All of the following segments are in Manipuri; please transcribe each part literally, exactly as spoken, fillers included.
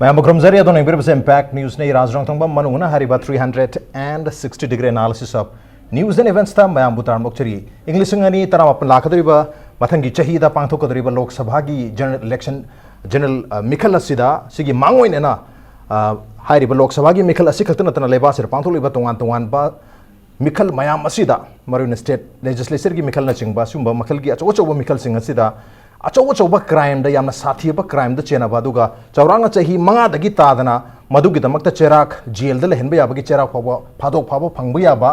ꯃꯌꯥꯝꯕꯨ ꯈꯨꯔꯨꯝꯖꯔꯤ꯫ ꯑꯗꯣꯝꯅ ꯌꯦꯡꯕꯤꯔꯤꯕꯁꯤ Impact Newsꯅꯤ꯫ ꯔꯥꯖ ꯔꯣꯡꯊꯣꯡꯕꯝ ꯃꯅꯨꯡꯅ ꯍꯥꯏꯔꯤꯕ three hundred and sixty degree analysis of news and eventsꯇ ꯃꯌꯥꯝꯕꯨ ꯇꯔꯥꯝꯅ ꯑꯣꯛꯆꯔꯤ꯫ ꯏꯪ ꯂꯤꯁꯤꯡ ꯑꯅꯤ ꯇꯔꯥꯃꯥꯄꯟ ꯂꯥꯛꯀꯗꯧꯔꯤꯕ ꯃꯊꯪꯒꯤ ꯆꯍꯤꯗ ꯄꯥꯡꯊꯣꯛꯀꯗꯧꯔꯤꯕ ꯂꯣꯛ ꯁꯚꯥꯒꯤ general election, general, ꯑ, ꯃꯤꯈꯜ ꯑꯁꯤꯗ, ꯁꯤꯒꯤ ꯃꯥꯡꯑꯣꯏꯅꯅ, ꯑ, ꯍꯥꯏꯔꯤꯕ ꯂꯣꯛ ꯁꯚꯥꯒꯤ ꯃꯤꯈꯜ ꯑꯁꯤ ꯈꯛꯇ ꯅꯠꯇꯅ ꯂꯩꯕꯥꯛ ꯑꯁꯤꯗ ꯄꯥꯡꯊꯣꯛꯂꯤꯕ ꯇꯣꯉꯥꯟ ꯇꯣꯉꯥꯟꯕ ꯃꯤꯈꯜ ꯃꯌꯥꯝ ꯑꯁꯤꯗ, ꯃꯔꯨꯑꯣꯏꯅ state legislatureꯒꯤ ꯃꯤꯈꯜꯅꯆꯤꯡꯕ, ꯁꯤꯒꯨꯝꯕ ꯃꯈꯜꯒꯤ ꯑꯆꯧ ꯑꯆꯧꯕ ꯃꯤꯈꯜꯁꯤꯡ ꯑꯁꯤꯗ ꯑꯆꯧ ꯑꯆꯧꯕ crimeꯗ, ꯌꯥꯝꯅ ꯁꯥꯊꯤꯕ crimeꯗ ꯆꯦꯟꯅꯕ, ꯑꯗꯨꯒ ꯆꯥꯎꯔꯥꯛꯅ ꯆꯍꯤ ꯃꯉꯥꯗꯒꯤ ꯇꯥꯗꯅ ꯃꯗꯨꯒꯤꯗꯃꯛꯇ ꯆꯩꯔꯥꯛ, jailꯗ ꯂꯩꯍꯟꯕ ꯌꯥꯕꯒꯤ ꯆꯩꯔꯥꯛ ꯐꯥꯎꯕ, ꯐꯥꯗꯣꯛ ꯐꯥꯕ ꯐꯪꯕ ꯌꯥꯕ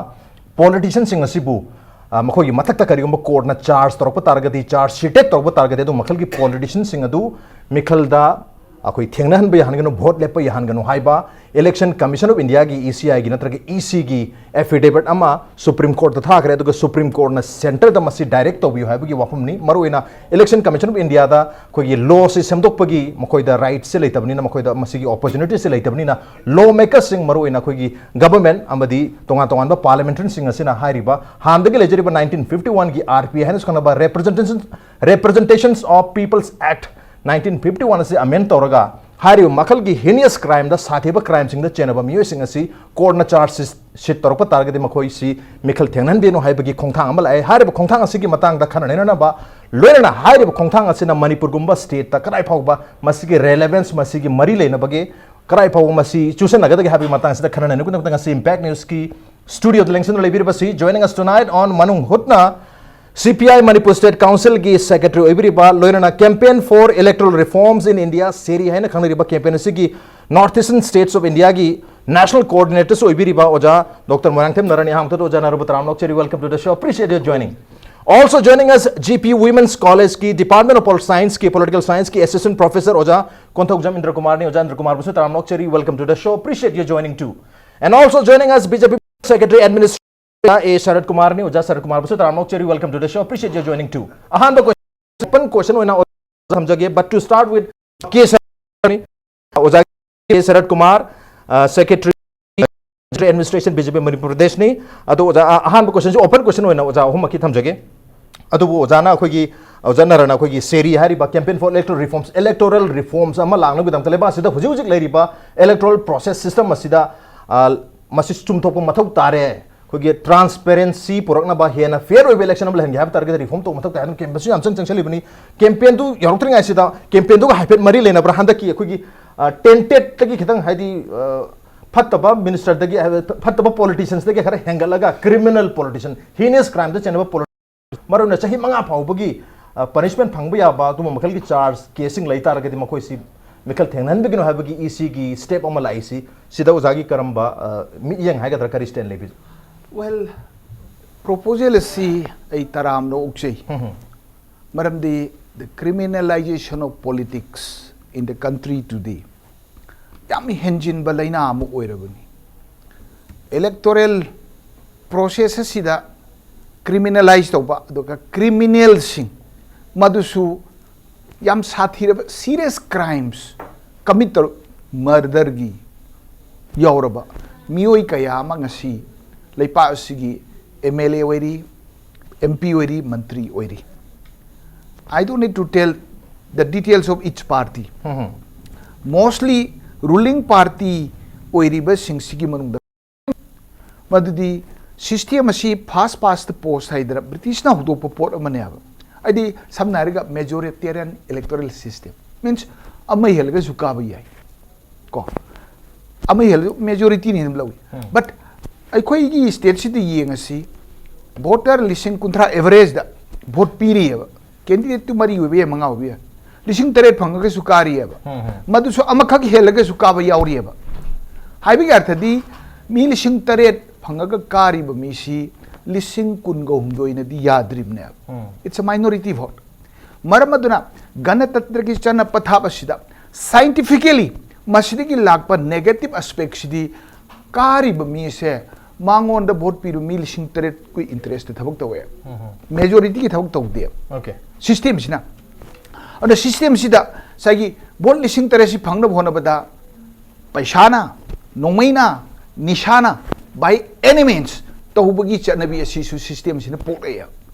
politicianꯁꯤꯡ ꯑꯁꯤꯕꯨ, ꯑ, ꯃꯈꯣꯏꯒꯤ ꯃꯊꯛꯇ ꯀꯔꯤꯒꯨꯝꯕ courtꯅ charge ꯇꯧꯔꯛꯄ ꯇꯥꯔꯒꯗꯤ, charge sheeted ꯇꯧꯔꯛꯄ ꯇꯥꯔꯒꯗꯤ, ꯑꯗꯨ ꯃꯈꯜꯒꯤ politicianꯁꯤꯡ ꯑꯗꯨ ꯃꯤꯈꯜꯗ ꯑꯩꯈꯣꯏ ꯊꯦꯡꯅꯍꯟꯕ ꯌꯥꯍꯟꯒꯅꯨ, vote ꯂꯦꯞꯄ ꯌꯥꯍꯟꯒꯅꯨ ꯍꯥꯏꯕ Election Commission of Indiaꯒꯤ, ECIꯒꯤ ꯅꯠꯇ꯭ꯔꯒ ECꯒꯤ affidavit ꯑꯃ Supreme Courtꯇ ꯊꯥꯈ꯭ꯔꯦ꯫ ꯑꯗꯨꯒ Supreme Courtꯅ centreꯗ ꯃꯁꯤ direct ꯇꯧꯕꯤꯌꯨ ꯍꯥꯏꯕꯒꯤ ꯋꯥꯐꯝꯅꯤ꯫ ꯃꯔꯨꯑꯣꯏꯅ Election Commission of Indiaꯗ ꯑꯩꯈꯣꯏꯒꯤ lawꯁꯤ ꯁꯦꯝꯗꯣꯛꯄꯒꯤ ꯃꯈꯣꯏꯗ rightꯁꯦ ꯂꯩꯇꯕꯅꯤꯅ, ꯃꯈꯣꯏꯗ ꯃꯁꯤꯒꯤ opportunityꯁꯦ ꯂꯩꯇꯕꯅꯤꯅ, lawmakersꯁꯤꯡ, ꯃꯔꯨꯑꯣꯏꯅ ꯑꯩꯈꯣꯏꯒꯤ government ꯑꯃꯗꯤ ꯇꯣꯉꯥꯟ ꯇꯣꯉꯥꯟꯕ parliamentarianꯁꯤꯡ ꯑꯁꯤꯅ ꯍꯥꯏꯔꯤꯕ ꯍꯥꯟꯅꯗꯒꯤ ꯂꯩꯖꯔꯤꯕ nineteen fifty oneꯒꯤ RPI ꯍꯥꯏꯅꯁꯨ ꯈꯪꯅꯕ Representation, Representations of People's Act nineteen fifty one ꯑꯁꯤ amend ꯇꯧꯔꯒ, ꯍꯥꯏꯔꯤꯕ ꯃꯈꯜꯒꯤ heinous crimeꯗ, ꯁꯥꯊꯤꯕ crimeꯁꯤꯡꯗ ꯆꯦꯟꯅꯕ ꯃꯤꯑꯣꯏꯁꯤꯡ ꯑꯁꯤ courtꯅ charge sheet ꯇꯧꯔꯛꯄ ꯇꯥꯔꯒꯗꯤ ꯃꯈꯣꯏꯁꯤ ꯃꯤꯈꯜ ꯊꯦꯡꯅꯍꯟꯕꯤꯅꯨ ꯍꯥꯏꯕꯒꯤ ꯈꯣꯡꯊꯥꯡ ꯑꯃ ꯂꯥꯛꯑꯦ꯫ ꯍꯥꯏꯔꯤꯕ ꯈꯣꯡꯊꯥꯡ ꯑꯁꯤꯒꯤ ꯃꯇꯥꯡꯗ ꯈꯟꯅ ꯅꯩꯅꯅꯕ, ꯂꯣꯏꯅꯅ ꯍꯥꯏꯔꯤꯕ ꯈꯣꯡꯊꯥꯡ ꯑꯁꯤꯅ ꯃꯅꯤꯄꯨꯔꯒꯨꯝꯕ stateꯇ ꯀꯗꯥꯏ ꯐꯥꯎꯕ ꯃꯁꯤꯒꯤ relevance, ꯃꯁꯤꯒꯤ ꯃꯔꯤ ꯂꯩꯅꯕꯒꯦ, ꯀꯗꯥꯏ ꯐꯥꯎꯕ ꯃꯁꯤ ꯆꯨꯁꯟꯅꯒꯗꯒꯦ ꯍꯥꯏꯕꯒꯤ ꯃꯇꯥꯡꯁꯤꯗ ꯈꯟꯅ ꯅꯩꯅꯕꯒꯤꯗꯃꯛꯇ ꯉꯁꯤ Impact Newsꯀꯤ studioꯗ ꯂꯦꯡꯁꯤꯟꯗꯨꯅ ꯂꯩꯕꯤꯔꯤꯕꯁꯤ, joining us tonight on ꯃꯅꯨꯡ ꯍꯨꯠꯅ, CPI Manipur State Councilꯒꯤ secretary ꯑꯣꯏꯕꯤꯔꯤꯕ, ꯂꯣꯏꯅꯅ Campaign for Electoral Reforms in India, ꯁꯦꯔꯤ ꯍꯥꯏꯅ ꯈꯪꯅꯔꯤꯕ campaign ꯑꯁꯤꯒꯤ North Eastern States of Indiaꯒꯤ national coordinatorꯁꯨ ꯑꯣꯏꯕꯤꯔꯤꯕ ꯑꯣꯖꯥ Doctor ꯃꯣꯏꯔꯥꯡꯊꯦꯝ ꯅꯔꯥꯅꯤ꯫ ꯑꯍꯥꯟꯕꯗ ꯑꯣꯖꯥ ꯅꯔꯕꯨ ꯇꯔꯥꯝꯅ ꯑꯣꯛꯆꯔꯤ, welcome to the show, appreciate your joining. Also joining us, GP Women's Collegeꯀꯤ Department of Political Scienceꯀꯤ Political Scienceꯀꯤ assistant professor ꯑꯣꯖꯥ ꯀꯣꯟꯊꯧꯖꯝ ꯏꯟꯗ꯭ꯔ ꯀꯨꯃꯥꯔꯅꯤ꯫ ꯑꯣꯖꯥ ꯏꯟꯗ꯭ꯔ ꯀꯨꯃꯥꯔꯕꯨꯁꯨ ꯇꯔꯥꯝꯅ ꯑꯣꯛꯆꯔꯤ, welcome to the show, appreciate your joining too. And also joining us, BJP Secretary Administrator ꯑꯦ ꯁꯔꯠ ꯀꯨꯃꯥꯔꯅꯤ꯫ ꯑꯣꯖꯥ ꯁꯔꯠ ꯀꯨꯃꯥꯔꯕꯨꯁꯨ ꯇꯔꯥꯝꯅ ꯑꯣꯛꯆꯔꯤ, welcome to the show, appreciate your joining too. ꯑꯍꯥꯟꯕ question, open question ꯑꯣꯏꯅ ꯊꯝꯖꯒꯦ, but to start with, ꯀꯦ ꯁꯔꯠ, ꯑꯣꯖꯥ ꯀꯦ ꯁꯔꯠ ꯀꯨꯃꯥꯔ, ꯑ, Secretary, Administration, BJP ꯃꯅꯤꯄꯨꯔ ꯄ꯭ꯔꯗꯦꯁꯅꯤ꯫ ꯑꯗꯣ ꯑꯣꯖꯥ, ꯑ, ꯑꯍꯥꯟꯕ questionꯁꯤ open question ꯑꯣꯏꯅ ꯑꯣꯖꯥ ꯑꯍꯨꯝꯃꯛꯀꯤ ꯊꯝꯖꯒꯦ꯫ ꯑꯗꯨꯕꯨ ꯑꯣꯖꯥꯅ ꯑꯩꯈꯣꯏꯒꯤ, ꯑꯣꯖꯥ ꯅꯔꯅ ꯑꯩꯈꯣꯏꯒꯤ ꯁꯦꯔꯤ ꯍꯥꯏꯔꯤꯕ Campaign for Electoral Reforms, electoral reforms ꯑꯃ ꯂꯥꯛꯅꯕꯒꯤꯗꯃꯛꯇ ꯂꯩꯕꯥꯛ ꯑꯁꯤꯗ ꯍꯧꯖꯤꯛ ꯍꯧꯖꯤꯛ ꯂꯩꯔꯤꯕ electoral process system ꯑꯁꯤꯗ, ꯑ, ꯃꯁꯤ ꯆꯨꯝꯊꯣꯛꯄ ꯃꯊꯧ ꯇꯥꯔꯦ꯫ ꯑꯩꯈꯣꯏꯒꯤ transparency ꯄꯨꯔꯛꯅꯕ, ꯍꯦꯟꯅ fair ꯑꯣꯏꯕ election ꯑꯃ ꯂꯩꯍꯟꯒꯦ ꯍꯥꯏꯕ ꯇꯥꯔꯒꯗꯤ reform ꯇꯧꯕ ꯃꯊꯧ ꯇꯥꯏ ꯍꯥꯏꯗꯅ campaign ꯁꯨ ꯌꯥꯝ ꯆꯪ ꯆꯪꯁꯤꯜꯂꯤꯕꯅꯤ꯫ Campaign ꯗꯨ ꯌꯧꯔꯛꯇ꯭ꯔꯤꯉꯩꯁꯤꯗ campaign ꯗꯨꯒ ꯍꯥꯏꯐꯦꯠ ꯃꯔꯤ ꯂꯩꯅꯕ꯭ꯔꯥ ꯍꯟꯗꯛꯀꯤ ꯑꯩꯈꯣꯏꯒꯤ, ꯑ, tainted ꯇꯒꯤ ꯈꯤꯇꯪ ꯍꯥꯏꯗꯤ, ꯑ, ꯐꯠꯇꯕ minister ꯗꯒꯤ, ꯍꯥꯏꯕ ꯐꯠꯇꯕ politicians ꯇꯒꯤ ꯈꯔ ꯍꯦꯟꯒꯠꯂꯒ criminal politician, heinous crime ꯗ ꯆꯦꯟꯅꯕ ꯄꯣꯂꯤ-, ꯃꯔꯨ ꯑꯣꯏꯅ ꯆꯍꯤ ꯃꯉꯥ ꯐꯥꯎꯕꯒꯤ, ꯑ, punishment ꯐꯪꯕ ꯌꯥꯕ ꯑꯗꯨꯒꯨꯝꯕ ꯃꯈꯜꯒꯤ charge case ꯁꯤꯡ ꯂꯩ ꯇꯥꯔꯒꯗꯤ ꯃꯈꯣꯏꯁꯤ ꯃꯤꯈꯜ ꯊꯦꯡꯅꯍꯟꯕꯤꯒꯅꯨ ꯍꯥꯏꯕꯒꯤ E C ꯒꯤ step ꯑꯃ ꯂꯥꯛꯏꯁꯤ, ꯁꯤꯗ ꯑꯣꯖꯥꯒꯤ ꯀꯔꯝꯕ, ꯑ, ꯃꯤꯠꯌꯦꯡ ꯍꯥꯏꯒꯗ꯭ꯔꯥ, ꯀꯔꯤ stand ꯂꯩꯕꯤ? Well, proposal ꯑꯁꯤ ꯑꯩ ꯇꯔꯥꯝꯅ ꯑꯣꯛꯆꯩ꯫ ꯃꯔꯝꯗꯤ the criminalization of politics in the country today ꯌꯥꯝ ꯍꯦꯟꯖꯤꯟꯕ ꯂꯩꯅꯥ ꯑꯃ ꯑꯣꯏꯔꯕꯅꯤ꯫ Electoral process ꯑꯁꯤꯗ criminalize ꯇꯧꯕ, ꯑꯗꯨꯒ criminal ꯁꯤꯡ, ꯃꯗꯨꯁꯨ ꯌꯥꯝ ꯁꯥꯊꯤꯔꯕ serious crimes commit ꯇꯧꯔ, murder ꯒꯤ ꯌꯥꯎꯔꯕ ꯃꯤꯑꯣꯏ ꯀꯌꯥ ꯑꯃ ꯉꯁꯤ ꯂꯩꯄꯥꯛ ꯑꯁꯤꯒꯤ M L A ꯑꯣꯏꯔꯤ, M P ꯑꯣꯏꯔꯤ, ꯃꯟꯇ꯭ꯔꯤ ꯑꯣꯏꯔꯤ꯫ I don't need to tell the details of each party. Mostly ruling party ꯑꯣꯏꯔꯤꯕꯁꯤꯡꯁꯤꯒꯤ ꯃꯅꯨꯡꯗ, ꯃꯗꯨꯗꯤ system ꯑꯁꯤ first past the post ꯍꯥꯏꯗꯅ British ꯅ ꯍꯧꯗꯣꯛꯄ ꯄꯣꯠ ꯑꯃꯅꯦꯕ꯫ ꯍꯥꯏꯗꯤ ꯁꯝꯅ ꯍꯥꯏꯔꯒ majoritarian electoral system means ꯑꯃ ꯍꯦꯜꯂꯒꯁꯨ ꯀꯥꯕ ꯌꯥꯏ ꯀꯣ, ꯑꯃ ꯍꯦꯜꯂꯁꯨ majority ꯅꯤ ꯑꯗꯨꯝ ꯂꯧꯏ꯫ But ꯑꯩꯈꯣꯏꯒꯤ state ꯁꯤꯗ ꯌꯦꯡꯉꯁꯤ, voter ꯂꯤꯁꯤꯡ ꯀꯨꯟꯊ꯭ꯔꯥ average ꯗ vote ꯄꯤꯔꯤꯑꯕ꯫ Candidate ꯇꯨ ꯃꯔꯤ ꯑꯣꯏꯕ ꯌꯥꯏ, ꯃꯉꯥ ꯑꯣꯏꯕ ꯌꯥꯏ, ꯂꯤꯁꯤꯡ ꯇꯔꯦꯠ ꯐꯪꯉꯒꯁꯨ ꯀꯥꯔꯤꯑꯕ꯫ ꯃꯗꯨꯁꯨ ꯑꯃꯈꯛ ꯍꯦꯜꯂꯒꯁꯨ ꯀꯥꯕ ꯌꯥꯎꯔꯤꯑꯕ꯫ ꯍꯥꯏꯕꯒꯤ ꯑꯔꯊꯗꯤ ꯃꯤ ꯂꯤꯁꯤꯡ ꯇꯔꯦꯠ ꯐꯪꯉꯒ ꯀꯥꯔꯤꯕ ꯃꯤꯁꯤ ꯂꯤꯁꯤꯡ ꯀꯨꯟꯒ ꯍꯨꯝꯗꯣꯏꯅꯗꯤ ꯌꯥꯗ꯭ꯔꯤꯕꯅꯦꯕ꯫ It's a minority vote. ꯃꯔꯝ ꯑꯗꯨꯅ ꯒꯅꯇꯟꯇ꯭ꯔꯒꯤ ꯆꯠꯅ ꯄꯊꯥꯞ ꯑꯁꯤꯗ scientifically ꯃꯁꯤꯗꯒꯤ ꯂꯥꯛꯄ negative aspect ꯁꯤꯗꯤ ꯀꯥꯔꯤꯕ ꯃꯤꯁꯦ ꯃꯉꯣꯟꯗ vote ꯄꯤꯔꯨ ꯃꯤ ꯂꯤꯁꯤꯡ ꯇꯔꯦꯠꯀꯤ interest ꯊꯕꯛ ꯇꯧꯋꯦ꯫ Majority ꯒꯤ ꯊꯕꯛ ꯇꯧꯗꯦ꯫ Okay. System ꯁꯤꯅ꯫ ꯑꯗꯣ system ꯁꯤꯗ ꯉꯁꯥꯏꯒꯤ vote ꯂꯤꯁꯤꯡ ꯇꯔꯦꯠꯁꯤ ꯐꯪꯅꯕ ꯍꯣꯠꯅꯕꯗ ꯄꯩꯁꯥꯅ, ꯅꯣꯡꯃꯩꯅ, ꯅꯤꯁꯥꯅ, by any means ꯇꯧꯕꯒꯤ ꯆꯠꯅꯕꯤ ꯑꯁꯤꯁꯨ system ꯁꯤꯅ ꯄꯣꯛꯂꯛꯑꯦ꯫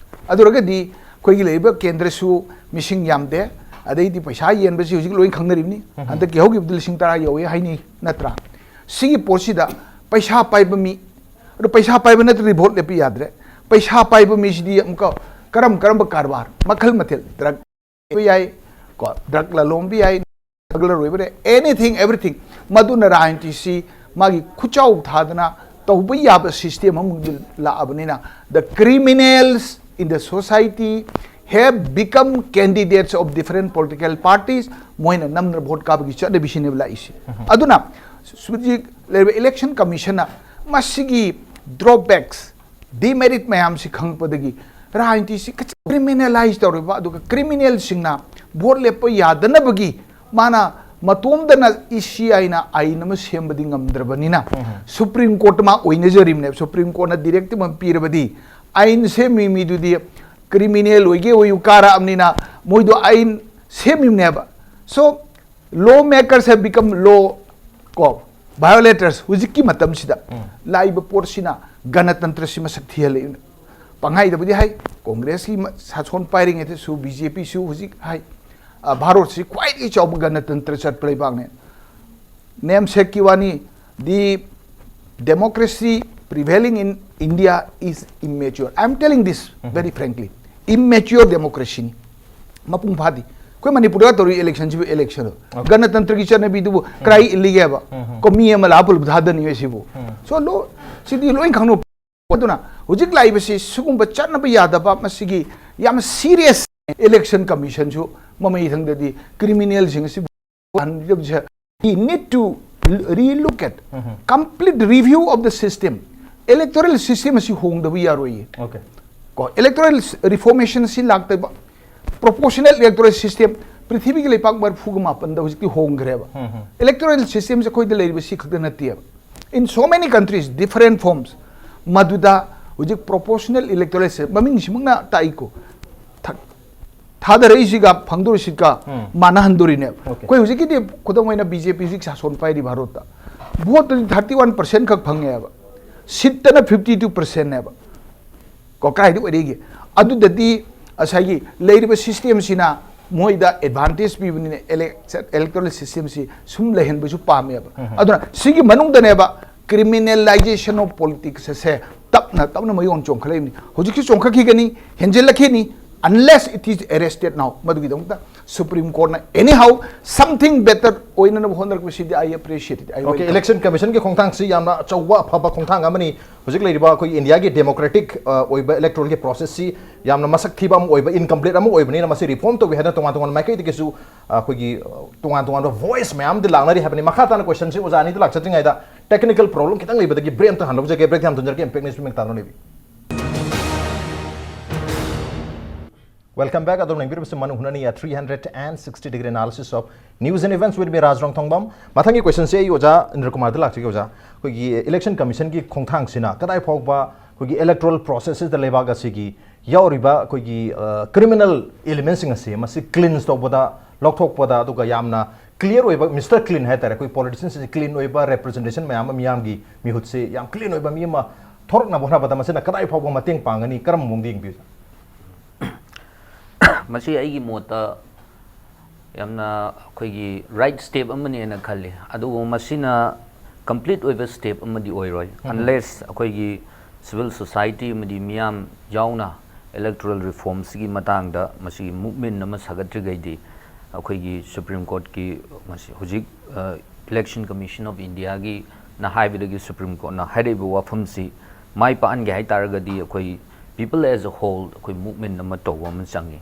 ꯑꯗꯨ ꯑꯣꯏꯔꯒꯗꯤ ꯑꯩꯈꯣꯏꯒꯤ ꯂꯩꯔꯤꯕ ꯀꯦꯟꯗ꯭ꯔꯁꯨ ꯃꯤꯁꯤꯡ ꯌꯥꯝꯗꯦ, ꯑꯗꯩꯗꯤ ꯄꯩꯁꯥ ꯌꯦꯟꯕꯁꯤ ꯍꯧꯖꯤꯛ ꯂꯣꯏ ꯈꯪꯅꯔꯤꯕꯅꯤ꯫ ꯎꯝ꯫ ꯍꯟꯗꯛꯀꯤ ꯍꯧꯈꯤꯕꯗ ꯂꯤꯁꯤꯡ ꯇꯔꯥ ꯌꯧꯋꯦ ꯍꯥꯏꯅꯩ, ꯅꯠꯇ꯭ꯔꯥ? ꯁꯤꯒꯤ ꯄꯣꯠꯁꯤꯗ ꯄꯩꯁꯥ ꯄꯥꯏꯕ ꯃꯤ, ꯑꯗꯣ ꯄꯩꯁꯥ ꯄꯥꯏꯕ ꯅꯠꯇ꯭ꯔꯗꯤ ꯚꯣꯠ ꯂꯦꯞꯄ ꯌꯥꯗ꯭ꯔꯦ꯫ ꯄꯩꯁꯥ ꯄꯥꯏꯕ ꯃꯤꯁꯤꯗꯤ ꯑꯃꯨꯛꯀ ꯀꯔꯝ ꯀꯔꯝꯕ ꯀꯔꯕꯥꯔ ꯃꯈꯜ ꯃꯊꯦꯜ, ꯗ꯭ꯔꯒ ꯌꯥꯏ, ꯀꯣ, ꯗ꯭ꯔꯒ ꯂꯂꯣꯟꯕ ꯌꯥꯏ, ꯗ꯭ꯔꯒ ꯂꯂꯣꯟꯕ ꯌꯥꯏ, anything, everything꯫ ꯃꯗꯨꯅ ꯔꯥꯖꯅꯤꯇꯤꯁꯤ ꯃꯥꯒꯤ ꯈꯨꯠꯆꯥꯎ ꯊꯥꯗꯅ ꯇꯧꯕ ꯌꯥꯕ system ꯑꯃ ꯂꯥꯛꯑꯕꯅꯤꯅ, the criminals in the society have become candidates of different political parties꯫ ꯃꯣꯏꯅ ꯅꯝꯅ ꯚꯣꯠ ꯀꯥꯕꯒꯤ ꯆꯠꯅꯕꯤꯁꯤꯅꯦꯕ ꯂꯥꯛꯏꯁꯤ꯫ ꯑꯗꯨꯅ ꯍꯧꯖꯤꯛ ꯂꯩꯔꯤꯕ election commissionꯅ ꯃꯁꯤꯒꯤ drawbacks, demerit ꯃꯌꯥꯝꯁꯤ ꯈꯪꯉꯛꯄꯗꯒꯤ ꯔꯥꯖꯅꯤꯇꯤꯁꯤ criminalize ꯇꯧꯔꯤꯕ, ꯑꯗꯨꯒ criminalꯁꯤꯡꯅ ꯚꯣꯠ ꯂꯦꯞꯄ ꯌꯥꯗꯅꯕꯒꯤ ꯃꯥꯅ ꯃꯇꯣꯝꯗꯅ ꯏꯁꯤ ꯑꯥꯏꯅ ꯑꯥꯏꯟ ꯑꯃ ꯁꯦꯝꯕꯗꯤ ꯉꯝꯗ꯭ꯔꯕꯅꯤꯅ, ꯎꯝ꯫ Supreme Court ꯃꯥ ꯑꯣꯏꯅꯖꯔꯤꯕꯅꯦꯕ꯫ Supreme Courtꯅ directive ꯑꯃ ꯄꯤꯔꯕꯗꯤ ꯑꯥꯏꯟ ꯁꯦꯝꯃꯤ ꯃꯤꯗꯨꯗꯤ criminal ꯑꯣꯏꯒꯦ ꯑꯣꯏꯌꯨ ꯀꯥꯔꯛꯑꯕꯅꯤꯅ ꯃꯣꯏꯗꯣ ꯑꯥꯏꯟ ꯁꯦꯝꯃꯤꯕꯅꯦꯕ꯫ So, law makers have become law, ꯀꯣ, violators꯫ ꯍꯧꯖꯤꯛꯀꯤ ꯃꯇꯝꯁꯤꯗ ꯎꯝ꯫ ꯂꯥꯛꯏꯕ ꯄꯣꯠꯁꯤꯅ ꯒꯅꯇꯟꯇ꯭ꯔꯁꯤ ꯃꯁꯛ ꯊꯤꯍꯜꯂꯛꯏ꯫ ꯄꯪꯍꯥꯏꯗꯕꯨꯗꯤ ꯍꯥꯏ, ꯀꯣꯡꯒ꯭ꯔꯦꯁꯀꯤ ꯃ-, ꯁꯥꯁꯣꯟ ꯄꯥꯏꯔꯤꯉꯩꯗꯁꯨ ꯕꯤ ꯖꯦ ꯄꯤꯁꯨ ꯍꯧꯖꯤꯛ ꯍꯥꯏ, ꯑ, ꯚꯥꯔꯠꯁꯤ ꯈ꯭ꯋꯥꯏꯗꯒꯤ ꯆꯥꯎꯕ ꯒꯅꯇꯟꯇ꯭ꯔ ꯆꯠꯄ ꯂꯩꯕꯥꯛꯅꯦ꯫ Namesake ꯀꯤ ꯋꯥꯅꯤ, the democracy prevailing in India is immature. I am telling this very frankly. Immature democracy ꯅꯤ꯫ ꯃꯄꯨꯡ ꯐꯥꯗꯦ꯫ ꯑꯩꯈꯣꯏ ꯃꯅꯤꯄꯨꯔꯗ ꯇꯧꯔꯤ election ꯁꯤꯕꯨ election ꯔꯣ? Okay. ꯒꯅꯇꯟꯇ꯭ꯔꯒꯤ ꯆꯠꯅꯕꯤꯗꯨꯕꯨ ꯀꯔꯥꯏ ꯏꯜꯂꯤꯒꯦꯕ? ꯎꯝ, ꯎꯝ꯫ ꯀꯣ, ꯃꯤ ꯑꯃ ꯂꯥꯛꯑ ꯄꯨꯂꯞ ꯊꯥꯗꯅꯤꯡꯉꯦ ꯁꯤꯕꯨ꯫ ꯎꯝ꯫ So, ꯂꯣ-, ꯁꯤꯗꯤ ꯂꯣꯏ ꯈꯪꯅ꯫ ꯑꯗꯨꯅ ꯍꯧꯖꯤꯛ ꯂꯥꯛꯏꯕꯁꯤ ꯁꯤꯒꯨꯝꯕ ꯆꯠꯅꯕ ꯌꯥꯗꯕ, ꯃꯁꯤꯒꯤ ꯌꯥꯝ serious election commission ꯁꯨ ꯃꯃꯩ ꯊꯪꯗꯗꯤ criminal ꯁꯤꯡ ꯑꯁꯤꯕꯨ ꯍꯟꯕꯤꯔꯕꯁꯦ, we need to relook at, um. Complete review of the system꯫ Electoral system ꯑꯁꯤ ꯍꯣꯡꯗꯕ ꯌꯥꯔꯣꯏꯌꯦ꯫ Okay꯫ ꯀꯣ, electoral reformation ꯑꯁꯤ ꯂꯥꯛꯇꯕ, proportional electoral system ꯄ꯭ꯔꯤꯊꯤꯕꯤꯒꯤ ꯂꯩꯄꯥꯛ ꯃꯔꯤꯐꯨꯒ ꯃꯥꯄꯟꯗ ꯍꯧꯖꯤꯛꯇꯤ ꯍꯣꯡꯈ꯭ꯔꯦꯕ꯫ ꯎꯝ, ꯎꯝ꯫ Electoral system ꯁꯦ ꯑꯩꯈꯣꯏꯗ ꯂꯩꯔꯤꯕ ꯁꯤ ꯈꯛꯇ ꯅꯠꯇꯦꯕ꯫ In so many countries, different forms꯫ ꯃꯗꯨꯗ ꯍꯧꯖꯤꯛ proportional electoral system, ꯃꯃꯤꯡꯁꯤꯃꯛꯅ ꯇꯥꯛꯏꯀꯣ, ꯊ-, ꯊꯥꯗꯔꯛꯏꯁꯤꯒ ꯐꯪꯗꯣꯔꯤꯁꯤꯒ ꯎꯝ꯫ ꯃꯥꯟꯅꯍꯟꯗꯣꯔꯤꯅꯦꯕ꯫ Okay꯫ ꯑꯩꯈꯣꯏ ꯍꯧꯖꯤꯛꯀꯤꯗꯤ ꯈꯨꯗꯝ ꯑꯣꯏꯅ ꯕꯤ ꯖꯦ ꯄꯤ ꯍꯧꯖꯤꯛ ꯁꯥꯁꯣꯟ ꯄꯥꯏꯔꯤ ꯚꯥꯔꯠꯇ, ꯚꯣꯠꯇꯗꯤ thirty one percent ꯈꯛ ꯐꯪꯉꯦꯕ, ꯁꯤꯠꯇꯅ fifty two percent ꯅꯦꯕ꯫ ꯀꯣ, ꯀꯥꯏꯗ ꯑꯣꯏꯔꯛꯏꯒꯦ? ꯑꯗꯨꯗꯗꯤ, ꯉꯁꯥꯏꯒꯤ ꯂꯩꯔꯤꯕ systemꯁꯤꯅ ꯃꯣꯏꯗ advantage ꯄꯤꯕꯅꯤꯅ electoral systemꯁꯤ ꯁꯨꯝ ꯂꯩꯍꯟꯕꯁꯨ ꯄꯥꯝꯃꯦꯕ꯫ ꯑꯗꯨꯅ ꯁꯤꯒꯤ ꯃꯅꯨꯡꯗꯅꯦꯕ criminalization of politics ꯑꯁꯦ ꯇꯞꯅ ꯇꯞꯅ ꯃꯌꯣꯟ ꯆꯣꯡꯈꯠꯂꯛꯏꯕꯅꯤ꯫ ꯍꯧꯖꯤꯛꯁꯨ ꯆꯣꯡꯈꯠꯈꯤꯒꯅꯤ, ꯍꯦꯟꯖꯤꯜꯂꯛꯈꯤꯅꯤ, unless it is arrested now꯫ ꯃꯗꯨꯒꯤꯗꯃꯛꯇ Supreme Courtꯅ anyhow something better ꯑꯣꯏꯅꯅꯕ ꯍꯣꯠꯅꯔꯛꯄꯁꯤꯗꯤ I appreciate it, I Okay, welcome꯫ Election Commissionꯒꯤ ꯈꯣꯡꯊꯥꯡꯁꯤ ꯌꯥꯝꯅ ꯑꯆꯧꯕ ꯑꯐꯕ ꯈꯣꯡꯊꯥꯡ ꯑꯃꯅꯤ꯫ ꯍꯧꯖꯤꯛ ꯂꯩꯔꯤꯕ ꯑꯩꯈꯣꯏꯒꯤ ꯏꯟꯗꯤꯌꯥꯒꯤ democratic ꯑ, ꯑꯣꯏꯕ electoralꯒꯤ processꯁꯤ ꯌꯥꯝꯅ ꯃꯁꯛ ꯊꯤꯕ ꯑꯃ ꯑꯣꯏꯕ, incomplete ꯑꯃ ꯑꯣꯏꯕꯅꯤꯅ ꯃꯁꯤ reform ꯇꯧꯒꯦ ꯍꯥꯏꯗꯅ ꯇꯣꯉꯥꯟ ꯇꯣꯉꯥꯟꯕ ꯃꯥꯏꯀꯩꯗꯒꯤꯁꯨ ꯑ, ꯑꯩꯈꯣꯏꯒꯤ ꯑ, ꯇꯣꯉꯥꯟ ꯇꯣꯉꯥꯟꯕ voice ꯃꯌꯥꯝꯗꯤ ꯂꯥꯛꯅꯔꯤ ꯍꯥꯏꯕꯅꯤ꯫ ꯃꯈꯥ ꯇꯥꯅ questionꯁꯤ ꯑꯣꯖꯥ ꯑꯅꯤꯗ ꯂꯥꯛꯆꯗ꯭ꯔꯤꯉꯩꯗ technical problem ꯈꯤꯇꯪ ꯂꯩꯕꯗꯒꯤ break ꯑꯝꯇ ꯍꯟꯗꯣꯛꯆꯒꯦ꯫ Break ꯌꯥꯝ ꯊꯨꯟꯖꯔꯛꯀꯦ, Impact News ꯃꯤꯠꯌꯦꯡ ꯇꯥꯅ ꯂꯩꯕꯤ꯫ Welcome back. ꯑꯗꯣꯝ ꯌꯦꯡꯕꯤꯔꯤꯕꯁꯤ ꯃꯅꯨ ꯍꯨꯅꯅꯤ, a three hundred and sixty degree analysis of news and events with me, Raj Rongthongbam. ꯃꯊꯪꯒꯤ questionꯁꯦ ꯑꯩ ꯑꯣꯖꯥ ꯏꯟꯗ꯭ꯔ ꯀꯨꯃꯥꯔꯗ ꯂꯥꯛꯆꯒꯦ꯫ ꯑꯣꯖꯥ, ꯑꯩꯈꯣꯏꯒꯤ Election Commissionꯒꯤ ꯈꯣꯡꯊꯥꯡꯁꯤꯅ ꯀꯗꯥꯏ ꯐꯥꯎꯕ ꯑꯩꯈꯣꯏꯒꯤ electoral processꯁꯤꯗ ꯂꯩꯕꯥꯛ ꯑꯁꯤꯒꯤ ꯌꯥꯎꯔꯤꯕ ꯑꯩꯈꯣꯏꯒꯤ ꯑ, criminal elementꯁꯤꯡ ꯑꯁꯤ ꯃꯁꯤ cleanse ꯇꯧꯕꯗ, ꯂꯧꯊꯣꯛꯄꯗ, ꯑꯗꯨꯒ ꯌꯥꯝꯅ clear ꯑꯣꯏꯕ, Mister Clean ꯍꯥꯏꯇꯥꯔꯦ, ꯑꯩꯈꯣꯏ politicianꯁꯤꯡꯁꯤ clean ꯑꯣꯏꯕ representation ꯃꯌꯥꯝ ꯑꯃ ꯃꯤꯌꯥꯝꯒꯤ ꯃꯤꯍꯨꯠꯁꯤ ꯌꯥꯝ clean ꯑꯣꯏꯕ ꯃꯤ ꯑꯃ ꯊꯣꯔꯛꯅꯕ ꯍꯣꯠꯅꯕꯗ ꯃꯁꯤꯅ ꯀꯗꯥꯏ ꯐꯥꯎꯕ ꯃꯇꯦꯡ ꯄꯥꯡꯒꯅꯤ, ꯀꯔꯝꯕ ꯃꯑꯣꯡꯗ ꯌꯦꯡꯕꯤꯕ? ꯃꯁꯤ ꯑꯩꯒꯤ ꯃꯣꯠꯇ ꯌꯥꯝꯅ ꯑꯩꯈꯣꯏꯒꯤ right step ꯑꯃꯅꯦꯅ ꯈꯜꯂꯤ꯫ ꯑꯗꯨꯕꯨ ꯃꯁꯤꯅ complete ꯑꯣꯏꯕ step ꯑꯃꯗꯤ ꯑꯣꯏꯔꯣꯏ, unless ꯑꯩꯈꯣꯏꯒꯤ civil society ꯑꯃꯗꯤ ꯃꯤꯌꯥꯝ ꯌꯥꯎꯅ electoral reformꯁꯤꯒꯤ ꯃꯇꯥꯡꯗ ꯃꯁꯤꯒꯤ movement ꯑꯃ ꯁꯥꯒꯠꯇ꯭ꯔꯤꯈꯩꯗꯤ ꯑꯩꯈꯣꯏꯒꯤ Supreme Courtꯀꯤ ꯃꯁꯤ ꯍꯧꯖꯤꯛ, ꯑ, Election Commission of Indiaꯒꯤꯅ ꯍꯥꯏꯕꯗꯒꯤ Supreme Courtꯅ ꯍꯥꯏꯔꯛꯏꯕ ꯋꯥꯐꯝꯁꯤ ꯃꯥꯏ ꯄꯥꯛꯍꯟꯒꯦ ꯍꯥꯏ ꯇꯥꯔꯒꯗꯤ ꯑꯩꯈꯣꯏ people as a whole ꯑꯩꯈꯣꯏ movement ꯑꯃ ꯇꯧꯕ ꯑꯃ ꯆꯪꯉꯤ꯫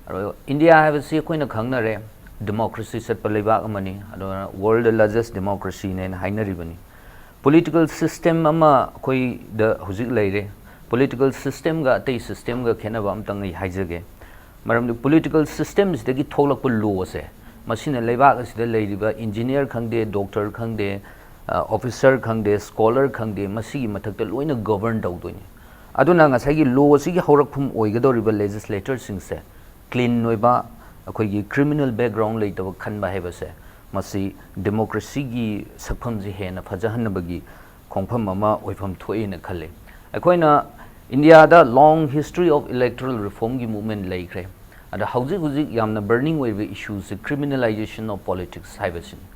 ꯑꯗꯣ ꯏꯟꯗꯤꯌꯥ ꯍꯥꯏꯕꯁꯤ ꯑꯩꯈꯣꯏꯅ ꯈꯪꯅꯔꯦ, democracy ꯆꯠꯄ ꯂꯩꯕꯥꯛ ꯑꯃꯅꯤ, ꯑꯗꯨꯅ world largest democracyꯅꯦꯅ ꯍꯥꯏꯅꯔꯤꯕꯅꯤ꯫ Political system ꯑꯃ ꯑꯩꯈꯣꯏꯗ ꯍꯧꯖꯤꯛ ꯂꯩꯔꯦ꯫ Political systemꯒ ꯑꯇꯩ systemꯒ ꯈꯦꯠꯅꯕ ꯑꯝꯇꯪ ꯑꯩ ꯍꯥꯏꯖꯒꯦ꯫ ꯃꯔꯝꯗꯤ political systemꯁꯤꯗꯒꯤ ꯊꯣꯛꯂꯛꯄ lawꯁꯦ, ꯃꯁꯤꯅ ꯂꯩꯕꯥꯛ ꯑꯁꯤꯗ ꯂꯩꯔꯤꯕ engineer ꯈꯪꯗꯦ, doctor ꯈꯪꯗꯦ, ꯑ, officer ꯈꯪꯗꯦ, scholar ꯈꯪꯗꯦ, ꯃꯁꯤꯒꯤ ꯃꯊꯛꯇ ꯂꯣꯏꯅ govern ꯇꯧꯗꯣꯏꯅꯤ꯫ ꯑꯗꯨꯅ ꯉꯁꯥꯏꯒꯤ lawꯁꯤꯒꯤ ꯍꯧꯔꯛꯐꯝ ꯑꯣꯏꯒꯗꯧꯔꯤꯕ legislatorꯁꯤꯡꯁꯦ clean ꯑꯣꯏꯕ, ꯑꯩꯈꯣꯏꯒꯤ criminal background ꯂꯩꯇꯕ ꯈꯟꯕ ꯍꯥꯏꯕꯁꯦ, ꯃꯁꯤ democracyꯒꯤ ꯁꯛꯐꯝꯁꯤ ꯍꯦꯟꯅ ꯐꯖꯍꯟꯅꯕꯒꯤ ꯈꯣꯡꯐꯝ ꯑꯃ ꯑꯣꯏꯐꯝ ꯊꯣꯛꯑꯦꯅ ꯈꯜꯂꯤ꯫ ꯑꯩꯈꯣꯏꯅ ꯏꯟꯗꯤꯌꯥꯗ long history of electoral reformꯒꯤ movement ꯂꯩꯈ꯭ꯔꯦ꯫ ꯑꯗ ꯍꯧꯖꯤꯛ ꯍꯧꯖꯤꯛ ꯌꯥꯝꯅ burning ꯑꯣꯏꯔꯤꯕ issueꯁꯦ criminalization of politics ꯍꯥꯏꯕꯁꯤꯅꯤ꯫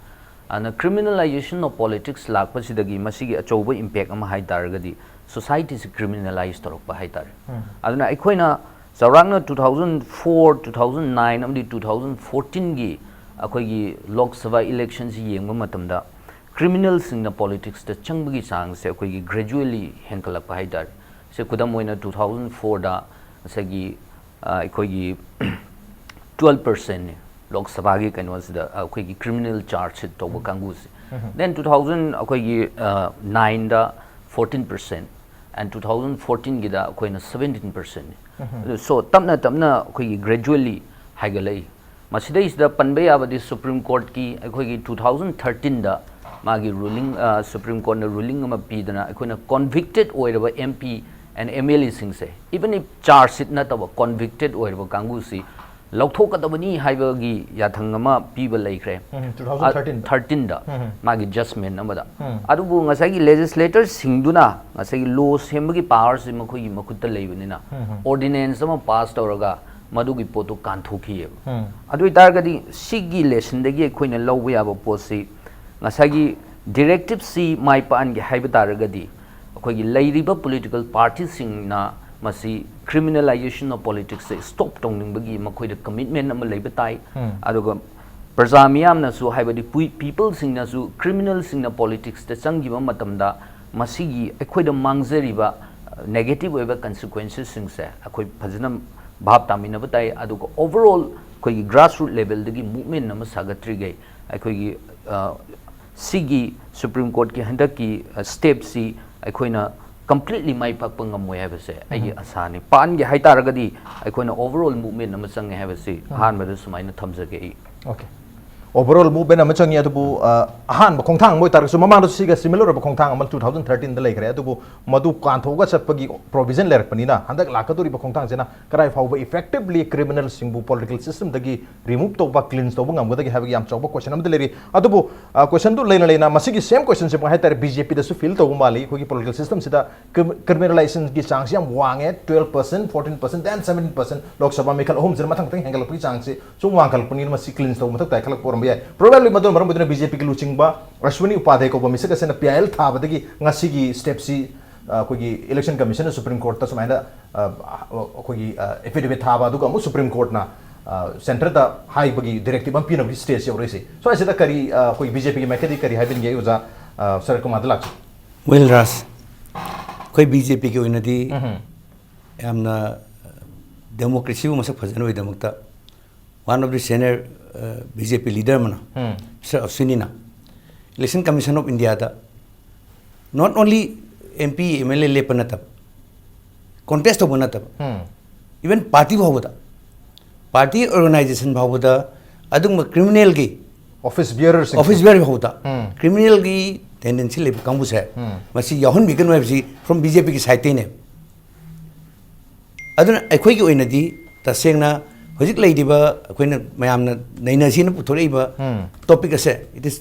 ꯑꯗꯨꯅ criminalization of politics ꯂꯥꯛꯄꯁꯤꯗꯒꯤ ꯃꯁꯤꯒꯤ ꯑꯆꯧꯕ impact ꯑꯃ ꯍꯥꯏ ꯇꯥꯔꯒꯗꯤ societyꯁꯤ criminalize ꯇꯧꯔꯛꯄ ꯍꯥꯏ ꯇꯥꯔꯦ꯫ ꯑꯗꯨꯅ ꯑꯩꯈꯣꯏꯅ ꯆꯥꯎꯔꯥꯛꯅ two thousand four, two thousand nine ꯑꯃꯗꯤ two thousand fourteenꯒꯤ ꯑꯩꯈꯣꯏꯒꯤ ꯂꯣꯛ ꯁꯚꯥ electionꯁꯤ ꯌꯦꯡꯕ ꯃꯇꯝꯗ criminalꯁꯤꯡꯅ politicsꯇ ꯆꯪꯕꯒꯤ ꯆꯥꯡꯁꯦ ꯑꯩꯈꯣꯏꯒꯤ gradually ꯍꯦꯟꯒꯠꯂꯛꯄ ꯍꯥꯏ ꯇꯥꯔꯦ꯫ ꯁꯦ ꯈꯨꯗꯝ ꯑꯣꯏꯅ two thousand fourꯗ ꯉꯁꯥꯏꯒꯤ ꯑ, ꯑꯩꯈꯣꯏꯒꯤ twelve percentꯅꯤ ꯂꯣꯛ ꯁꯚꯥꯒꯤ ꯀꯩꯅꯣꯁꯤꯗ ꯑꯩꯈꯣꯏꯒꯤ criminal charge sheet ꯇꯧꯕ ꯀꯥꯡꯕꯨꯁꯦ꯫ Then two thousand ꯑꯩꯈꯣꯏꯒꯤ nineꯗ fourteen percent and two thousand fourteenꯒꯤꯗ ꯑꯩꯈꯣꯏꯅ seventeen percentꯅꯤ꯫ ꯑꯗꯨ so ꯇꯞꯅ ꯇꯞꯅ ꯑꯩꯈꯣꯏꯒꯤ gradually ꯍꯥꯏꯒꯠꯂꯛꯏ꯫ ꯃꯁꯤꯗꯩꯁꯤꯗ ꯄꯟꯕ ꯌꯥꯕꯗꯤ Supreme Courtꯀꯤ ꯑꯩꯈꯣꯏꯒꯤ two thousand thirteenꯗ ꯃꯥꯒꯤ ruling, Supreme Courtꯅ ruling ꯑꯃ ꯄꯤꯗꯅ ꯑꯩꯈꯣꯏꯅ convicted ꯑꯣꯏꯔꯕ MP and MLAꯁꯤꯡꯁꯦ, even if charge sheet ꯅꯠꯇꯕ convicted ꯑꯣꯏꯔꯕ ꯀꯥꯡꯕꯨꯁꯤ ꯂꯧꯊꯣꯛꯀꯗꯕꯅꯤ ꯍꯥꯏꯕꯒꯤ ꯌꯥꯊꯪ ꯑꯃ ꯄꯤꯕ ꯂꯩꯈ꯭ꯔꯦ꯫ ꯎꯝ, two thousand thirteenꯗ꯫ Thirteenꯗ ꯃꯥꯒꯤ judgment ꯑꯃꯗ꯫ ꯑꯗꯨꯕꯨ ꯉꯁꯥꯏꯒꯤ legislatorꯁꯤꯡꯗꯨꯅ ꯉꯁꯥꯏꯒꯤ law ꯁꯦꯝꯕꯒꯤ powerꯁꯤ ꯃꯈꯣꯏꯒꯤ ꯃꯈꯨꯠꯇ ꯂꯩꯕꯅꯤꯅ ordinance ꯑꯃ pass ꯇꯧꯔꯒ ꯃꯗꯨꯒꯤ ꯄꯣꯠꯇꯨ ꯀꯥꯟꯊꯣꯛꯈꯤꯑꯕ꯫ ꯑꯗꯨ ꯑꯣꯏꯇꯥꯔꯒꯗꯤ ꯁꯤꯒꯤ lessonꯗꯒꯤ ꯑꯩꯈꯣꯏꯅ ꯂꯧꯕ ꯌꯥꯕ ꯄꯣꯠꯁꯤ ꯉꯁꯥꯏꯒꯤ directiveꯁꯤ ꯃꯥꯏ ꯄꯥꯛꯍꯟꯒꯦ ꯍꯥꯏꯕ ꯇꯥꯔꯒꯗꯤ ꯑꯩꯈꯣꯏꯒꯤ ꯂꯩꯔꯤꯕ political partyꯁꯤꯡꯅ ꯃꯁꯤ criminalization of politicsꯁꯦ stop ꯇꯧꯅꯤꯡꯕꯒꯤ ꯃꯈꯣꯏꯗ commitment ꯑꯃ ꯂꯩꯕ ꯇꯥꯏ꯫ ꯑꯗꯨꯒ ꯄ꯭ꯔꯖꯥ ꯃꯤꯌꯥꯝꯅꯁꯨ, ꯍꯥꯏꯕꯗꯤ ꯄꯨꯏ-, peopleꯁꯤꯡꯅꯁꯨ criminalꯁꯤꯡꯅ politicsꯇ ꯆꯪꯈꯤꯕ ꯃꯇꯝꯗ ꯃꯁꯤꯒꯤ ꯑꯩꯈꯣꯏꯗ ꯃꯥꯡꯖꯔꯤꯕ negative ꯑꯣꯏꯕ consequencesꯁꯤꯡꯁꯦ ꯑꯩꯈꯣꯏ ꯐꯖꯅ ꯚꯥꯞ ꯇꯥꯃꯤꯟꯅꯕ ꯇꯥꯏ꯫ ꯑꯗꯨꯒ overall ꯑꯩꯈꯣꯏꯒꯤ grassroot levelꯗꯒꯤ movement ꯑꯃ ꯁꯥꯒꯠꯇ꯭ꯔꯤꯉꯩ ꯑꯩꯈꯣꯏꯒꯤ ꯑ, ꯁꯤꯒꯤ Supreme Courtꯀꯤ ꯍꯟꯗꯛꯀꯤ stepꯁꯤ ꯑꯩꯈꯣꯏꯅ completely ꯃꯥꯏ ꯄꯥꯛꯄ ꯉꯝꯃꯣꯏ ꯍꯥꯏꯕꯁꯦ ꯑꯩꯒꯤ ꯑꯁꯥꯅꯤ꯫ ꯄꯥꯟꯒꯦ ꯍꯥꯏꯇꯥꯔꯒꯗꯤ ꯑꯩꯈꯣꯏꯅ overall movement ꯑꯃ ꯆꯪꯉꯦ ꯍꯥꯏꯕꯁꯤ ꯑꯍꯥꯟꯕꯗ ꯁꯨꯃꯥꯏꯅ ꯊꯝꯖꯒꯦ ꯑꯩ꯫ Okay꯫ Overall movement ꯑꯃ ꯆꯪꯉꯤ, ꯑꯗꯨꯕꯨ ꯑ, ꯑꯍꯥꯟꯕ ꯈꯣꯡꯊꯥꯡ ꯑꯃ ꯑꯣꯏꯇꯥꯔꯒꯁꯨ, ꯃꯃꯥꯡꯗꯁꯨ ꯁꯤꯒ similar ꯑꯣꯏꯕ ꯈꯣꯡꯊꯥꯡ ꯑꯃ two thousand thirteenꯗ ꯂꯩꯈ꯭ꯔꯦ꯫ ꯑꯗꯨꯕꯨ ꯃꯗꯨ ꯀꯥꯟꯊꯣꯛꯑꯒ ꯆꯠꯄꯒꯤ provision ꯂꯩꯔꯛꯄꯅꯤꯅ, ꯍꯟꯗꯛ ꯂꯥꯛꯀꯗꯧꯔꯤꯕ ꯈꯣꯡꯊꯥꯡꯁꯤꯅ ꯀꯗꯥꯏ ꯐꯥꯎꯕ effectively criminalꯁꯤꯡꯕꯨ political systemꯗꯒꯤ remove ꯇꯧꯕ, cleanse ꯇꯧꯕ ꯉꯝꯒꯗꯒꯦ ꯍꯥꯏꯕꯒꯤ ꯌꯥꯝ ꯆꯥꯎꯕ question ꯑꯃꯗꯤ ꯂꯩꯔꯤ꯫ ꯑꯗꯨꯕꯨ ꯑ, questionꯗꯨ ꯂꯩꯅ ꯂꯩꯅ ꯃꯁꯤꯒꯤ same questionꯁꯤꯕꯨ ꯍꯥꯏꯇꯥꯔꯦ, BJPꯗꯁꯨ feel ꯇꯧꯕ ꯃꯥꯜꯂꯤ꯫ ꯑꯩꯈꯣꯏꯒꯤ political systemꯁꯤꯗ criminalizationꯒꯤ ꯆꯥꯡꯁꯤ ꯌꯥꯝ ꯋꯥꯡꯉꯦ, twelve percent, fourteen percent, then seventeen percent꯫ Lok Sabha ꯃꯤꯈꯜ ꯑꯍꯨꯝꯁꯤꯅ ꯃꯊꯪ ꯃꯊꯪ ꯍꯦꯟꯒꯠꯂꯛꯄꯒꯤ ꯆꯥꯡꯁꯤ ꯁꯨꯝ ꯋꯥꯡꯈꯠꯂꯛꯄꯅꯤꯅ, ꯃꯁꯤ cleanse ꯇꯧꯕ ꯃꯊꯧ ꯇꯥꯏ ꯈꯜꯂꯛꯄ ꯑꯣꯏꯔꯝꯕ ꯌꯥꯏ꯫ Probably ꯃꯗꯨꯅ ꯃꯔꯝ ꯑꯣꯏꯗꯨꯅ BJPꯒꯤ ꯂꯨꯆꯤꯡꯕ ꯑꯁ꯭ꯋꯤꯅꯤ ꯎꯄꯥꯙ꯭ꯌꯥꯌ ꯀꯧꯕ ꯃꯤꯁꯛ ꯑꯁꯤꯅ PIL ꯊꯥꯕꯗꯒꯤ ꯉꯁꯤꯒꯤ stepꯁꯤ, ꯑ, ꯑꯩꯈꯣꯏꯒꯤ election commissionꯅ Supreme Courtꯇ ꯁꯨꯃꯥꯏꯅ, ꯑ, ꯑꯩꯈꯣꯏꯒꯤ, ꯑ, affidavit ꯊꯥꯕ, ꯑꯗꯨꯒ ꯑꯃꯨꯛ Supreme Courtꯅ, ꯑ, centreꯗ ꯍꯥꯏꯕꯒꯤ directive ꯑꯃ ꯄꯤꯅꯕꯒꯤ stage ꯌꯧꯔꯛꯏꯁꯦ꯫ ꯁ꯭ꯋꯥꯏꯁꯤꯗ ꯀꯔꯤ, ꯑ, ꯑꯩꯈꯣꯏ BJPꯒꯤ ꯃꯥꯏꯀꯩꯗꯒꯤ ꯀꯔꯤ ꯍꯥꯏꯕꯤꯅꯤꯡꯒꯦ? ꯑꯩ ꯑꯣꯖꯥ, ꯑ, ꯁꯔꯠ ꯀꯨꯃꯥꯔꯗ ꯂꯥꯛꯆꯒꯦ꯫ Well, ꯔꯥꯖ, ꯑꯩꯈꯣꯏ BJPꯒꯤ ꯑꯣꯏꯅꯗꯤ ꯎꯝꯍꯨꯝ꯫ ꯌꯥꯝꯅ democracyꯕꯨ ꯃꯁꯛ ꯐꯖꯅꯕꯒꯤꯗꯃꯛꯇ one of the senior, ꯑ, BJP leader ꯑꯃꯅ, ꯎꯝ꯫ Mister ꯑꯁ꯭ꯋꯤꯅꯤꯅ Election Commission of Indiaꯗ not only MP, MLA ꯂꯦꯞꯄ ꯅꯠꯇꯕ, contest ꯇꯧꯕ ꯅꯠꯇꯕ, ꯎꯝ꯫ Even party ꯐꯥꯎꯕꯗ, party organization ꯐꯥꯎꯕꯗ ꯑꯗꯨꯒꯨꯝꯕ criminalꯒꯤ office bearerꯁꯤꯡ꯫ Office bearer ꯐꯥꯎꯕꯗ ꯎꯝ꯫ Criminalꯒꯤ tendency ꯂꯩꯕ ꯀꯥꯡꯕꯨꯁꯦ, ꯎꯝ꯫ ꯃꯁꯤ ꯌꯥꯎꯍꯟꯕꯤꯒꯅꯨ ꯍꯥꯏꯕꯁꯤ from BJPꯒꯤ sideꯇꯩꯅꯦ꯫ ꯑꯗꯨꯅ ꯑꯩꯈꯣꯏꯒꯤ ꯑꯣꯏꯅꯗꯤ ꯇꯁꯦꯡꯅ ꯍꯧꯖꯤꯛ ꯂꯩꯔꯤꯕ ꯑꯩꯈꯣꯏꯅ ꯃꯌꯥꯝꯅ ꯅꯩꯅꯁꯤꯅ ꯄꯨꯊꯣꯔꯛꯏꯕ ꯎꯝ꯫ Topic ꯑꯁꯦ, it is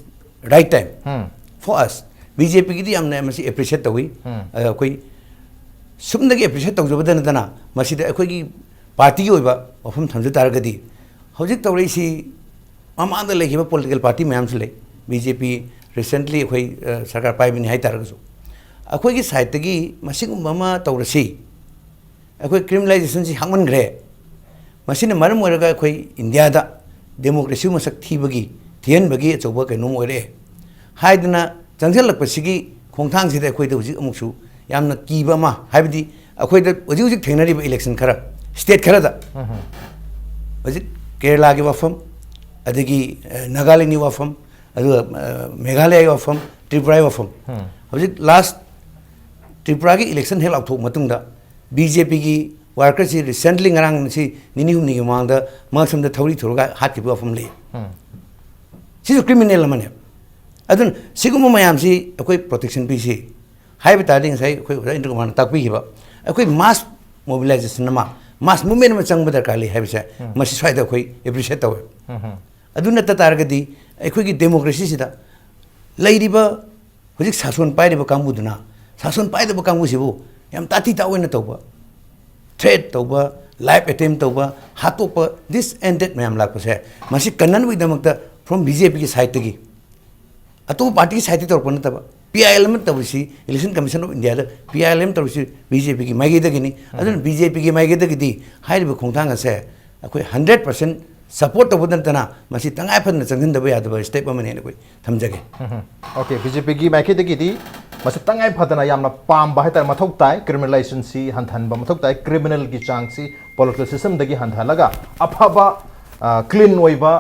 right time um. For us꯫ BJPꯒꯤꯗꯤ ꯌꯥꯝꯅ ꯃꯁꯤ appreciate ꯇꯧꯏ꯫ ꯎꯝ꯫ ꯑ, ꯑꯩꯈꯣꯏ ꯁꯨꯝꯗꯒꯤ appreciate ꯇꯧꯖꯕꯗ ꯅꯠꯇꯅ, ꯃꯁꯤꯗ ꯑꯩꯈꯣꯏꯒꯤ partyꯒꯤ ꯑꯣꯏꯕ ꯋꯥꯐꯝ ꯊꯝꯖ ꯇꯥꯔꯒꯗꯤ, ꯍꯧꯖꯤꯛ ꯇꯧꯔꯛꯏꯁꯤ ꯃꯃꯥꯡꯗ ꯂꯩꯈꯤꯕ political party ꯃꯌꯥꯝꯁꯨ ꯂꯩ꯫ BJP recently ꯑꯩꯈꯣꯏ, ꯑ, ꯁꯔꯀꯥꯔ ꯄꯥꯏꯕꯅꯤ ꯍꯥꯏ ꯇꯥꯔꯒꯁꯨ, ꯑꯩꯈꯣꯏꯒꯤ sideꯇꯒꯤ ꯃꯁꯤꯒꯨꯝꯕ ꯑꯃ ꯇꯧꯔꯁꯤ, ꯑꯩꯈꯣꯏ criminalizationꯁꯤ ꯍꯥꯞꯃꯟꯈ꯭ꯔꯦ, ꯃꯁꯤꯅ ꯃꯔꯝ ꯑꯣꯏꯔꯒ ꯑꯩꯈꯣꯏ ꯏꯟꯗꯤꯌꯥꯗ democracy ꯃꯁꯛ ꯊꯤꯕꯒꯤ, ꯊꯤꯍꯟꯕꯒꯤ ꯑꯆꯧꯕ ꯀꯩꯅꯣꯝ ꯑꯣꯏꯔꯛꯑꯦ ꯍꯥꯏꯗꯅ ꯆꯪꯁꯤꯜꯂꯛꯄꯁꯤꯒꯤ ꯈꯣꯡꯊꯥꯡꯁꯤꯗ ꯑꯩꯈꯣꯏꯗ ꯍꯧꯖꯤꯛ ꯑꯃꯨꯛꯁꯨ ꯌꯥꯝꯅ ꯀꯤꯕ ꯑꯃ, ꯍꯥꯏꯕꯗꯤ ꯑꯩꯈꯣꯏꯗ ꯍꯧꯖꯤꯛ ꯍꯧꯖꯤꯛ ꯊꯦꯡꯅꯔꯤꯕ election ꯈꯔ, state ꯈꯔꯗ, ꯎꯝꯍꯨꯝ꯫ ꯍꯧꯖꯤꯛ ꯀꯦꯔꯂꯥꯒꯤ ꯋꯥꯐꯝ, ꯑꯗꯒꯤ, ꯑ, ꯅꯥꯒꯥꯂꯦꯟꯒꯤ ꯋꯥꯐꯝ, ꯑꯗꯨꯒ, ꯑ, ꯃꯦꯘꯥꯂꯌꯥꯒꯤ ꯋꯥꯐꯝ, ꯇ꯭ꯔꯤꯄꯨꯔꯥꯒꯤ ꯋꯥꯐꯝ, ꯎꯝ꯫ ꯍꯧꯖꯤꯛ last ꯇ꯭ꯔꯤꯄꯨꯔꯥꯒꯤ election ꯍꯦꯛ ꯂꯥꯎꯊꯣꯛꯄ ꯃꯇꯨꯡꯗ BJPꯒꯤ workerꯁꯤ recently ꯉꯔꯥꯡ ꯁꯤ ꯅꯤꯅꯤ ꯍꯨꯝꯅꯤꯒꯤ ꯃꯃꯥꯡꯗ ꯃꯥꯁꯝꯗ ꯊꯧꯔꯤ ꯊꯧꯔꯒ ꯍꯥꯠꯈꯤꯕ ꯋꯥꯐꯝ ꯂꯩ꯫ ꯎꯝ꯫ ꯁꯤꯁꯨ ꯀ꯭ꯔꯤꯃꯤꯅꯦꯜ ꯑꯃꯅꯦ꯫ ꯑꯗꯨꯅ ꯁꯤꯒꯨꯝꯕ ꯃꯌꯥꯝꯁꯤ ꯑꯩꯈꯣꯏ ꯄ꯭ꯔꯣꯇꯦꯛꯁꯟ ꯄꯤꯁꯤ꯫ ꯍꯥꯏꯕ ꯇꯥꯔꯗꯤ ꯉꯁꯥꯏ ꯑꯩꯈꯣꯏ ꯑꯣꯖꯥ ꯏꯟꯗ꯭ꯔ ꯀꯨꯃꯥꯔꯅ ꯇꯥꯛꯄꯤꯈꯤꯕ, ꯑꯩꯈꯣꯏ ꯃꯥꯁ ꯃꯣꯕꯤꯂꯥꯏꯖꯦꯁꯟ ꯑꯃ, ꯃꯥꯁ ꯃꯨꯚꯃꯦꯟ ꯑꯃ ꯆꯪꯕ ꯗꯔꯀꯥꯔ ꯂꯩ ꯍꯥꯏꯕꯁꯦ ꯎꯝ꯫ ꯃꯁꯤ ꯁ꯭ꯋꯥꯏꯗ ꯑꯩꯈꯣꯏ ꯑꯦꯄ꯭ꯔꯤꯁꯤꯌꯦꯠ ꯇꯧꯋꯦ꯫ ꯎꯝ꯫ ꯑꯗꯨ ꯅꯠꯇ ꯇꯥꯔꯒꯗꯤ ꯑꯩꯈꯣꯏꯒꯤ ꯗꯦꯃꯣꯀ꯭ꯔꯦꯁꯤꯁꯤꯗ ꯂꯩꯔꯤꯕ ꯍꯧꯖꯤꯛ ꯁꯥꯁꯣꯟ ꯄꯥꯏꯔꯤꯕ ꯀꯥꯡꯕꯨꯗꯨꯅ ꯁꯥꯁꯣꯟ ꯄꯥꯏꯗꯕ ꯀꯥꯡꯕꯨꯁꯤꯕꯨ ꯌꯥꯝ ꯇꯥꯊꯤ ꯇꯥꯑꯣꯏꯅ ꯇꯧꯕ, ꯊ꯭ꯔꯦꯠ ꯇꯧꯕ, ꯂꯥꯏꯐ ꯑꯦꯇꯦꯝ ꯇꯧꯕ, ꯍꯥꯠꯇꯣꯛꯄ, ꯗꯤꯁ ꯑꯦꯟ ꯗꯦꯠ ꯃꯌꯥꯝ ꯂꯥꯛꯄꯁꯦ, ꯃꯁꯤ ꯀꯟꯅꯅꯕꯒꯤꯗꯃꯛꯇ ꯐ꯭ꯔꯣꯝ ꯕꯤ ꯖꯦ ꯄꯤꯒꯤ ꯁꯥꯏꯠꯇꯒꯤ, ꯑꯇꯣꯞꯄ ꯄꯥꯔꯇꯤꯒꯤ ꯁꯥꯏꯠꯇꯒꯤ ꯇꯧꯔꯛꯄ ꯅꯠꯇꯕ, ꯄꯤ ꯑꯥꯏ ꯑꯦꯜ ꯑꯃ ꯇꯧꯔꯤꯁꯤ, ꯏꯂꯦꯛꯁꯟ ꯀꯃꯤꯁꯟ ꯑꯣꯐ ꯏꯟꯗꯤꯌꯥꯗ ꯄꯤ ꯑꯥꯏ ꯑꯦꯜ ꯑꯃ ꯇꯧꯔꯤꯁꯤ ꯕꯤ ꯖꯦ ꯄꯤꯒꯤ ꯃꯥꯏꯀꯩꯗꯒꯤꯅꯤ꯫ ꯑꯗꯨꯅ ꯕꯤ ꯖꯦ ꯄꯤꯒꯤ ꯃꯥꯏꯀꯩꯗꯒꯤꯗꯤ ꯍꯥꯏꯔꯤꯕ ꯈꯣꯡꯊꯥꯡ ꯑꯁꯦ ꯑꯩꯈꯣꯏ ꯍꯟꯗ꯭ꯔꯦꯠ ꯄꯥꯔꯁꯦꯟ ꯁꯄꯣꯔꯠ ꯇꯧꯕꯗ ꯅꯠꯇꯅ ꯃꯁꯤ ꯇꯉꯥꯏ ꯐꯗꯅ ꯆꯪꯁꯤꯟꯗꯕ ꯌꯥꯗꯕ ꯁ꯭ꯇꯦꯞ ꯑꯃꯅꯤ ꯑꯩꯈꯣꯏ ꯊꯝꯖꯒꯦ꯫ ꯑꯣꯀꯦ, ꯕꯤ ꯖꯦ ꯄꯤꯒꯤ ꯃꯥꯏꯀꯩꯗꯒꯤꯗꯤ ꯃꯁꯤ ꯇꯉꯥꯏ ꯐꯗꯅ ꯌꯥꯝꯅ ꯄꯥꯝꯕ ꯍꯥꯏꯇꯥꯔꯦ, ꯃꯊꯧ ꯇꯥꯏ꯫ ꯀ꯭ꯔꯤꯃꯤꯅꯦꯂꯥꯏꯖꯦꯁꯟꯁꯤ ꯍꯟꯊꯍꯟꯕ ꯃꯊꯧ ꯇꯥꯏ꯫ ꯀ꯭ꯔꯤꯃꯤꯅꯦꯜꯒꯤ ꯆꯥꯡꯁꯤ ꯄꯣꯂꯤꯇꯤꯀꯦꯜ ꯁꯤꯁꯇꯝꯗꯒꯤ ꯍꯟꯊꯍꯜꯂꯒ ꯑꯐꯕ, ꯀ꯭ꯂꯤꯟ ꯑꯣꯏꯕ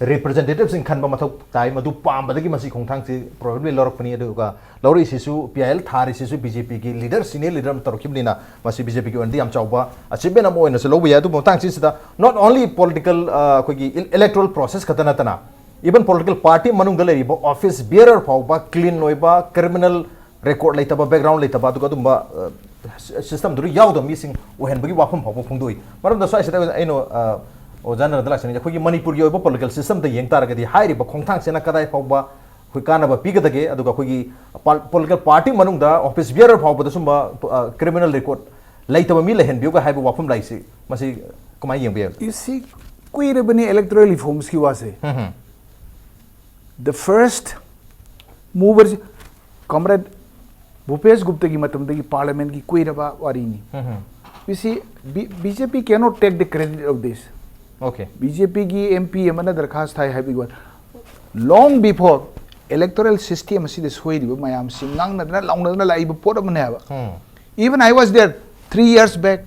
ꯔꯤꯄ꯭ꯔꯖꯦꯟꯇꯦꯇꯤꯚꯁꯤꯡ ꯈꯟꯕ ꯃꯊꯧ ꯇꯥꯏ꯫ ꯃꯗꯨ ꯄꯥꯝꯕꯗꯒꯤ ꯃꯁꯤ ꯈꯣꯡꯊꯥꯡꯁꯤ ꯄ꯭ꯔꯣꯕꯦꯕꯂꯤ ꯂꯧꯔꯛꯄꯅꯤ꯫ ꯑꯗꯨꯒ ꯂꯧꯔꯛꯏꯁꯤꯁꯨ ꯄꯤ ꯑꯥꯏ ꯑꯦꯜ ꯊꯥꯔꯤꯁꯤꯁꯨ ꯕꯤ ꯖꯦ ꯄꯤꯒꯤ ꯂꯤꯗꯔ, ꯁꯤꯅꯤꯌꯔ ꯂꯤꯗꯔ ꯑꯃ ꯇꯧꯔꯛꯈꯤꯕꯅꯤꯅ ꯃꯁꯤ ꯕꯤ ꯖꯦ ꯄꯤꯒꯤ ꯑꯣꯏꯅꯗꯤ ꯌꯥꯝ ꯆꯥꯎꯕ ꯑꯆꯤꯞꯃꯦꯟ ꯑꯃ ꯑꯣꯏꯅꯁꯨ ꯂꯧꯕ ꯌꯥꯏ꯫ ꯑꯗꯨꯕꯨ ꯃꯇꯥꯡꯁꯤꯗ not only political, ꯑ, ꯑꯩꯈꯣꯏꯒꯤ ꯏꯂꯦꯛꯇꯣꯔꯦꯜ ꯄ꯭ꯔꯣꯁꯦꯁ ꯈꯛꯇ ꯅꯠꯇꯅ even political party ꯃꯅꯨꯡꯗ ꯂꯩꯔꯤꯕ ꯑꯣꯐꯤꯁ ꯕꯤꯌꯔꯔ ꯐꯥꯎꯕ ꯀ꯭ꯂꯤꯟ ꯑꯣꯏꯕ, ꯀ꯭ꯔꯤꯃꯤꯅꯦꯜ ꯔꯦꯀꯣꯔꯗ ꯂꯩꯇꯕ, ꯕꯦꯛꯒ꯭ꯔꯥꯎꯟ ꯂꯩꯇꯕ, ꯑꯗꯨꯒ ꯑꯗꯨꯝꯕ ꯁꯤꯁꯇꯝꯗꯨꯗ ꯌꯥꯎꯗꯕ ꯃꯤꯁꯤꯡ ꯑꯣꯏꯍꯟꯕꯒꯤ ꯋꯥꯐꯝ ꯐꯥꯎꯕ ꯐꯣꯡꯗꯣꯛꯏ꯫ ꯃꯔꯝꯗ ꯁ꯭ꯋꯥꯏꯁꯤꯗ ꯑꯩꯅ, ꯑ, ꯑꯣꯖꯥ ꯅꯔꯟꯗ ꯂꯥꯛꯆꯅꯤꯡꯉꯤ, ꯑꯩꯈꯣꯏꯒꯤ ꯃꯅꯤꯄꯨꯔꯒꯤ ꯑꯣꯏꯕ ꯄꯣꯂꯤꯇꯤꯀꯦꯜ ꯁꯤꯁꯇꯝꯗ ꯌꯦꯡ ꯇꯥꯔꯒꯗꯤ ꯍꯥꯏꯔꯤꯕ ꯈꯣꯡꯊꯥꯡꯁꯤꯅ ꯀꯗꯥꯏ ꯐꯥꯎꯕ ꯑꯩꯈꯣꯏ ꯀꯥꯟꯅꯕ ꯄꯤꯒꯗꯒꯦ, ꯑꯗꯨꯒ ꯑꯩꯈꯣꯏꯒꯤ ꯄꯣꯂꯤꯇꯤꯀꯦꯜ ꯄꯥꯔꯇꯤ ꯃꯅꯨꯡꯗ ꯑꯣꯐꯤꯁ ꯕꯤꯌꯔꯔ ꯐꯥꯎꯕꯗ ꯁꯨꯝꯕ ꯀ꯭ꯔꯤꯃꯤꯅꯦꯜ ꯔꯦꯀꯣꯔꯗ ꯂꯩꯇꯕ ꯃꯤ ꯂꯩꯍꯟꯕꯤꯌꯨꯒ ꯍꯥꯏꯕ ꯋꯥꯐꯝ ꯂꯥꯛꯏꯁꯤ, ꯃꯁꯤ ꯀꯃꯥꯏꯅ ꯌꯦꯡꯕ ꯌꯥꯏ? ꯏꯁꯤ ꯀꯨꯏꯔꯕꯅꯤ ꯏꯂꯦꯛꯇꯣꯔꯦꯜ ꯔꯤꯐꯣꯔꯝꯁꯀꯤ ꯋꯥꯁꯦ꯫ The first mover, comrade ꯚꯨꯄꯦꯁ ꯒꯨꯞꯇꯒꯤ ꯃꯇꯝꯗꯒꯤ ꯄꯥꯔꯂꯤꯌꯥꯃꯦꯟꯒꯤ ꯀꯨꯏꯔꯕ ꯋꯥꯔꯤꯅꯤ꯫ ꯏꯁꯤ B J P cannot take the credit of this. Okay. B J ꯄꯤꯒꯤ ꯑꯦꯝ ꯄꯤ ꯑꯃꯅ ꯗꯔꯈꯥꯁ ꯊꯥꯏ ꯍꯥꯏꯕꯒꯤ ꯋꯥ, long before electoral system ꯑꯁꯤꯗ ꯁꯣꯏꯔꯤꯕ ꯃꯌꯥꯝꯁꯤ ꯉꯥꯡꯅꯗꯅ ꯂꯥꯎꯅꯗꯅ ꯂꯥꯛꯏꯕ ꯄꯣꯠ ꯑꯃꯅꯦ ꯍꯥꯏꯕ꯫ Even I was there three years back.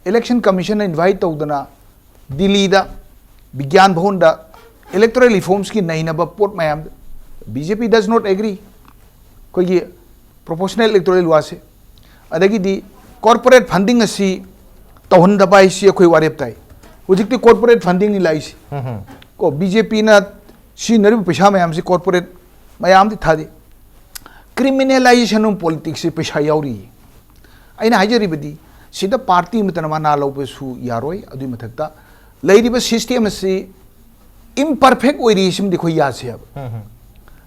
Election Commission ꯅ invite ꯇꯧꯗꯅ ꯗꯤꯜꯂꯤꯗ ꯕꯤꯒ꯭ꯌꯥꯟ ꯚꯋꯟꯗ ꯏꯂꯦꯛꯇꯣꯔꯦꯜ ꯔꯤꯐꯣꯔꯝꯁꯀꯤ ꯅꯩꯅꯕ ꯄꯣꯠ ꯃꯌꯥꯝ, B J P does not agree. ꯑꯩꯈꯣꯏꯒꯤ proportional electoral ꯋꯥꯁꯦ, ꯑꯗꯒꯤꯗꯤ corporate funding ꯑꯁꯤ ꯇꯧꯍꯟꯗꯕ ꯍꯥꯏꯁꯤ ꯑꯩꯈꯣꯏ ꯋꯥꯔꯦꯞ ꯇꯥꯏ꯫ ꯍꯧꯖꯤꯛꯇꯤ corporate funding ꯅꯤ ꯂꯥꯛꯏꯁꯤ꯫ ꯀꯣ, B J P ꯅ ꯁꯤꯖꯤꯟꯅꯔꯤꯕ ꯄꯩꯁꯥ ꯃꯌꯥꯝꯁꯤ corporate ꯃꯌꯥꯝꯗꯤ ꯊꯥꯗꯦ꯫ Criminalization of politics ꯁꯤ ꯄꯩꯁꯥ ꯌꯥꯎꯔꯤ꯫ ꯑꯩꯅ ꯍꯥꯏꯖꯔꯤꯕꯗꯤ, ꯁꯤꯗ party ꯑꯃꯠꯇꯅ ꯃꯅꯥ ꯂꯧꯕꯁꯨ ꯌꯥꯔꯣꯏ꯫ ꯑꯗꯨꯒꯤ ꯃꯊꯛꯇ ꯂꯩꯔꯤꯕ system ꯑꯁꯤ imperfect ꯑꯣꯏꯔꯤ, ꯁꯤꯃꯗꯤ ꯑꯩꯈꯣꯏ ꯌꯥꯁꯤ ꯍꯥꯏꯕ꯫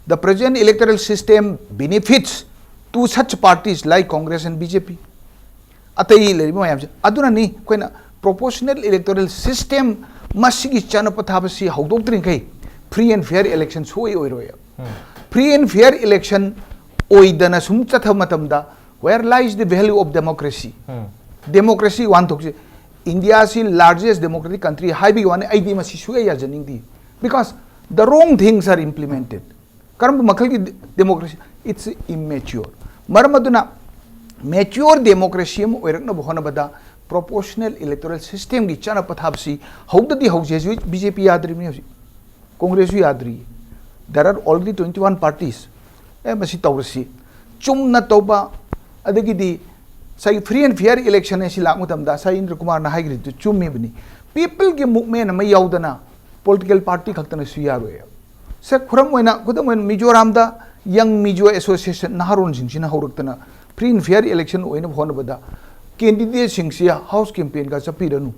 The present electoral system benefits to such parties like Congress and B J P꯫ ꯑꯇꯩ ꯂꯩꯔꯤꯕ ꯃꯌꯥꯝꯁꯦ꯫ ꯑꯗꯨꯅꯅꯤ ꯑꯩꯈꯣꯏꯅ proportional electoral system ꯃꯁꯤꯒꯤ ꯆꯠꯅ ꯄꯊꯥꯞ ꯑꯁꯤ ꯍꯧꯗꯣꯛꯇ꯭ꯔꯤꯉꯩ free and fair election ꯁꯨꯡꯑꯣꯏ ꯑꯣꯏꯔꯣꯏ꯫ Free and fair election ꯑꯣꯏꯗꯅ ꯁꯨꯝ ꯆꯠꯊꯕ ꯃꯇꯝꯗ, where lies the value of democracy? Democracy ꯋꯥꯍꯟꯊꯣꯛꯁꯦ ꯏꯟꯗꯤꯌꯥꯁꯤ largest democratic country ꯍꯥꯏꯕꯒꯤ ꯋꯥꯅꯤ, ꯑꯩꯗꯤ ꯃꯁꯤ ꯁꯨꯡꯌꯥ ꯌꯥꯖꯅꯤꯡꯗꯦ꯫ Because the wrong things are implemented. ꯀꯔꯝꯕ ꯃꯈꯜꯒꯤ democracy? It's immature. ꯃꯔꯝ ꯑꯗꯨꯅ mature democracy ꯑꯃ ꯑꯣꯏꯔꯛꯅꯕ ꯍꯣꯠꯅꯕꯗ proportional electoral system ꯒꯤ ꯆꯠꯅ ꯄꯊꯥꯞꯁꯤ ꯍꯧꯗꯗꯤ ꯍꯧꯖꯤꯛ ꯍꯧꯖꯤꯛ B J P ꯌꯥꯗ꯭ꯔꯤꯕꯅꯤ, ꯍꯧꯖꯤꯛ ꯀꯣꯡꯒ꯭ꯔꯦꯁꯁꯨ ꯌꯥꯗ꯭ꯔꯤ꯫ There are already twenty one parties. ꯑꯦ, ꯃꯁꯤ ꯇꯧꯔꯁꯤ, ꯆꯨꯝꯅ ꯇꯧꯕ, ꯑꯗꯒꯤꯗꯤ ꯉꯁꯥꯏꯒꯤ free and fair election ꯑꯁꯤ ꯂꯥꯛꯄ ꯃꯇꯝꯗ ꯉꯁꯥꯏ ꯏꯟꯗ꯭ꯔ ꯀꯨꯃꯥꯔꯅ ꯍꯥꯏꯈ꯭ꯔꯤꯗꯨ ꯆꯨꯝꯃꯤꯕꯅꯤ꯫ People ꯒꯤ movement ꯑꯃ ꯌꯥꯎꯗꯅ political party ꯈꯛꯇꯅꯁꯨ ꯌꯥꯔꯣꯏ꯫ ꯁꯦ, ꯈꯨꯗꯝ ꯑꯣꯏꯅ, ꯈꯨꯗꯝ ꯑꯣꯏꯅ ꯃꯤꯖꯣꯔꯥꯝꯗ Young Mizo Association ꯅꯍꯥꯔꯣꯟꯁꯤꯡꯁꯤꯅ ꯍꯧꯔꯛꯇꯅ free and fair election ꯑꯣꯏꯅꯕ ꯍꯣꯠꯅꯕꯗ candidate ꯁꯤꯡꯁꯤ house campaign ꯒ ꯆꯠꯄꯤꯔꯅꯨ,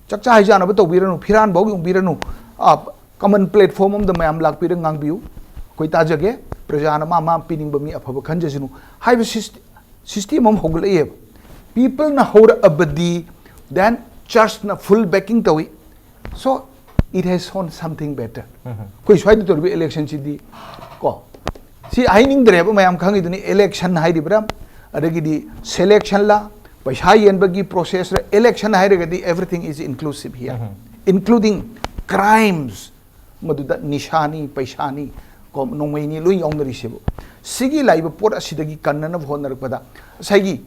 ꯆꯥꯛꯆꯥ ꯍꯩꯖꯥꯅꯕ ꯇꯧꯕꯤꯔꯅꯨ, ꯐꯤꯔꯥꯟꯐꯧ ꯌꯣꯡꯕꯤꯔꯅꯨ, ꯑ, common platform ꯑꯃꯗ ꯃꯌꯥꯝ ꯂꯥꯛꯄꯤꯔꯒ ꯉꯥꯡꯕꯤꯌꯨ, ꯑꯩꯈꯣꯏ ꯇꯥꯖꯒꯦ, ꯄ꯭ꯔꯖꯥꯅ ꯃꯥ ꯃꯥ ꯄꯤꯅꯤꯡꯕ ꯃꯤ ꯑꯐꯕ ꯈꯟꯖꯁꯅꯨ ꯍꯥꯏꯕ ꯁꯤꯁ-, system ꯑꯃ ꯍꯧꯒꯠꯂꯛꯑꯦꯕ꯫ People ꯅ ꯍꯧꯔꯛꯑꯕꯗꯤ, then church ꯅ full backing ꯇꯧꯏ꯫ So it has shown something better. ꯑꯩꯈꯣꯏ ꯁ꯭ꯋꯥꯏꯗ ꯇꯧꯔꯤꯕ election ꯁꯤꯗꯤ ꯀꯣ, ꯁꯤ ꯍꯥꯏꯅꯤꯡꯗ꯭ꯔꯦꯕ, ꯃꯌꯥꯝ ꯈꯪꯉꯤꯗꯨꯅꯤ, election ꯍꯥꯏꯔꯤꯕ꯭ꯔꯥ, ꯑꯗꯒꯤꯗꯤ selection ꯂ, ꯄꯩꯁꯥ ꯌꯦꯟꯕꯒꯤ process ꯔ, election ꯍꯥꯏꯔꯒꯗꯤ everything is inclusive here, including crimes꯫ ꯃꯗꯨꯗ ꯅꯤꯁꯥꯅꯤ, ꯄꯩꯁꯥꯅꯤ, ꯀꯣ, ꯅꯣꯡꯃꯩꯅꯤ ꯂꯣꯏ ꯌꯥꯎꯅꯔꯤꯁꯦꯕ꯫ ꯁꯤꯒꯤ ꯂꯥꯛꯏꯕ ꯄꯣꯠ ꯑꯁꯤꯗꯒꯤ ꯀꯟꯅꯅꯕ ꯍꯣꯠꯅꯔꯛꯄꯗ ꯉꯁꯥꯏꯒꯤ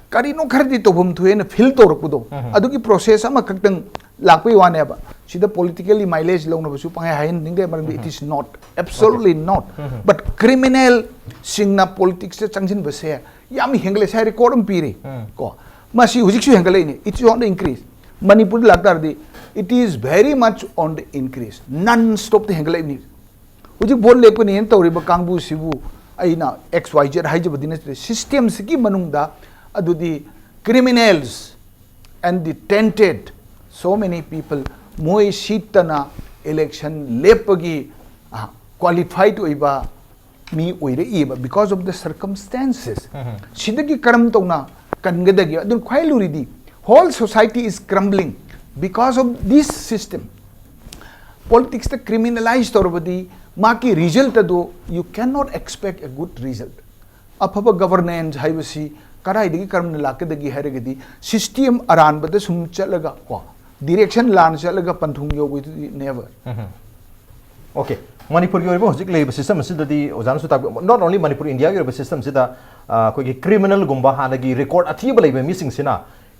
ꯀꯔꯤꯅꯣ ꯈꯔꯗꯤ ꯇꯧꯐꯝ ꯊꯣꯛꯑꯦꯅ feel ꯇꯧꯔꯛꯄꯗꯣ, ꯑꯗꯨꯒꯤ process ꯑꯃꯈꯛꯇꯪ ꯂꯥꯛꯄꯩ ꯋꯥꯅꯦꯕ꯫ ꯁꯤꯗ politically mileage ꯂꯧꯅꯕꯁꯨ ꯄꯪꯍꯥꯏ ꯍꯥꯏꯍꯟꯅꯤꯡꯗꯦ, ꯃꯔꯝꯗꯤ it is not, absolutely not. But criminal ꯁꯤꯡꯅ politics ꯇ ꯆꯪꯁꯤꯟꯕꯁꯦ ꯌꯥꯝ ꯍꯦꯟꯒꯠꯂꯦ, ꯉꯁꯥꯏ record ꯑꯃ ꯄꯤꯔꯤ꯫ ꯀꯣ, ꯃꯁꯤ ꯍꯧꯖꯤꯛꯁꯨ ꯍꯦꯟꯒꯠꯂꯛꯏꯅꯤ, it's on the increase. ꯃꯅꯤꯄꯨꯔꯗ ꯂꯥꯛꯇꯥꯔꯗꯤ It is very much on the increase. Non stop ꯇ ꯍꯦꯟꯒꯠꯂꯛꯏꯕꯅꯤ꯫ ꯍꯧꯖꯤꯛ ꯚꯣꯠ ꯂꯦꯞꯀꯅꯤ ꯍꯥꯏꯅ ꯇꯧꯔꯤꯕ ꯀꯥꯡꯕꯨꯁꯤꯕꯨ ꯑꯩꯅ X Y Z ꯍꯥꯏꯖꯕꯗꯤ ꯅꯠꯇ꯭ꯔꯦ, system ꯁꯤꯒꯤ ꯃꯅꯨꯡꯗ ꯑꯗꯨꯗꯤ criminals and the tainted, so many people, ꯃꯣꯏ ꯁꯤꯠꯇꯅ election ꯂꯦꯞꯄꯒꯤ qualified ꯑꯣꯏꯕ ꯃꯤ ꯑꯣꯏꯔꯛꯏꯕ because of the circumstances꯫ ꯁꯤꯗꯒꯤ ꯀꯔꯝ ꯇꯧꯅ ꯀꯟꯒꯗꯒꯦ? ꯑꯗꯨꯅ ꯈ꯭ꯋꯥꯏ ꯂꯨꯔꯤꯗꯤ whole society is crumbling because of this system꯫ Politics ꯇ criminalize ꯇꯧꯔꯕꯗꯤ ꯃꯥꯒꯤ result ꯑꯗꯨ you cannot expect a good result꯫ ꯑꯐꯕ governance ꯍꯥꯏꯕꯁꯤ ꯀꯗꯥꯏꯗꯒꯤ ꯀꯔꯝꯅ ꯂꯥꯛꯀꯗꯒꯦ ꯍꯥꯏꯔꯒꯗꯤ system ꯑꯔꯥꯟꯕꯗ ꯁꯨꯝ ꯆꯠꯂꯒ ꯀꯣ direction ꯂꯥꯟꯅ ꯆꯠꯂꯒ ꯄꯟꯊꯨꯡ ꯌꯧꯕꯗꯨꯗꯤ never꯫ ꯑꯣꯀꯦ, ꯃꯅꯤꯄꯨꯔꯒꯤ ꯑꯣꯏꯕ ꯍꯧꯖꯤꯛ ꯂꯩꯔꯤꯕ system ꯑꯁꯤꯗꯗꯤ ꯑꯣꯖꯥꯅꯁꯨ ꯇꯥꯛꯄꯤ, not only ꯃꯅꯤꯄꯨꯔ, ꯏꯟꯗꯤꯌꯥꯒꯤ ꯑꯣꯏꯕ system ꯁꯤꯗ ꯑꯩꯈꯣꯏꯒꯤ criminal ꯒꯨꯝꯕ ꯍꯥꯟꯅꯒꯤ record ꯑꯊꯤꯕ ꯂꯩꯕ ꯃꯤꯁꯤꯡꯁꯤꯅ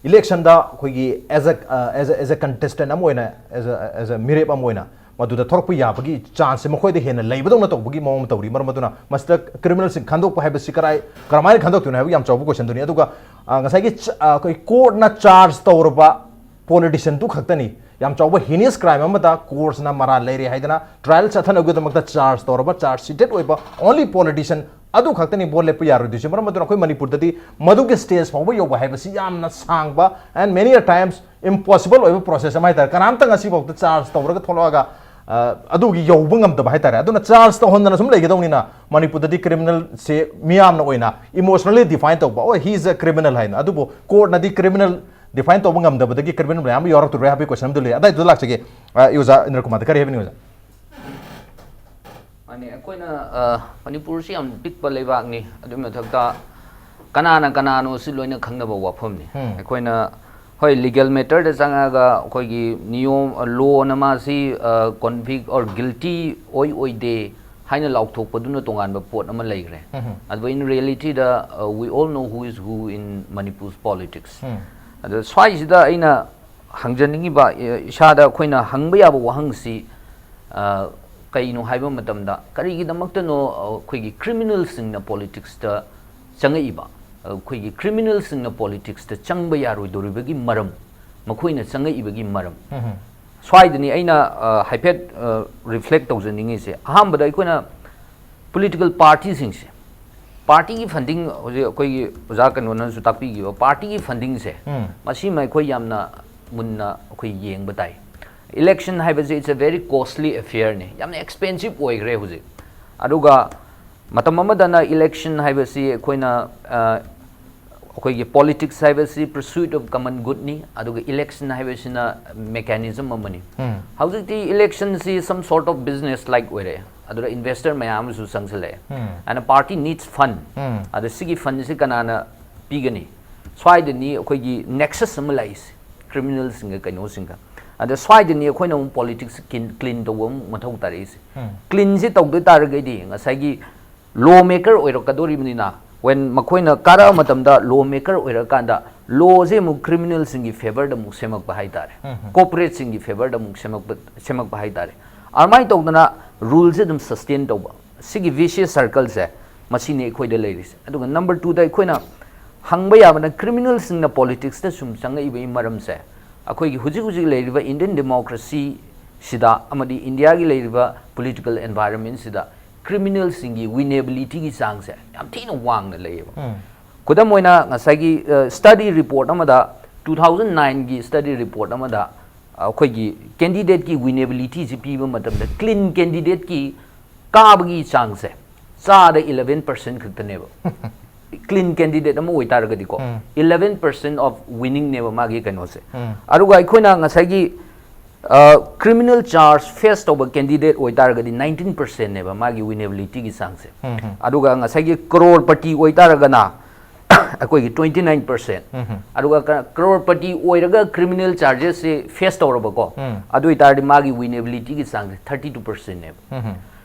election ꯗ ꯑꯩꯈꯣꯏꯒꯤ as a as a as a contestant ꯑꯃ ꯑꯣꯏꯅ, as a as a ꯃꯤꯔꯦꯞ ꯑꯃ ꯑꯣꯏꯅ ꯃꯗꯨꯗ ꯊꯣꯔꯛꯄ ꯌꯥꯕꯒꯤ chance ꯁꯦ ꯃꯈꯣꯏꯗ ꯍꯦꯟꯅ ꯂꯩꯕꯗꯧꯅ ꯇꯧꯕꯒꯤ ꯃꯑꯣꯡ ꯑꯃ ꯇꯧꯔꯤ꯫ ꯃꯔꯝ ꯑꯗꯨꯅ ꯃꯁꯤꯗ criminal ꯁꯤꯡ ꯈꯟꯗꯣꯛꯄ ꯍꯥꯏꯕꯁꯤ ꯀꯔꯥꯏ ꯀꯔꯝꯍꯥꯏꯅ ꯈꯟꯗꯣꯛꯇꯣꯏꯅꯣ ꯍꯥꯏꯕ ꯌꯥꯝ ꯆꯥꯎꯕ question ꯗꯨꯅꯤ꯫ ꯑꯗꯨꯒ ꯉꯁꯥꯏꯒꯤ ꯑꯩꯈꯣꯏ court ꯅ charge ꯇꯧꯔꯕ politician ꯗꯨ ꯈꯛꯇꯅꯤ ꯌꯥꯝ ꯆꯥꯎꯕ heinous crime ꯑꯃꯗ court ꯅ ꯃꯔꯥꯜ ꯂꯩꯔꯦ ꯍꯥꯏꯗꯅ trial ꯆꯠꯊꯅꯕꯒꯤꯗꯃꯛꯇ charge ꯇꯧꯔꯕ, charge sheeted ꯑꯣꯏꯕ only politician ꯑꯗꯨ ꯈꯛꯇꯅꯤ ꯚꯣꯠ ꯂꯦꯞꯄ ꯌꯥꯔꯣꯏꯗꯣꯏꯁꯦ꯫ ꯃꯔꯝ ꯑꯗꯨꯅ ꯑꯩꯈꯣꯏ ꯃꯅꯤꯄꯨꯔꯗꯗꯤ ꯃꯗꯨꯒꯤ stage ꯐꯥꯎꯕ ꯌꯧꯕ ꯍꯥꯏꯕꯁꯤ ꯌꯥꯝꯅ ꯁꯥꯡꯕ and many a times impossible ꯑꯣꯏꯕ process ꯑꯃ ꯍꯥꯏꯇꯥꯔꯦ꯫ ꯀꯅꯥꯝꯇ ꯉꯁꯤꯐꯥꯎꯗ charge ꯇꯧꯔꯒ ꯊꯣꯛꯂꯛꯑꯒ ꯑꯗꯨꯒꯤ ꯌꯧꯕ ꯉꯝꯗꯕ ꯍꯥꯏꯇꯥꯔꯦ꯫ ꯑꯗꯨꯅ charge ꯇꯧꯍꯟꯗꯅ ꯁꯨꯝ ꯂꯩꯒꯗꯧꯅꯤꯅ ꯃꯅꯤꯄꯨꯔꯗꯗꯤ criminal ꯁꯦ ꯃꯤꯌꯥꯝꯅ ꯑꯣꯏꯅ emotionally define ꯇꯧꯕ, "Oh, he is a criminal" ꯍꯥꯏꯅ꯫ ꯑꯗꯨꯕꯨ court ꯅꯗꯤ criminal define ꯇꯧꯕ ꯉꯝꯗꯕꯗꯒꯤ criminal ꯃꯌꯥꯝ ꯑꯃ ꯌꯥꯎꯔꯛꯇꯣꯔꯦ ꯍꯥꯏꯕꯒꯤ question ꯑꯃꯗꯤ ꯂꯩ꯫ ꯑꯗꯥꯏꯗꯨꯗ ꯂꯥꯛꯆꯒꯦ꯫ ꯑ, ꯑꯣꯖꯥ ꯏꯟꯗ꯭ꯔ ꯀꯨꯃꯥꯔꯗ ꯀꯔꯤ ꯍꯥꯏꯕꯤꯅꯤꯡꯉꯤ ꯑꯣꯖꯥ? ꯃꯥꯅꯦ, ꯑꯩꯈꯣꯏꯅ, ꯑ, ꯃꯅꯤꯄꯨꯔꯁꯤ ꯌꯥꯝ ꯄꯤꯛꯄ ꯂꯩꯕꯥꯛꯅꯤ꯫ ꯑꯗꯨꯒꯤ ꯃꯊꯛꯇ ꯀꯅꯥꯅ ꯀꯅꯥꯅꯣ ꯁꯤ ꯂꯣꯏꯅ ꯈꯪꯅꯕ ꯋꯥꯐꯝꯅꯤ꯫ ꯑꯩꯈꯣꯏꯅ, ꯍꯣꯏ, legal matter ꯗ ꯆꯪꯉꯛꯑꯒ ꯑꯩꯈꯣꯏꯒꯤ ꯅꯤꯌꯣꯝ, ꯑ, law ꯅ ꯃꯥꯁꯤ, ꯑ, convict or guilty ꯑꯣꯏ ꯑꯣꯏꯗꯦ ꯍꯥꯏꯅ ꯂꯥꯎꯊꯣꯛꯄꯗꯨꯅ ꯇꯣꯉꯥꯟꯕ ꯄꯣꯠ ꯑꯃ ꯂꯩꯈ꯭ꯔꯦ꯫ ꯑꯗꯨꯕꯨ in reality ꯗ, ꯑ, we all know who is who in Manipur's politics꯫ ꯑꯗꯣ ꯁ꯭ꯋꯥꯏꯁꯤꯗ ꯑꯩꯅ ꯍꯪꯖꯅꯤꯡꯉꯤꯕ, ꯑ, ꯏꯁꯥꯗ ꯑꯩꯈꯣꯏꯅ ꯍꯪꯕ ꯌꯥꯕ ꯋꯥꯍꯪꯁꯤ, ꯑ, ꯀꯩꯅꯣ ꯍꯥꯏꯕ ꯃꯇꯝꯗ, ꯀꯔꯤꯒꯤꯗꯃꯛꯇꯅꯣ, ꯑ, ꯑꯩꯈꯣꯏꯒꯤ criminal ꯁꯤꯡꯅ politics ꯇ ꯆꯪꯉꯛꯏꯕ? ꯑ, ꯑꯩꯈꯣꯏꯒꯤ criminal ꯁꯤꯡꯅ politics ꯇ ꯆꯪꯕ ꯌꯥꯔꯣꯏꯗꯧꯔꯤꯕꯒꯤ ꯃꯔꯝ ꯃꯈꯣꯏꯅ ꯆꯪꯉꯛꯏꯕꯒꯤ ꯃꯔꯝ꯫ ꯁ꯭ꯋꯥꯏꯗꯅꯤ ꯑꯩꯅ, ꯑ, ꯍꯥꯏꯐꯦꯠ, ꯑ, reflect ꯇꯧꯖꯅꯤꯡꯉꯤꯁꯦ꯫ ꯑꯍꯥꯟꯕꯗ ꯑꯩꯈꯣꯏꯅ political party ꯁꯤꯡꯁꯦ, party ꯒꯤ funding, ꯍꯧꯖꯤꯛ ꯑꯩꯈꯣꯏꯒꯤ ꯑꯣꯖꯥ ꯀꯩꯅꯣꯅꯁꯨ ꯇꯥꯛꯄꯤꯈꯤꯕ, party ꯒꯤ funding ꯁꯦ, ꯎꯝ꯫ ꯃꯁꯤꯃ ꯑꯩꯈꯣꯏ ꯌꯥꯝꯅ ꯃꯨꯟꯅ ꯑꯩꯈꯣꯏ ꯌꯦꯡꯕ ꯇꯥꯏ꯫ Election ꯍꯥꯏꯕꯁꯦ, it's a very costly affair ꯅꯤ, ꯌꯥꯝꯅ expensive ꯑꯣꯏꯈ꯭ꯔꯦ ꯍꯧꯖꯤꯛ꯫ ꯑꯗꯨꯒ ꯃꯇꯝ ꯑꯃꯗꯅ election ꯍꯥꯏꯕꯁꯤ ꯑꯩꯈꯣꯏꯅ, ꯑ, ꯑꯩꯈꯣꯏꯒꯤ politics ꯍꯥꯏꯕꯁꯤ pursuit of common good ꯅꯤ, ꯑꯗꯨꯒ election ꯍꯥꯏꯕꯁꯤꯅ mechanism ꯑꯃꯅꯤ꯫ ꯎꯝ꯫ ꯍꯧꯖꯤꯛꯇꯤ election ꯁꯤ some sort of business like ꯑꯣꯏꯔꯦ, ꯑꯗꯨꯗ investor ꯃꯌꯥꯝ ꯑꯃꯁꯨ ꯆꯪꯁꯤꯜꯂꯛꯑꯦ꯫ ꯎꯝ꯫ And a party needs fund꯫ ꯎꯝ꯫ ꯑꯗ ꯁꯤꯒꯤ fund ꯁꯤ ꯀꯅꯥꯅ ꯄꯤꯒꯅꯤ? ꯁ꯭ꯋꯥꯏꯗꯅꯤ ꯑꯩꯈꯣꯏꯒꯤ nexus ꯑꯃ ꯂꯥꯛꯏꯁꯦ, criminal ꯁꯤꯡꯒ ꯀꯩꯅꯣꯁꯤꯡꯒ꯫ ꯑꯗ ꯁ꯭ꯋꯥꯏꯗꯅꯤ ꯑꯩꯈꯣꯏꯅ ꯑꯃꯨꯛ politics clean, clean ꯇꯧꯕ ꯑꯃꯨꯛ ꯃꯊꯧ ꯇꯥꯔꯛꯏꯁꯦ꯫ ꯎꯝ꯫ Clean ꯁꯤ ꯇꯧꯗꯣꯏ ꯇꯥꯔꯒꯗꯤ ꯉꯁꯥꯏꯒꯤ law maker ꯑꯣꯏꯔꯛꯀꯗꯧꯔꯤꯕꯅꯤꯅ, when ꯃꯈꯣꯏꯅ ꯀꯥꯔꯛꯑ ꯃꯇꯝꯗ law maker ꯑꯣꯏꯔꯀꯥꯟꯗ law ꯁꯦ ꯑꯃꯨꯛ criminal ꯁꯤꯡꯒꯤ favour ꯗ ꯑꯃꯨꯛ ꯁꯦꯝꯃꯛꯄ ꯍꯥꯏꯇꯥꯔꯦ, ꯎꯝ꯫ Corporate ꯁꯤꯡꯒꯤ favour ꯗ ꯑꯃꯨꯛ ꯁꯦꯝꯃꯛꯄ, ꯁꯦꯝꯃꯛꯄ ꯍꯥꯏꯇꯥꯔꯦ꯫ ꯑꯗꯨꯃꯥꯏꯅ ꯇꯧꯗꯅ rule ꯁꯦ ꯑꯗꯨꯝ sustain ꯇꯧꯕ, ꯁꯤꯒꯤ vicious circle ꯁꯦ, ꯃꯁꯤꯅꯤ ꯑꯩꯈꯣꯏꯗ ꯂꯩꯔꯤꯁꯦ꯫ ꯑꯗꯨꯒ number two ꯗ ꯑꯩꯈꯣꯏꯅ ꯍꯪꯕ ꯌꯥꯕꯅ, criminal ꯁꯤꯡꯅ politics ꯇ ꯁꯨꯝ ꯆꯪꯉꯛꯏꯕꯒꯤ ꯃꯔꯝꯁꯦ, ꯑꯩꯈꯣꯏꯒꯤ ꯍꯧꯖꯤꯛ ꯍꯧꯖꯤꯛ ꯂꯩꯔꯤꯕ Indian democracy ꯁꯤꯗ ꯑꯃꯗꯤ ꯏꯟꯗꯤꯌꯥꯒꯤ ꯂꯩꯔꯤꯕ political environment ꯁꯤꯗ criminal ꯁꯤꯡꯒꯤ winnability ꯒꯤ ꯆꯥꯡꯁꯦ ꯌꯥꯝ ꯊꯤꯅ ꯋꯥꯡꯅ ꯂꯩꯌꯦꯕ꯫ ꯎꯝ꯫ ꯈꯨꯗꯝ ꯑꯣꯏꯅ, ꯉꯁꯥꯏꯒꯤ, ꯑ, study report ꯑꯃꯗ, two thousand nine ꯒꯤ study report ꯑꯃꯗ, ꯑ, ꯑꯩꯈꯣꯏꯒꯤ candidate ꯀꯤ winnability ꯁꯤ ꯄꯤꯕ ꯃꯇꯝꯗ, clean candidate ꯀꯤ ꯀꯥꯕꯒꯤ ꯆꯥꯡꯁꯦ ꯆꯥꯗ eleven percent ꯈꯛꯇꯅꯦꯕ꯫ Clean candidate ꯑꯃ ꯑꯣꯏꯇꯥꯔꯒꯗꯤꯀꯣ, ꯎꯝ꯫ Eleven percent of winning ꯅꯦꯕ ꯃꯥꯒꯤ ꯀꯩꯅꯣꯁꯦ꯫ ꯎꯝ꯫ ꯑꯗꯨꯒ ꯑꯩꯈꯣꯏꯅ ꯉꯁꯥꯏꯒꯤ, ꯑ, criminal charge face ꯇꯧꯕ candidate ꯑꯣꯏꯇꯥꯔꯒꯗꯤ nineteen percent ꯅꯦꯕ ꯃꯥꯒꯤ winnability ꯒꯤ ꯆꯥꯡꯁꯦ꯫ ꯎꯝ, ꯎꯝ꯫ ꯑꯗꯨꯒ ꯉꯁꯥꯏꯒꯤ crorepati ꯑꯣꯏꯇꯥꯔꯒꯅ ꯑꯩꯈꯣꯏꯒꯤ twenty nine percent꯫ ꯎꯝ, ꯎꯝ꯫ ꯑꯗꯨꯒ ꯀ-, crorepati ꯑꯣꯏꯔꯒ criminal charges ꯁꯦ face ꯇꯧꯔꯕꯀꯣ, ꯎꯝ꯫ ꯑꯗꯨ ꯑꯣꯏꯇꯥꯔꯗꯤ ꯃꯥꯒꯤ winnability ꯒꯤ ꯆꯥꯡꯁꯦ thirty two percent ꯅꯦꯕ꯫ ꯎꯝ, ꯎꯝ꯫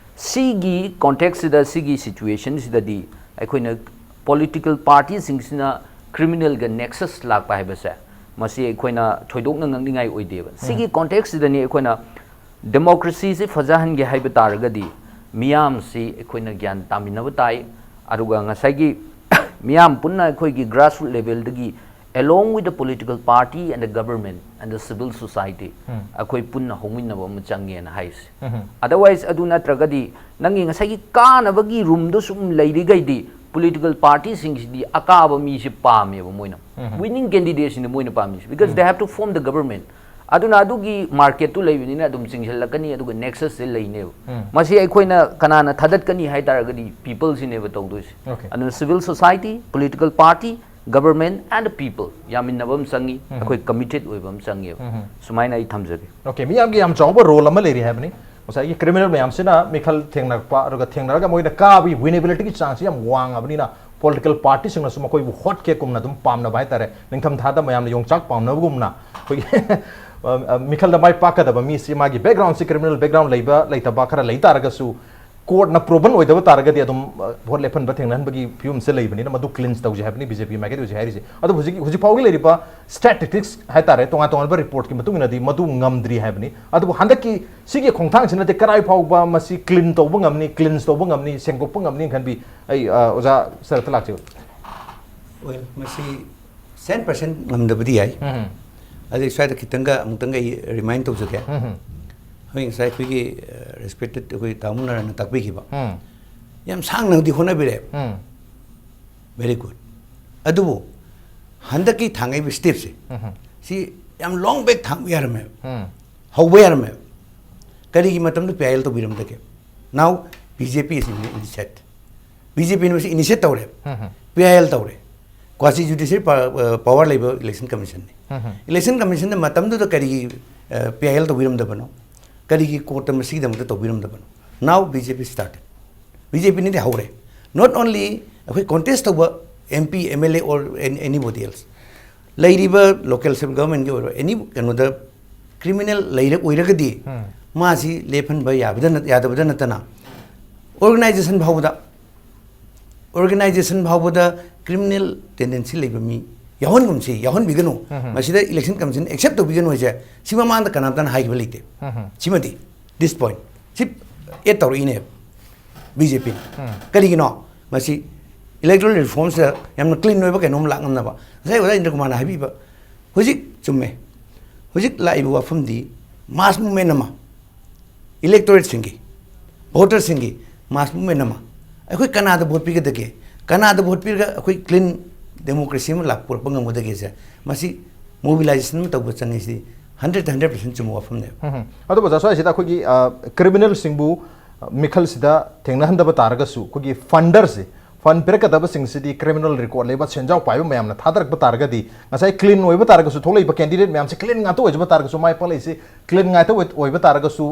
ꯁꯤꯒꯤ context ꯁꯤꯗ, ꯁꯤꯒꯤ situation ꯁꯤꯗꯗꯤ ꯑꯩꯈꯣꯏꯅ political party ꯁꯤꯡꯁꯤꯅ criminal ꯒ nexus ꯂꯥꯛꯄ ꯍꯥꯏꯕꯁꯦ, ꯃꯁꯤ ꯑꯩꯈꯣꯏꯅ ꯊꯣꯏꯗꯣꯛꯅ ꯉꯛꯅꯤꯡꯉꯥꯏ ꯑꯣꯏꯗꯦꯕ꯫ ꯁꯤꯒꯤ ꯎꯝ꯫ Context ꯁꯤꯗꯅꯤ ꯑꯩꯈꯣꯏꯅ democracy ꯁꯤ ꯐꯖꯍꯟꯒꯦ ꯍꯥꯏꯕ ꯇꯥꯔꯒꯗꯤ ꯃꯤꯌꯥꯝꯁꯤ ꯑꯩꯈꯣꯏꯅ ꯒ꯭ꯌꯥꯟ ꯇꯥꯃꯤꯟꯅꯕ ꯇꯥꯏ꯫ ꯑꯗꯨꯒ ꯉꯁꯥꯏꯒꯤ ꯃꯤꯌꯥꯝ ꯄꯨꯟꯅ ꯑꯩꯈꯣꯏꯒꯤ grassroot level ꯗꯒꯤ along with the political party and the government and the civil society, ꯑꯩꯈꯣꯏ ꯄꯨꯟꯅ ꯍꯧꯃꯤꯟꯅꯕ ꯑꯃ ꯆꯪꯉꯦꯅ ꯍꯥꯏꯁꯦ꯫ Otherwise, ꯑꯗꯨ ꯅꯠꯇ꯭ꯔꯒꯗꯤ ꯅꯪꯒꯤ ꯉꯁꯥꯏꯒꯤ ꯀꯥꯅꯕꯒꯤ ꯔꯨꯝꯗꯣ ꯁꯨꯝ ꯂꯩꯔꯤꯈꯩꯗꯤ, ꯄꯣꯂꯤꯇꯤꯀꯦꯜ ꯄꯥꯔꯇꯤꯁꯤꯡꯁꯤꯗꯤ ꯑꯀꯥꯕ ꯃꯤꯁꯦ ꯄꯥꯝꯃꯦꯕ ꯃꯣꯏꯅ꯫ Winning candidatesꯁꯤꯅ ꯃꯣꯏꯅ ꯄꯥꯝꯃꯤꯁꯦ, because they have to form the government. ꯑꯗꯨꯅ ꯑꯗꯨꯒꯤ ꯃꯥꯔꯀꯦꯠꯇꯨ ꯂꯩꯕꯅꯤꯅ ꯑꯗꯨꯝ ꯆꯤꯡꯁꯤꯜꯂꯛꯀꯅꯤ, ꯑꯗꯨꯒ ꯅꯦꯛꯁꯁꯁꯦ ꯂꯩꯅꯦꯕ꯫ ꯃꯁꯤ ꯑꯩꯈꯣꯏꯅ ꯀꯅꯥꯅ ꯊꯥꯗꯠꯀꯅꯤ ꯍꯥꯏ ꯇꯥꯔꯒꯗꯤ, ꯄꯤꯄꯜꯁꯤꯅꯦꯕ ꯇꯧꯗꯣꯏꯁꯦ꯫ Okay. ꯑꯗꯨꯅ civil society, political party, government and people ꯌꯥꯃꯤꯟꯅꯕ ꯑꯃ ꯆꯪꯉꯤ, ꯑꯩꯈꯣꯏ ꯀꯃꯤꯇꯦꯠ ꯑꯣꯏꯕ ꯑꯃ ꯆꯪꯉꯦꯕ꯫ ꯁꯨꯃꯥꯏꯅ ꯑꯩ ꯊꯝꯖꯒꯦ꯫ Okay, ꯃꯤꯌꯥꯝꯒꯤ ꯌꯥꯝ ꯆꯥꯎꯕ ꯔꯣꯜ ꯑꯃ ꯂꯩꯔꯤ ꯍꯥꯏꯕꯅꯤ꯫ ꯉꯁꯥꯏꯒꯤ ꯀ꯭ꯔꯤꯃꯤꯅꯦꯜ ꯃꯌꯥꯝꯁꯤꯅ ꯃꯤꯈꯜ ꯊꯦꯡꯅꯔꯛꯄ, ꯑꯗꯨꯒ ꯊꯦꯡꯅꯔꯒ ꯃꯣꯏꯅ ꯀꯥꯕꯒꯤ ꯋꯤꯅꯦꯕꯤꯂꯤꯇꯤꯒꯤ ꯆꯥꯡꯁꯤ ꯌꯥꯝ ꯋꯥꯡꯉꯕꯅꯤꯅ, ꯄꯣꯂꯤꯇꯤꯀꯦꯜ ꯄꯥꯔꯇꯤꯁꯤꯡꯅꯁꯨ ꯃꯈꯣꯏꯕꯨ ꯍꯣꯠ ꯀꯦꯛꯀꯨꯝꯅ ꯑꯗꯨꯝ ꯄꯥꯝꯅꯕ ꯍꯥꯏꯇꯥꯔꯦ꯫ ꯅꯤꯡꯊꯝ ꯊꯥꯗ ꯃꯌꯥꯝꯅ ꯌꯣꯡꯆꯥꯛ ꯄꯥꯝꯅꯕꯒꯨꯝꯅ ꯑꯩꯈꯣꯏꯒꯤ ꯑ, ꯑ, ꯃꯤꯈꯜꯗ ꯃꯥꯏ ꯄꯥꯛꯀꯗꯕ ꯃꯤꯁꯤ ꯃꯥꯒꯤ ꯕꯦꯛꯒ꯭ꯔꯥꯎꯟꯁꯤ, ꯀ꯭ꯔꯤꯃꯤꯅꯦꯜ ꯕꯦꯛꯒ꯭ꯔꯥꯎꯟ ꯂꯩꯕ ꯂꯩꯇꯕ ꯈꯔ ꯂꯩ ꯇꯥꯔꯒꯁꯨ, ꯀꯣꯔꯠꯅ ꯄ꯭ꯔꯨꯚꯟ ꯑꯣꯏꯗꯕ ꯇꯥꯔꯒꯗꯤ ꯑꯗꯨꯝ, ꯑ, ꯚꯣꯠ ꯂꯦꯞꯍꯟꯕ ꯊꯦꯡꯅꯍꯟꯕꯒꯤ ꯐꯤꯕꯝꯁꯦ ꯂꯩꯕꯅꯤꯅ, ꯃꯗꯨ ꯀ꯭ꯂꯤꯟꯁ ꯇꯧꯁꯦ ꯍꯥꯏꯕꯅꯤ ꯕꯤ ꯖꯦ ꯄꯤ ꯃꯥꯏꯀꯩꯗ ꯍꯧꯖꯤꯛ ꯍꯥꯏꯔꯤꯁꯦ꯫ ꯑꯗꯣ ꯍꯧꯖꯤꯛ, ꯍꯧꯖꯤꯛ ꯐꯥꯎꯒꯤ ꯂꯩꯔꯤꯕ ꯁ꯭ꯇꯦꯇꯤꯁꯇꯤꯛꯁ ꯍꯥꯏꯇꯥꯔꯦ, ꯇꯣꯉꯥꯟ ꯇꯣꯉꯥꯟꯕ ꯔꯤꯄꯣꯔꯠꯀꯤ ꯃꯇꯨꯡ ꯏꯟꯅꯗꯤ ꯃꯗꯨ ꯉꯝꯗ꯭ꯔꯤ ꯍꯥꯏꯕꯅꯤ꯫ ꯑꯗꯨꯕꯨ ꯍꯟꯗꯛꯀꯤ ꯁꯤꯒꯤ ꯈꯣꯡꯊꯥꯡꯁꯤꯅꯗꯤ ꯀꯔꯥꯏ ꯐꯥꯎꯕ ꯃꯁꯤ ꯀ꯭ꯂꯤꯟ ꯇꯧꯕ ꯉꯝꯅꯤ, ꯀ꯭ꯂꯤꯟꯁ ꯇꯧꯕ ꯉꯝꯅꯤ, ꯁꯦꯡꯗꯣꯛꯄ ꯉꯝꯅꯤ ꯈꯟꯕꯤ? ꯑꯩ, ꯑ, ꯑꯣꯖꯥ ꯁꯔꯠꯇ ꯂꯥꯛꯆꯕ꯫ Well, ꯃꯁꯤ ꯁꯦꯟ ꯄꯔꯁꯦꯟ ꯉꯝꯗꯕꯗꯤ ꯌꯥꯏ꯫ ꯑꯗꯨ ꯁ꯭ꯋꯥꯏꯗ ꯈꯤꯇꯪꯒ ꯑꯃꯨꯛꯇꯪꯒ ꯑꯩ ꯔꯤꯃꯥꯏꯟ ꯇꯧꯖꯒꯦ꯫ ꯍꯣꯏ, ꯉꯁꯥꯏ ꯑꯩꯈꯣꯏꯒꯤ ꯔꯦꯁꯄꯦꯛꯇꯦꯠ ꯑꯩꯈꯣꯏ ꯇꯥꯃꯣ ꯅꯥꯔꯥꯅ ꯇꯥꯛꯄꯤꯈꯤꯕ ꯌꯥꯝ ꯁꯥꯡꯅꯗꯤ ꯍꯣꯠꯅꯕꯤꯔꯦ꯫ Very good. ꯑꯗꯨꯕꯨ ꯍꯟꯗꯛꯀꯤ ꯊꯥꯡꯉꯛꯏꯕ ꯁ꯭ꯇꯦꯞꯁꯦ, ꯁꯤ ꯌꯥꯝ ꯂꯣꯡ ꯕꯦꯛ ꯊꯥꯡꯕ ꯌꯥꯔꯝꯃꯦꯕ, ꯍꯧꯕ ꯌꯥꯔꯝꯃꯦꯕ꯫ ꯀꯔꯤꯒꯤ ꯃꯇꯝꯗ ꯄꯤ ꯑꯥꯏ ꯑꯦꯜ ꯇꯧꯕꯤꯔꯝꯗꯒꯦ? Now B J P is in initiate꯫ B J ꯄꯤꯅ ꯃꯁꯤ ꯏꯅꯤꯁꯤꯌꯦꯠ ꯇꯧꯔꯦ꯫ ꯄꯤ ꯑꯥꯏ ꯑꯦꯜ ꯇꯧꯔꯦ꯫ ꯀ꯭ꯋꯥꯁꯤ ꯖꯨꯗꯤꯁꯤꯌꯦꯜ ꯄꯥꯋꯔ ꯂꯩꯕ ꯏꯂꯦꯛꯁꯟ ꯀꯃꯤꯁꯟꯅꯤ꯫ ꯏꯂꯦꯛꯁꯟ ꯀꯃꯤꯁꯟꯗ ꯃꯇꯝꯗꯨꯗ ꯀꯔꯤꯒꯤ ꯄꯤ ꯑꯥꯏ ꯑꯦꯜ ꯇꯧꯕꯤꯔꯝꯗꯕꯅꯣ? ꯀꯔꯤꯒꯤ ꯀꯣꯔꯠꯇ ꯃꯁꯤꯒꯤꯗꯃꯛꯇ ꯇꯧꯕꯤꯔꯝꯗꯕꯅꯣ? Now B J P started꯫ B J ꯄꯤꯅꯗꯤ ꯍꯧꯔꯦ꯫ Not only ꯑꯩꯈꯣꯏ ꯀꯣꯟꯇꯦꯁ ꯇꯧꯕ M P, M L A or anybody else, ꯂꯩꯔꯤꯕ ꯂꯣꯀꯦꯜ ꯁꯦꯟꯇ꯭ꯔꯦꯜ ꯒꯚꯔꯟꯃꯦꯟꯠꯀꯤ ꯑꯣꯏꯔꯣ, ꯑꯦꯅꯤ ꯀꯩꯅꯣꯗ ꯀ꯭ꯔꯤꯃꯤꯅꯦꯜ ꯂꯩꯔꯛ ꯑꯣꯏꯔꯒꯗꯤ ꯃꯥꯁꯤ ꯂꯦꯞꯍꯟꯕ ꯌꯥꯕꯗ ꯅꯠ- ꯌꯥꯗꯕꯗ ꯅꯠꯇꯅ, ꯑꯣꯔꯒꯅꯥꯏꯖꯦꯁꯟ ꯐꯥꯎꯕꯗ ꯑꯣꯔꯒꯅꯥꯏꯖꯦꯁꯟ ꯐꯥꯎꯕꯗ ꯀ꯭ꯔꯤꯃꯤꯅꯦꯜ ꯇꯦꯟꯗꯦꯟꯁꯤ ꯂꯩꯕ ꯃꯤ ꯌꯥꯎꯍꯟꯒꯨꯝꯁꯤ, ꯌꯥꯎꯍꯟꯕꯤꯒꯅꯨ, ꯃꯁꯤꯗ ꯏꯂꯦꯛꯁꯟ ꯀꯃꯤꯁꯟ ꯑꯦꯛꯁꯦꯞ ꯇꯧꯕꯤꯒꯅꯨ ꯍꯥꯏꯁꯦ ꯁꯤ ꯃꯃꯥꯡꯗ ꯀꯅꯥꯝꯇꯅ ꯍꯥꯏꯈꯤꯕ ꯂꯩꯇꯦ꯫ ꯁꯤꯃꯗꯤ ꯗꯤꯁ ꯄꯣꯏꯟꯠ ꯁꯤ ꯑꯦꯗ ꯇꯧꯔꯛꯏꯅꯦꯕ ꯕꯤ ꯖꯦ ꯄꯤꯅ꯫ ꯀꯔꯤꯒꯤꯅꯣ? ꯃꯁꯤ ꯏꯂꯦꯛꯇꯣꯔꯦꯜ ꯔꯤꯐꯣꯔꯝꯁꯤꯗ ꯌꯥꯝꯅ ꯀ꯭ꯂꯤꯟ ꯑꯣꯏꯕ ꯀꯩꯅꯣꯝ ꯂꯥꯛꯉꯝꯅꯕ꯫ ꯉꯁꯥꯏ ꯑꯣꯖꯥ ꯏꯟꯗ꯭ꯔ ꯀꯨꯃꯥꯔꯅ ꯍꯥꯏꯕꯤꯕ, ꯍꯧꯖꯤꯛ ꯆꯨꯝꯃꯦ, ꯍꯧꯖꯤꯛ ꯂꯥꯛꯏꯕ ꯋꯥꯐꯝꯗꯤ ꯃꯥꯁ ꯃꯨꯚꯃꯦꯟ ꯑꯃ, ꯏꯂꯦꯛꯇꯣꯔꯦꯠꯁꯤꯡꯒꯤ, ꯚꯣꯇꯔꯁꯤꯡꯒꯤ ꯃꯥꯁ ꯃꯨꯚꯃꯦꯟ ꯑꯃ, ꯑꯩꯈꯣꯏ ꯀꯅꯥꯗ ꯚꯣꯠ ꯄꯤꯒꯗꯒꯦ, ꯀꯅꯥꯗ ꯚꯣꯠ ꯄꯤꯔꯒ ꯑꯩꯈꯣꯏ ꯀ꯭ꯂꯤꯟ ꯗꯦꯃꯣꯀ꯭ꯔꯦꯁꯤ ꯑꯃ ꯂꯥꯛ-, ꯄꯨꯔꯛꯄ ꯉꯝꯒꯗꯒꯦꯁꯦ, ꯃꯁꯤ ꯃꯣꯕꯤꯂꯥꯏꯖꯦꯁꯟ ꯑꯃ ꯇꯧꯕ ꯆꯪꯉꯤ꯫ ꯁꯤꯗꯤ ꯍꯟꯗ꯭ꯔꯦꯠꯇ ꯍꯟꯗ꯭ꯔꯦꯠ ꯄꯥꯔꯁꯦꯟ ꯆꯨꯝꯕ ꯋꯥꯐꯝꯅꯦꯕ꯫ ꯎꯝ, ꯎꯝ꯫ ꯑꯗꯨꯕꯨ ꯑꯣꯖꯥ, ꯁ꯭ꯋꯥꯏꯁꯤꯗ ꯑꯩꯈꯣꯏꯒꯤ, ꯑ, ꯀ꯭ꯔꯤꯃꯤꯅꯦꯜꯁꯤꯡꯕꯨ, ꯑ, ꯃꯤꯈꯜꯁꯤꯗ ꯊꯦꯡꯅꯍꯟꯗꯕ ꯇꯥꯔꯒꯁꯨ, ꯑꯩꯈꯣꯏꯒꯤ ꯐꯟꯗꯔꯁꯦ, ꯐꯟ ꯄꯤꯔꯛꯀꯗꯕꯁꯤꯡꯁꯤꯗꯤ ꯀ꯭ꯔꯤꯃꯤꯅꯦꯜ ꯔꯦꯀꯣꯔꯗ ꯂꯩꯕ ꯁꯦꯟꯖꯥꯎ ꯄꯥꯏꯕ ꯃꯌꯥꯝꯅ ꯊꯥꯗꯔꯛꯄ ꯇꯥꯔꯒꯗꯤ, ꯉꯁꯥꯏ ꯀ꯭ꯂꯤꯟ ꯑꯣꯏꯕ ꯇꯥꯔꯒꯁꯨ, ꯊꯣꯛꯂꯛꯏꯕ ꯀꯦꯟꯗꯤꯗꯦꯠ ꯃꯌꯥꯝꯁꯦ ꯀ꯭ꯂꯤꯟ ꯉꯥꯛꯇ ꯑꯣꯏꯖꯕ ꯇꯥꯔꯒꯁꯨ, ꯃꯥꯏ ꯄꯥꯛꯂꯛꯏꯁꯤ ꯀ꯭ꯂꯤꯟ ꯉꯥꯛꯇ ꯑꯣꯏ-, ꯑꯣꯏꯕ ꯇꯥꯔꯒꯁꯨ,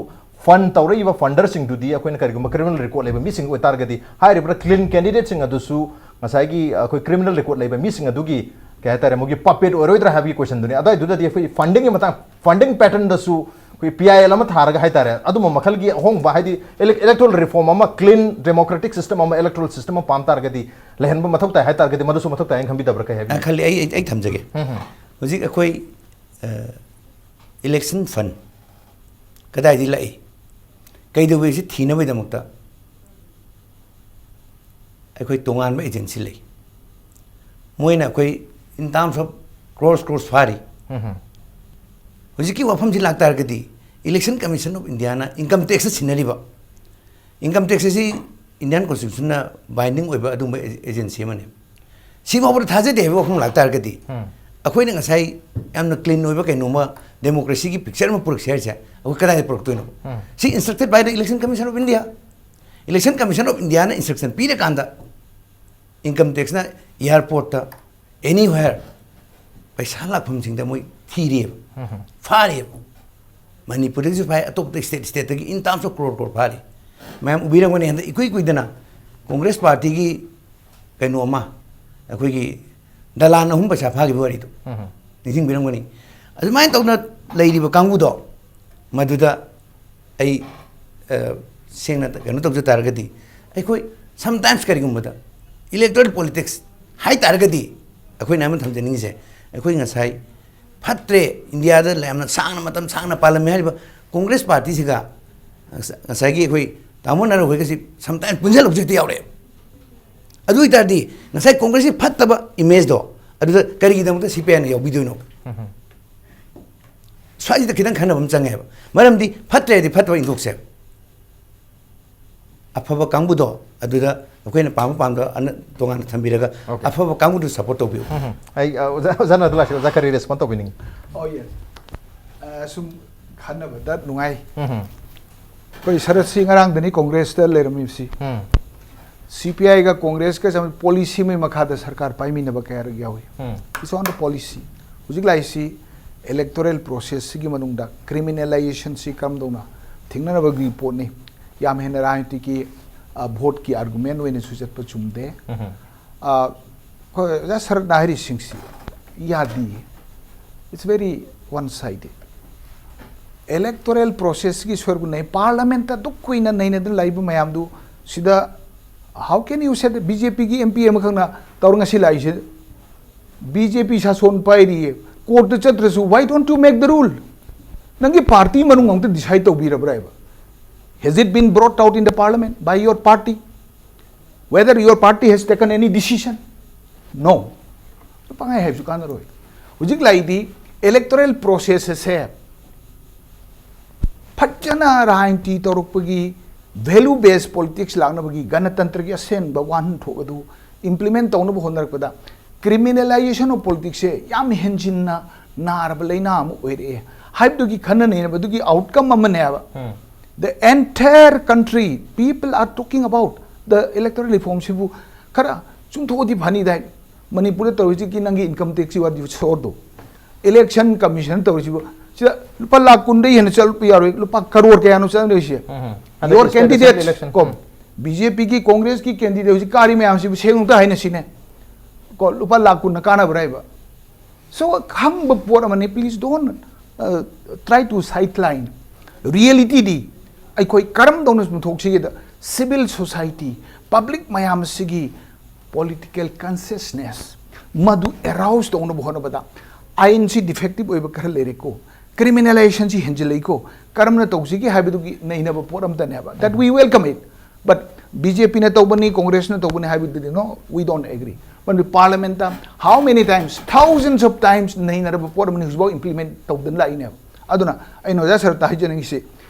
ꯐꯟ ꯇꯧꯔꯛꯏꯕ ꯐꯟꯗꯔꯁꯤꯡꯗꯨꯗꯤ ꯑꯩꯈꯣꯏꯅ ꯀꯔꯤꯒꯨꯝꯕ ꯀ꯭ꯔꯤꯃꯤꯅꯦꯜ ꯔꯦꯀꯣꯔꯗ ꯂꯩꯕ ꯃꯤꯁꯤꯡ ꯑꯣꯏꯇꯥꯔꯒꯗꯤ, ꯍꯥꯏꯔꯤꯕ ꯀ꯭ꯂꯤꯟ ꯀꯦꯟꯗꯤꯗꯦꯠꯁꯤꯡ ꯑꯗꯨꯁꯨ ꯉꯁꯥꯏꯒꯤ ꯑꯩꯈꯣꯏ ꯀ꯭ꯔꯤꯃꯤꯅꯦꯜ ꯔꯦꯀꯣꯔꯗ ꯂꯩꯕ ꯃꯤꯁꯤꯡ ꯑꯗꯨꯒꯤ, ꯀꯩ ꯍꯥꯏꯇꯥꯔꯦ, ꯃꯣꯏꯒꯤ ꯄꯄꯦꯠ ꯑꯣꯏꯔꯣꯏꯗ꯭ꯔꯥ ꯍꯥꯏꯕꯒꯤ ꯀꯣꯏꯁꯟꯗꯨꯅꯤ꯫ ꯑꯗꯨꯋꯥꯏꯗꯨꯗꯗꯤ ꯑꯩꯈꯣꯏ ꯐꯟꯗꯤꯡꯒꯤ ꯃꯇꯥꯡ, ꯐꯟꯗꯤꯡ ꯄꯦꯇꯔꯟꯗꯁꯨ ꯑꯩꯈꯣꯏ ꯄꯤ ꯑꯥꯏ ꯑꯦꯜ ꯑꯃ ꯊꯥꯔꯒ ꯍꯥꯏꯇꯥꯔꯦ, ꯑꯗꯨꯝꯕ ꯃꯈꯜꯒꯤ ꯑꯍꯣꯡꯕ, ꯍꯥꯏꯗꯤ ꯏꯂꯦꯛ-, ꯏꯂꯦꯛꯇꯣꯔꯦꯜ ꯔꯤꯐꯣꯔꯝ ꯑꯃ, ꯀ꯭ꯂꯤꯟ ꯗꯦꯃꯣꯀ꯭ꯔꯦꯇꯤꯛ ꯁꯤꯁꯇꯦꯝ ꯑꯃ, ꯏꯂꯦꯛꯇꯣꯔꯦꯜ ꯁꯤꯁꯇꯦꯝ ꯑꯃ ꯄꯥꯝ ꯇꯥꯔꯒꯗꯤ ꯂꯩꯍꯟꯕ ꯃꯊꯧ ꯇꯥꯏ ꯍꯥꯏ ꯇꯥꯔꯒꯗꯤ ꯃꯗꯨꯁꯨ ꯃꯊꯧ ꯇꯥꯏ ꯍꯥꯏꯅ ꯈꯟꯕꯤꯗꯕ꯭ꯔꯥ, ꯀꯩ ꯑ, ꯍꯥꯏꯕꯤꯅꯤ? ꯈꯜꯂꯤ꯫ ꯑꯩ, ꯑꯩ, ꯑꯩ ꯊꯝꯖꯒꯦ꯫ ꯎꯝ, ꯎꯝ꯫ ꯍꯧꯖꯤꯛ ꯑꯩꯈꯣꯏ, ꯑ, ꯏꯂꯦꯛꯁꯟ ꯐꯟ ꯀꯗꯥꯏꯗꯒꯤ ꯂꯥꯛꯏ? ꯀꯩꯗꯧꯕꯩ ꯁꯤ ꯊꯤꯅꯕꯒꯤꯗꯃꯛꯇ ꯑꯩꯈꯣꯏ ꯇꯣꯉꯥꯟꯕ ꯑꯦꯖꯦꯟꯁꯤ ꯂꯩ꯫ ꯃꯣꯏꯅ ꯑꯩꯈꯣꯏ in terms of crores, crores ꯐꯥꯔꯤ꯫ ꯎꯝ, ꯎꯝ꯫ ꯍꯧꯖꯤꯛꯀꯤ ꯋꯥꯐꯝꯁꯤ ꯂꯥꯛꯇꯥꯔꯒꯗꯤ, Election Commission of Indiaꯅ income taxꯇ ꯁꯤꯟꯅꯔꯤꯕ, income tax ꯑꯁꯤ Indian Constitutionꯅ binding ꯑꯣꯏꯕ ꯑꯗꯨꯒꯨꯝꯕ ꯑꯦ-, ꯑꯦꯖꯦꯟꯁꯤ ꯑꯃꯅꯤ꯫ ꯁꯤꯐꯥꯎꯕꯗ ꯊꯥꯖꯗꯦ ꯍꯥꯏꯕ ꯋꯥꯐꯝ ꯂꯥꯛꯇꯥꯔꯒꯗꯤ, ꯎꯝ꯫ ꯑꯩꯈꯣꯏꯅ ꯉꯁꯥꯏ ꯌꯥꯝꯅ ꯀ꯭ꯂꯤꯟ ꯑꯣꯏꯕ ꯀꯩꯅꯣꯝꯃ, ꯗꯦꯃꯣꯀ꯭ꯔꯦꯁꯤꯒꯤ ꯄꯤꯛꯆꯔ ꯑꯃ ꯄꯨꯔꯛꯁꯦ ꯍꯥꯏꯔꯤꯁꯦ, ꯑꯩꯈꯣꯏ ꯀꯗꯥꯏꯗ ꯄꯨꯔꯛꯇꯣꯏꯅꯣ? ꯎꯝ꯫ ꯁꯤ instructed by the Election Commission of India꯫ Election Commission of Indiaꯅ instruction ꯄꯤꯔꯀꯥꯟꯗ, income taxꯅ airportꯇ, anywhere, ꯄꯩꯁꯥ ꯂꯥꯛꯐꯝꯁꯤꯡꯗ ꯃꯣꯏ ꯊꯤꯔꯤꯑꯕ, ꯎꯝ꯫ ꯐꯥꯔꯤꯑꯕ꯫ ꯃꯅꯤꯄꯨꯔꯗꯒꯤꯁꯨ ꯐꯥꯏ, ꯑꯇꯣꯞꯄ state, stateꯇꯒꯤ in terms of crore, crore ꯐꯥꯔꯤ꯫ ꯃꯌꯥꯝ ꯎꯕꯤꯔꯝꯒꯅꯤ, ꯍꯟꯗꯛ ꯏꯀꯨꯏ ꯀꯨꯏꯗꯅ ꯀꯣꯡꯒ꯭ꯔꯦꯁ ꯄꯥꯔꯇꯤꯒꯤ ꯀꯩꯅꯣ ꯑꯃ, ꯑꯩꯈꯣꯏꯒꯤ ꯗꯂꯥꯟ ꯑꯍꯨꯝ ꯄꯩꯁꯥ ꯐꯥꯈꯤꯕ ꯋꯥꯔꯤꯗꯣ ꯎꯝ꯫ ꯅꯤꯡꯁꯤꯡꯕꯤꯔꯝꯒꯅꯤ꯫ ꯑꯗꯨꯃꯥꯏꯅ ꯇꯧꯅ ꯂꯩꯔꯤꯕ ꯀꯥꯡꯕꯨꯗꯣ, ꯃꯗꯨꯗ ꯑꯩ, ꯑ, ꯁꯦꯡꯅ ꯀꯩꯅꯣ ꯇꯧꯖ ꯇꯥꯔꯒꯗꯤ, ꯑꯩꯈꯣꯏ sometimes ꯀꯔꯤꯒꯨꯝꯕꯗ electoral politics ꯍꯥꯏ ꯇꯥꯔꯒꯗꯤ, ꯑꯩꯈꯣꯏꯅ ꯑꯃ ꯊꯝꯖꯅꯤꯡꯉꯤꯁꯦ, ꯑꯩꯈꯣꯏ ꯉꯁꯥꯏ ꯐꯠꯇ꯭ꯔꯦ, ꯏꯟꯗꯤꯌꯥꯗ ꯌꯥꯝꯅ ꯁꯥꯡꯅ, ꯃꯇꯝ ꯁꯥꯡꯅ ꯄꯥꯜꯂꯝꯃꯦ ꯍꯥꯏꯔꯤꯕ ꯀꯣꯡꯒ꯭ꯔꯦꯁ ꯄꯥꯔꯇꯤꯁꯤꯒ ꯉꯁꯥꯏꯒꯤ ꯑꯩꯈꯣꯏ ꯇꯥꯃꯣ ꯅꯔꯥ ꯍꯣꯏꯒꯁꯤ sometimes ꯄꯨꯟꯁꯤꯜꯂꯛꯄꯁꯨ ꯍꯦꯛꯇ ꯌꯥꯎꯔꯛꯑꯦꯕ꯫ ꯑꯗꯨ ꯑꯣꯏꯇꯥꯔꯗꯤ ꯉꯁꯥꯏ ꯀꯣꯡꯒ꯭ꯔꯦꯁꯀꯤ ꯐꯠꯇꯕ ꯏꯃꯦꯖꯇꯣ ꯑꯗꯨꯗ ꯀꯔꯤꯒꯤꯗꯃꯛꯇ ꯁꯤ ꯄꯤ ꯑꯥꯏꯅ ꯌꯥꯎꯕꯤꯗꯣꯏꯅꯣ? ꯁ꯭ꯋꯥꯏꯁꯤꯗ ꯈꯤꯇꯪ ꯈꯟꯅꯕ ꯑꯃ ꯆꯪꯉꯦꯕ꯫ ꯃꯔꯝꯗꯤ ꯐꯠꯇ꯭ꯔꯦ ꯍꯥꯏꯗꯤ ꯐꯠꯇꯕ ꯏꯟꯊꯣꯛꯁꯦꯕ꯫ ꯑꯐꯕ ꯀꯥꯡꯕꯨꯗꯣ ꯑꯗꯨꯗ ꯑꯩꯈꯣꯏꯅ ꯄꯥꯝꯕ ꯄꯥꯝꯗꯕ ꯑꯅ ꯇꯣꯉꯥꯟꯅ ꯊꯝꯕꯤꯔꯒ Okay. ꯑꯐꯕ ꯀꯥꯡꯕꯨꯗꯨ ꯁꯞꯄꯣꯔꯠ ꯇꯧꯕꯤꯌꯨ꯫ ꯑꯩ ꯑ, ꯑꯣꯖꯥ ꯑꯣꯖꯥꯅ ꯑꯗꯨ ꯂꯥꯛꯁꯤ ꯑꯣꯖꯥ ꯀꯔꯤ ꯔꯦꯁꯄꯣꯟ ꯇꯧꯕꯤꯅꯤꯡꯉꯤ? Oh yes. ꯑ, ꯁꯨꯝ ꯈꯟꯅꯕꯗ ꯅꯨꯡꯉꯥꯏ꯫ ꯑꯩꯈꯣꯏ ꯁꯔꯠꯁꯤ ꯉꯔꯥꯡꯗꯅꯤ ꯀꯣꯡꯒ꯭ꯔꯦꯁꯇ ꯂꯩꯔꯝꯃꯤꯕꯁꯤ꯫ ꯁꯤ ꯄꯤ ꯑꯥꯏꯒ ꯀꯣꯡꯒ꯭ꯔꯦꯁꯀ ꯆꯞ ꯄꯣꯂꯤꯁꯤ ꯑꯃꯒꯤ ꯃꯈꯥꯗ ꯁꯔꯀꯥꯔ ꯄꯥꯏꯃꯤꯟꯅꯕ ꯀꯌꯥꯔꯛ ꯌꯥꯎꯏ꯫ It's on the policy. ꯍꯧꯖꯤꯛ ꯂꯥꯛꯏꯁꯤ ꯏꯂꯦꯛꯇꯣꯔꯦꯜ ꯄ꯭ꯔꯣꯁꯦꯁꯁꯤꯒꯤ ꯃꯅꯨꯡꯗ ꯀ꯭ꯔꯤꯃꯤꯅꯦꯂꯥꯏꯖꯦꯁꯟꯁꯤ ꯀꯔꯝꯗꯧꯅ ꯊꯦꯡꯅꯅꯕꯒꯤ ꯄꯣꯠꯅꯤ꯫ ꯌꯥꯝ ꯍꯦꯟꯅ ꯔꯥꯖꯅꯤꯇꯤꯒꯤ, ꯑ, ꯚꯣꯠꯀꯤ ꯑꯥꯔꯒꯨꯃꯦꯟ ꯑꯣꯏꯅꯁꯨ ꯆꯠꯄ ꯆꯨꯝꯗꯦ꯫ ꯑ, ꯍꯣꯏ, ꯑꯣꯖꯥ ꯁꯔꯠꯅ ꯍꯥꯏꯔꯤꯁꯤꯡꯁꯤ ꯌꯥꯗꯤꯌꯦ꯫ It's very one sided. Electoral ꯄ꯭ꯔꯣꯁꯦꯁꯀꯤ ꯁꯔꯨꯛ ꯅꯩ ꯄꯥꯔꯂꯥꯃꯦꯟꯇ ꯑꯗꯨꯛ ꯀꯨꯏꯅ ꯅꯩꯅꯗꯨꯅ ꯂꯩꯕ ꯃꯌꯥꯝꯗꯨ ꯁꯤꯗ how can you say that B J ꯄꯤꯒꯤ ꯑꯦꯝ ꯄꯤ ꯑꯃꯈꯛꯅ ꯇꯧꯔ ꯉꯁꯤ ꯂꯥꯛꯏꯁꯦ? ꯕꯤ ꯖꯦ ꯄꯤ ꯁꯥꯁꯣꯟ ꯄꯥꯏꯔꯤꯌꯦ, ꯀꯣꯔꯠꯇ ꯆꯠꯇ꯭ꯔꯁꯨ why don't you make the rule? ꯅꯪꯒꯤ ꯄꯥꯔꯇꯤ ꯃꯅꯨꯡ ꯑꯃꯇ ꯗꯤꯁꯥꯏꯠ ꯇꯧꯕꯤꯔꯕ꯭ꯔꯥ ꯍꯥꯏꯕ? Has it been brought out in the parliament by your party? Whether your party has taken any decision? No. ꯄꯪꯍꯥꯏ ꯍꯥꯏꯕꯁꯨ ꯀꯥꯟꯅꯔꯣꯏ꯫ ꯍꯧꯖꯤꯛ ꯂꯥꯛꯏꯗꯤ ꯏꯂꯦꯛꯇꯣꯔꯦꯜ ꯄ꯭ꯔꯣꯁꯦꯁ ꯑꯁꯦ ꯐꯖꯅ ꯔꯥꯖꯅꯤꯇꯤ ꯇꯧꯔꯛꯄꯒꯤ ꯚꯦꯂꯨ ꯕꯦꯁ ꯄꯣꯂꯤꯇꯤꯛꯁ ꯂꯥꯛꯅꯕꯒꯤ ꯒꯅꯇꯟꯇ꯭ꯔꯒꯤ ꯑꯁꯦꯡꯕ ꯋꯥꯍꯟꯊꯣꯛ ꯑꯗꯨ ꯏꯝꯄ꯭ꯂꯤꯃꯦꯟ ꯇꯧꯅꯕ ꯍꯣꯠꯅꯔꯛꯄꯗ criminalization of politics ꯁꯦ ꯌꯥꯝ ꯍꯦꯟꯖꯤꯟꯅ ꯅꯥꯔꯕ ꯂꯩꯅꯥ ꯑꯃ ꯑꯣꯏꯔꯛꯑꯦ ꯍꯥꯏꯕꯗꯨꯒꯤ ꯈꯟꯅ ꯅꯩꯅꯕꯗꯨꯒꯤ ꯑꯥꯎꯠꯀꯝ ꯑꯃꯅꯦꯕ꯫ The entire country people are talking about the electoral reform ꯁꯤꯕꯨ ꯈꯔ ꯆꯨꯝꯊꯣꯛꯑꯗꯤ ꯐꯅꯤꯗꯥꯏ꯫ ꯃꯅꯤꯄꯨꯔꯗ ꯇꯧꯔꯤꯁꯤꯒꯤ ꯅꯪꯒꯤ ꯏꯟꯀꯝ ꯇꯦꯛꯁꯀꯤ ꯋꯥꯗꯤ ꯁꯣꯔꯗꯣ, ꯏꯂꯦꯛꯁꯟ ꯀꯃꯤꯁꯟ ꯇꯧꯔꯤꯁꯤꯕꯨ ꯁꯤꯗ ꯂꯨꯄꯥ ꯂꯥꯈ ꯀꯨꯟꯗꯩ ꯍꯦꯟꯅ ꯆꯠꯄ ꯌꯥꯔꯣꯏ, ꯂꯨꯄꯥ ꯀꯔꯣꯔ ꯀꯌꯥꯅꯣ ꯆꯠꯅꯔꯤꯁꯦ? ꯍꯟꯗꯛ Your state assembly candidates election. ꯀꯣ, ꯕꯤ ꯖꯦ ꯄꯤꯒꯤ ꯀꯣꯡꯒ꯭ꯔꯦꯁꯀꯤ ꯀꯦꯟꯗꯤꯗꯦꯠ ꯍꯧꯖꯤꯛ ꯀꯥꯔꯤ ꯃꯌꯥꯝꯁꯤꯕꯨ ꯁꯦꯡꯅ ꯑꯝꯇ ꯍꯥꯏꯅꯁꯤꯅꯦ꯫ ꯀꯣ, ꯂꯨꯄꯥ ꯂꯥꯈ ꯀꯨꯟꯅ ꯀꯥꯟꯅꯕ꯭ꯔꯥ ꯍꯥꯏꯕ? So ꯈꯪꯕ ꯄꯣꯠ ꯑꯃꯅꯤ, please don't, uh, try to sideline. ꯔꯤꯌꯦꯂꯤꯇꯤꯗꯤ ꯑꯩꯈꯣꯏ ꯀꯔꯝꯗꯧꯅ ꯆꯨꯝꯊꯣꯛꯁꯤꯒꯦꯗ civil society, public ꯃꯌꯥꯝ ꯑꯁꯤꯒꯤ political consciousness ꯃꯗꯨ arouse ꯇꯧꯅꯕ ꯍꯣꯠꯅꯕꯗ ꯑꯥꯏꯟꯁꯤ ꯗꯤꯐꯦꯛꯇꯤꯞ ꯑꯣꯏꯕ ꯈꯔ ꯂꯩꯔꯦꯀꯣ, ꯀ꯭ꯔꯤꯃꯤꯅꯦꯂꯥꯏꯖꯦꯁꯟꯁꯤ ꯍꯦꯟꯖꯤꯜꯂꯛꯏꯀꯣ, ꯀꯔꯝꯅ ꯇꯧꯁꯤꯒꯦ ꯍꯥꯏꯕꯗꯨꯒꯤ ꯅꯩꯅꯕ ꯄꯣꯠ ꯑꯃꯇꯅꯦꯕ, that we welcome it. But B J ꯄꯤꯅ ꯇꯧꯕꯅꯤ, ꯀꯣꯡꯒ꯭ꯔꯦꯁꯅ ꯇꯧꯕꯅꯤ ꯍꯥꯏꯕꯗꯨꯗꯤ, no, we don't agree. ꯃꯔꯝꯗꯤ parliament how many times, thousands of times ꯅꯩꯅꯔꯕ ꯄꯣꯠ ꯑꯃꯅꯤ ꯍꯧꯖꯤꯛꯐꯥꯎ implement ꯇꯧꯗꯅ ꯂꯥꯛꯏꯅꯦꯕ꯫ ꯑꯗꯨꯅ ꯑꯩꯅ ꯑꯣꯖꯥ ꯁꯔꯠꯇ ꯍꯥꯏꯖꯅꯤꯡꯉꯤꯁꯤ,